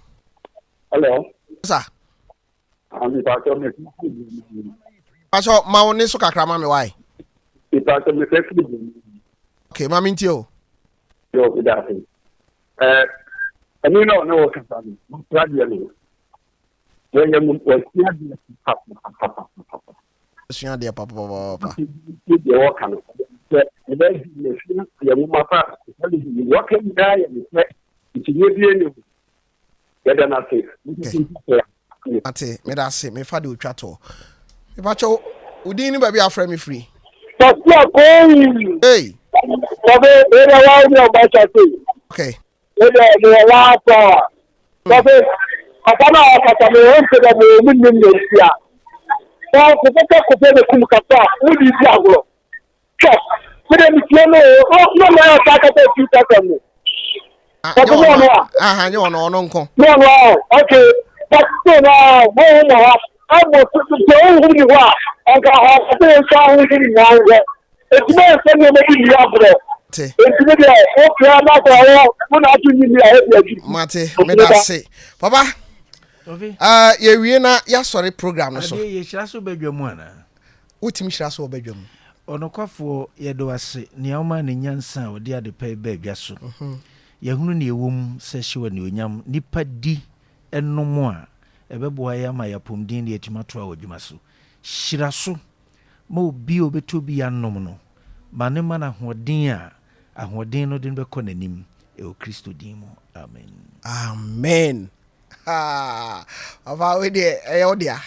hello sa Pastor, ma wo ne so kakra ma me why? Pastor, me fɛ firi bi. Okay, ma me ntie o. Yo, good afternoon. Eh, Ɛne na ɔne wo kasa no, wɔsua adeɛ no. Wɔyɛ no, wɔsua adeɛ papapapapapa. Wɔsua adeɛ papapapapa. Deɛ wɔka no, sɛ ɛbɛyɛ di na sua yɛ nwoma pa, wɔka nyinaa yɛ nokorɛ, nkyinyeɛ biara nni ho. Yɛda no ase. Mate, meda ase, mefa de otwa toɔ. Mepakyɛ wo din ne baabi a afrɛ me firi. Tɔsia koi. Hey. Tɔbe, wede wa wo ɔba kyase. Okay. Wede me wɔ power. Tɔbe, papa na ɔkasa me ho nte dɛ me mu nim na ntia. Wɔn kofo kofo ne kum kasa, mu di di agorɔ. Hwɛ, me de metie no o, na ɔno ayɛ saa kasa fi kasa mu. Ɔte ne ɔno a? Aha, nyɛ ɔno, ɔno nko. Ne ɔno a, okay. But still na honhom wɔ hɔ. Ɛbɔ sɛ honhom ni hɔ a, ɔnka ɔsɛ yɛnsa honhom nyinaa nhwɛ. Ɛtumi ayɛ sɛ nneɛma bi nni agorɔ. Enti me deɛ, wofrɛ na sɛ ɔwɔ wo na ato nyi ni a, ɛbi agyi. Mate, meda se. Papa, uh, yɛwie na yɛasɔre program no so. Adeɛ yɛhyira so bɛdwa mu anaa? Wotumi hyira so wɔ badwa mu. Ɔnokwafoɔ, yɛda wo ase nea womaa no nyansa a ɔde adepa yi baa dwa so. Yɛahunu nea ɛwɔ mu sɛ hyɛ wo anuonyam. Nnipa di nom a, ɛbɛboa yɛn ama yɛn apɔmuden na yɛatumi atoa w'adwuma so. Hyira so ma obi a ɔbɛtɔ bi anom no, ma no mma no ahoɔden a ahoɔden no de no bɛkɔ n'anim, ɛwɔ Kristo din mu, amen. Amen. Haa, papa wei deɛ ɛyɛ wo dea.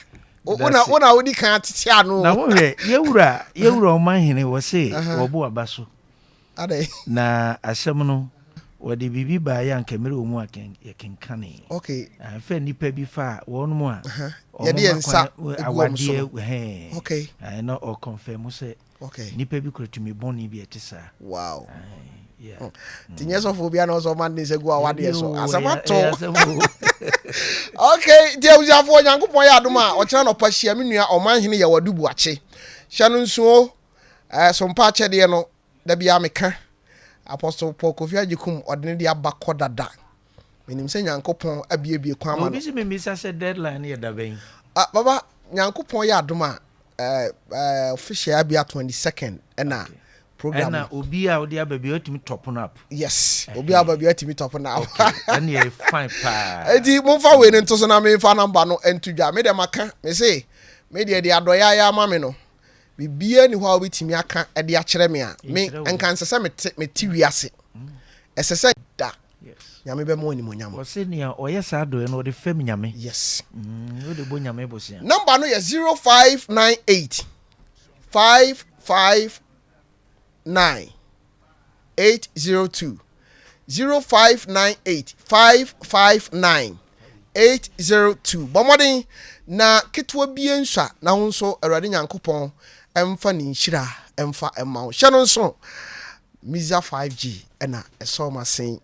Wo na wodi kan atete ano. Na wohwɛ yɛwura yɛwura ɔman hene wɔ se wɔbo aba so. Adɛn? Na asɛm no wɔde biribi baeɛ a nka mmerɛ wɔ mu a yɛkenkane. Okay. Fɛ nnipa bi fa wɔn mu a yɛde yɛn nsa gu wɔn so no. Awadeɛ Okay. Na ɔkɔnfɛm sɛ Okay. Nipa bi kura tumi bɔne bi a ɛte saa. Wow. Yeah. Hmm. Ti nyɛ sɔfo bi a na ɔsɔ ɔma ne nsa gu awadeɛ so. Asɛm ato. Okay, nti abusuafoɔ Nyankopɔn yɛ adom a ɔkyena nɔpa hyia me nua ɔman hene yɛ wadu buakye. Hyɛ no nsuo eh, sompa akyɛdeɛ no da biara meka. Apostle Paul Kofi Agyekum ɔde ne de aba kɔ dada. Menim sɛ Nyankopɔn abiebie kwan ama no. Obi si memmisa sɛ deadline no yɛ da bɛn? Ah, baba, Nyankopɔn yɛ adom a, eh, eh, official abia 22nd ɛna program. Ɛna obi a ɔde aba bi ɔtumi top no up. Yes, obi a aba bi ɔtumi top no up. Okay, ɛna yɛ fine paa. Eti momfa wei no nto so na memfa namba no nto dwa. Me deɛ maka, me se, me deɛ deɛ adɔeɛ ayɛ ama me no, biribiara ni hɔ a wobɛtumi aka de akyerɛ me a, me nka nsɛ sɛ mete mete wiase. Ɛsɛ sɛ da Nyame bɛma wo animuonyam. Ɔse nea ɔyɛ saa adɔeɛ no ɔde fɛm Nyame. Yes. Mm, wode bɔ Nyame bosea. Number no yɛ 0598 559 802 0598 559 802 Bɔ mmɔden na ketewa bie nsua na wo nso Awurade Nyankopɔn mfa ne nhyira mfa mma wo. Hyɛ no nso. Miza 5G na ɛsɔɔ m'asen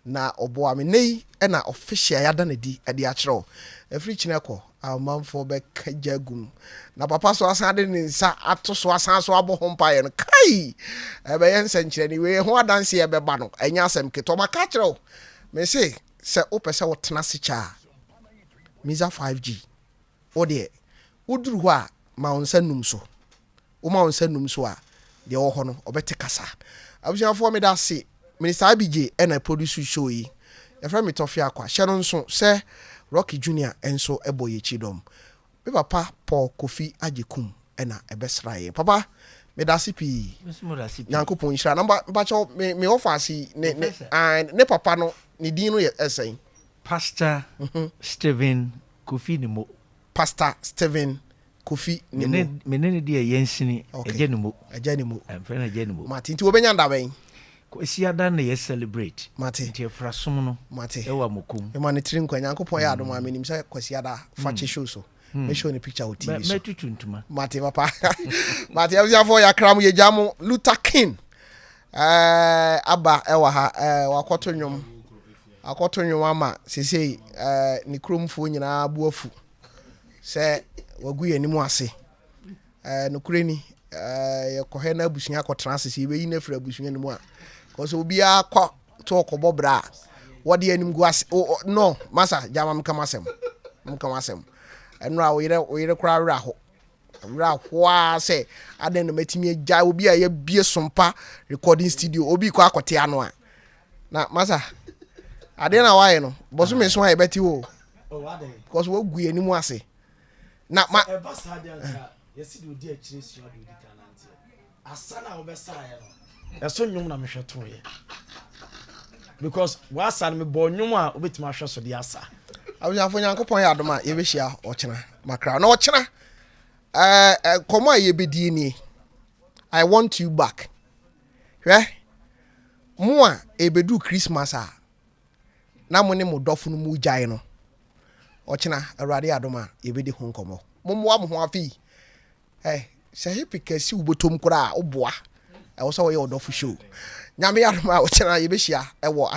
na ɔboaa me. Nnɛ yi na official yɛada no adi de akyerɛ wo. Ɛfiri kyena kɔ, amanfoɔ bɛka gya agu mu. Na papa so asan de ne nsa ato so asan so abɔ ho mpaeɛ no, kai! Ɛbɛyɛ nsɛnkyerɛnne. Wei ho adanseɛ ɛbɛba no, ɛnyɛ asɛm ketewa. Maka akyerɛ wo, mese sɛ wopɛ sɛ wotena ase kyɛ a, Miza 5G, wo deɛ, woduru hɔ a, ma wo nsa num so. Woma wo nsa num so a, deɛ ɔwɔ hɔ no, ɔbɛte kasa. Abusuafoɔ, meda ase. Minister IBJ na ɛproduce show yi. Yɛfrɛ me Tɔfe Akwa. Hyɛ no nso sɛ Rocky Junior nso bɔ yɛn akyi dɔm. Me papa Paul Kofi Agyekum na ɛbɛsraa yɛn. Papa, meda ase pii. Nyankopɔn nhyira. Na mpakyɛw, me me ɔfa yi, ne ne ne papa no, ne din no yɛ ɛsɛn? Pastor Stephen Kofi Nimo. Pastor Stephen Kofi ne mo. Me ne no deɛ yɛnsini. Okay. Agya ne mo. Agya ne mo. Mfrɛ no agya ne mo. Mate. Nti wɔbɛnya da bɛn? Kwasiada na yɛ celebrate. Mate. Nti ɛfra som no. Mate. Ɛwɔ Amokom. Mema no tiri nkwa. Nyankopɔn yɛ adom a menim sɛ Kwasiada fa kye show so. Mɛ show ne picture wɔ TV so. Mɛtutu ntoma. Mate papa. Mate abusuafoɔ yɛakra mo yɛgya mo Luther King. Eh, aba ɛwɔ ha. Eh, wakɔto nnwom. Akɔto nnwom ama sesei eh, ne kuromfoɔ nyinaa bo afu. sɛ wagu yɛn anim ase. Ɛɛ nokorɛ ni, ɛɛ yɛkɔhwɛ na abusua akɔtena ase sɛ yɛbɛyi no afiri abusua no mu a, kɔsɛ obiara kɔ to ɔkɔbɔ bra a, wɔde anim gu ase. No, masa, gya ma meka m'asɛm. Meka m'asɛm. Ɛno a wo yere wo yere koraa werɛ aho. Werɛ aho ara sɛ adɛn na matumi agya obi a yɛabie sompa recording studio obi kɔ akɔte ano a. Na masa. Adeɛ na wayɛ no, bɔsome so a yɛbɛte o. Because wagu yɛn anim ase. Na ma. Ɛba saa deɛ nka yɛsi deɛ odi akyire sua deɛ odi kan nanteɛ. Asa no a wobɛsaeɛ no, ɛso nnwom na mehwɛ toeɛ. Because w'asa no mebɔɔ nnwom a wobɛtumi ahwɛ so de asa. Abusuafo Nyankopɔn yɛ adom a yɛbɛhyia ɔkyena makra. Na ɔkyena ɛɛ nkɔmɔ a yɛbɛdie nie. I want you back. Hwɛ mo a ɛbɛduru Christmas a na mo ne mo dɔfo no mu gyae no. Ɔkyena Awurade yɛ adom a yɛbɛdi ho nkɔmɔ. Mommoa mo ho afei. Ɛ sɛ hippie kɛse wo bɔtɔm koraa a woboa. Ɛwɔ sɛ wɔyɛ ɔdɔfo show. Nyame yɛ adom a ɔkyena yɛbɛhyia ɛwɔ.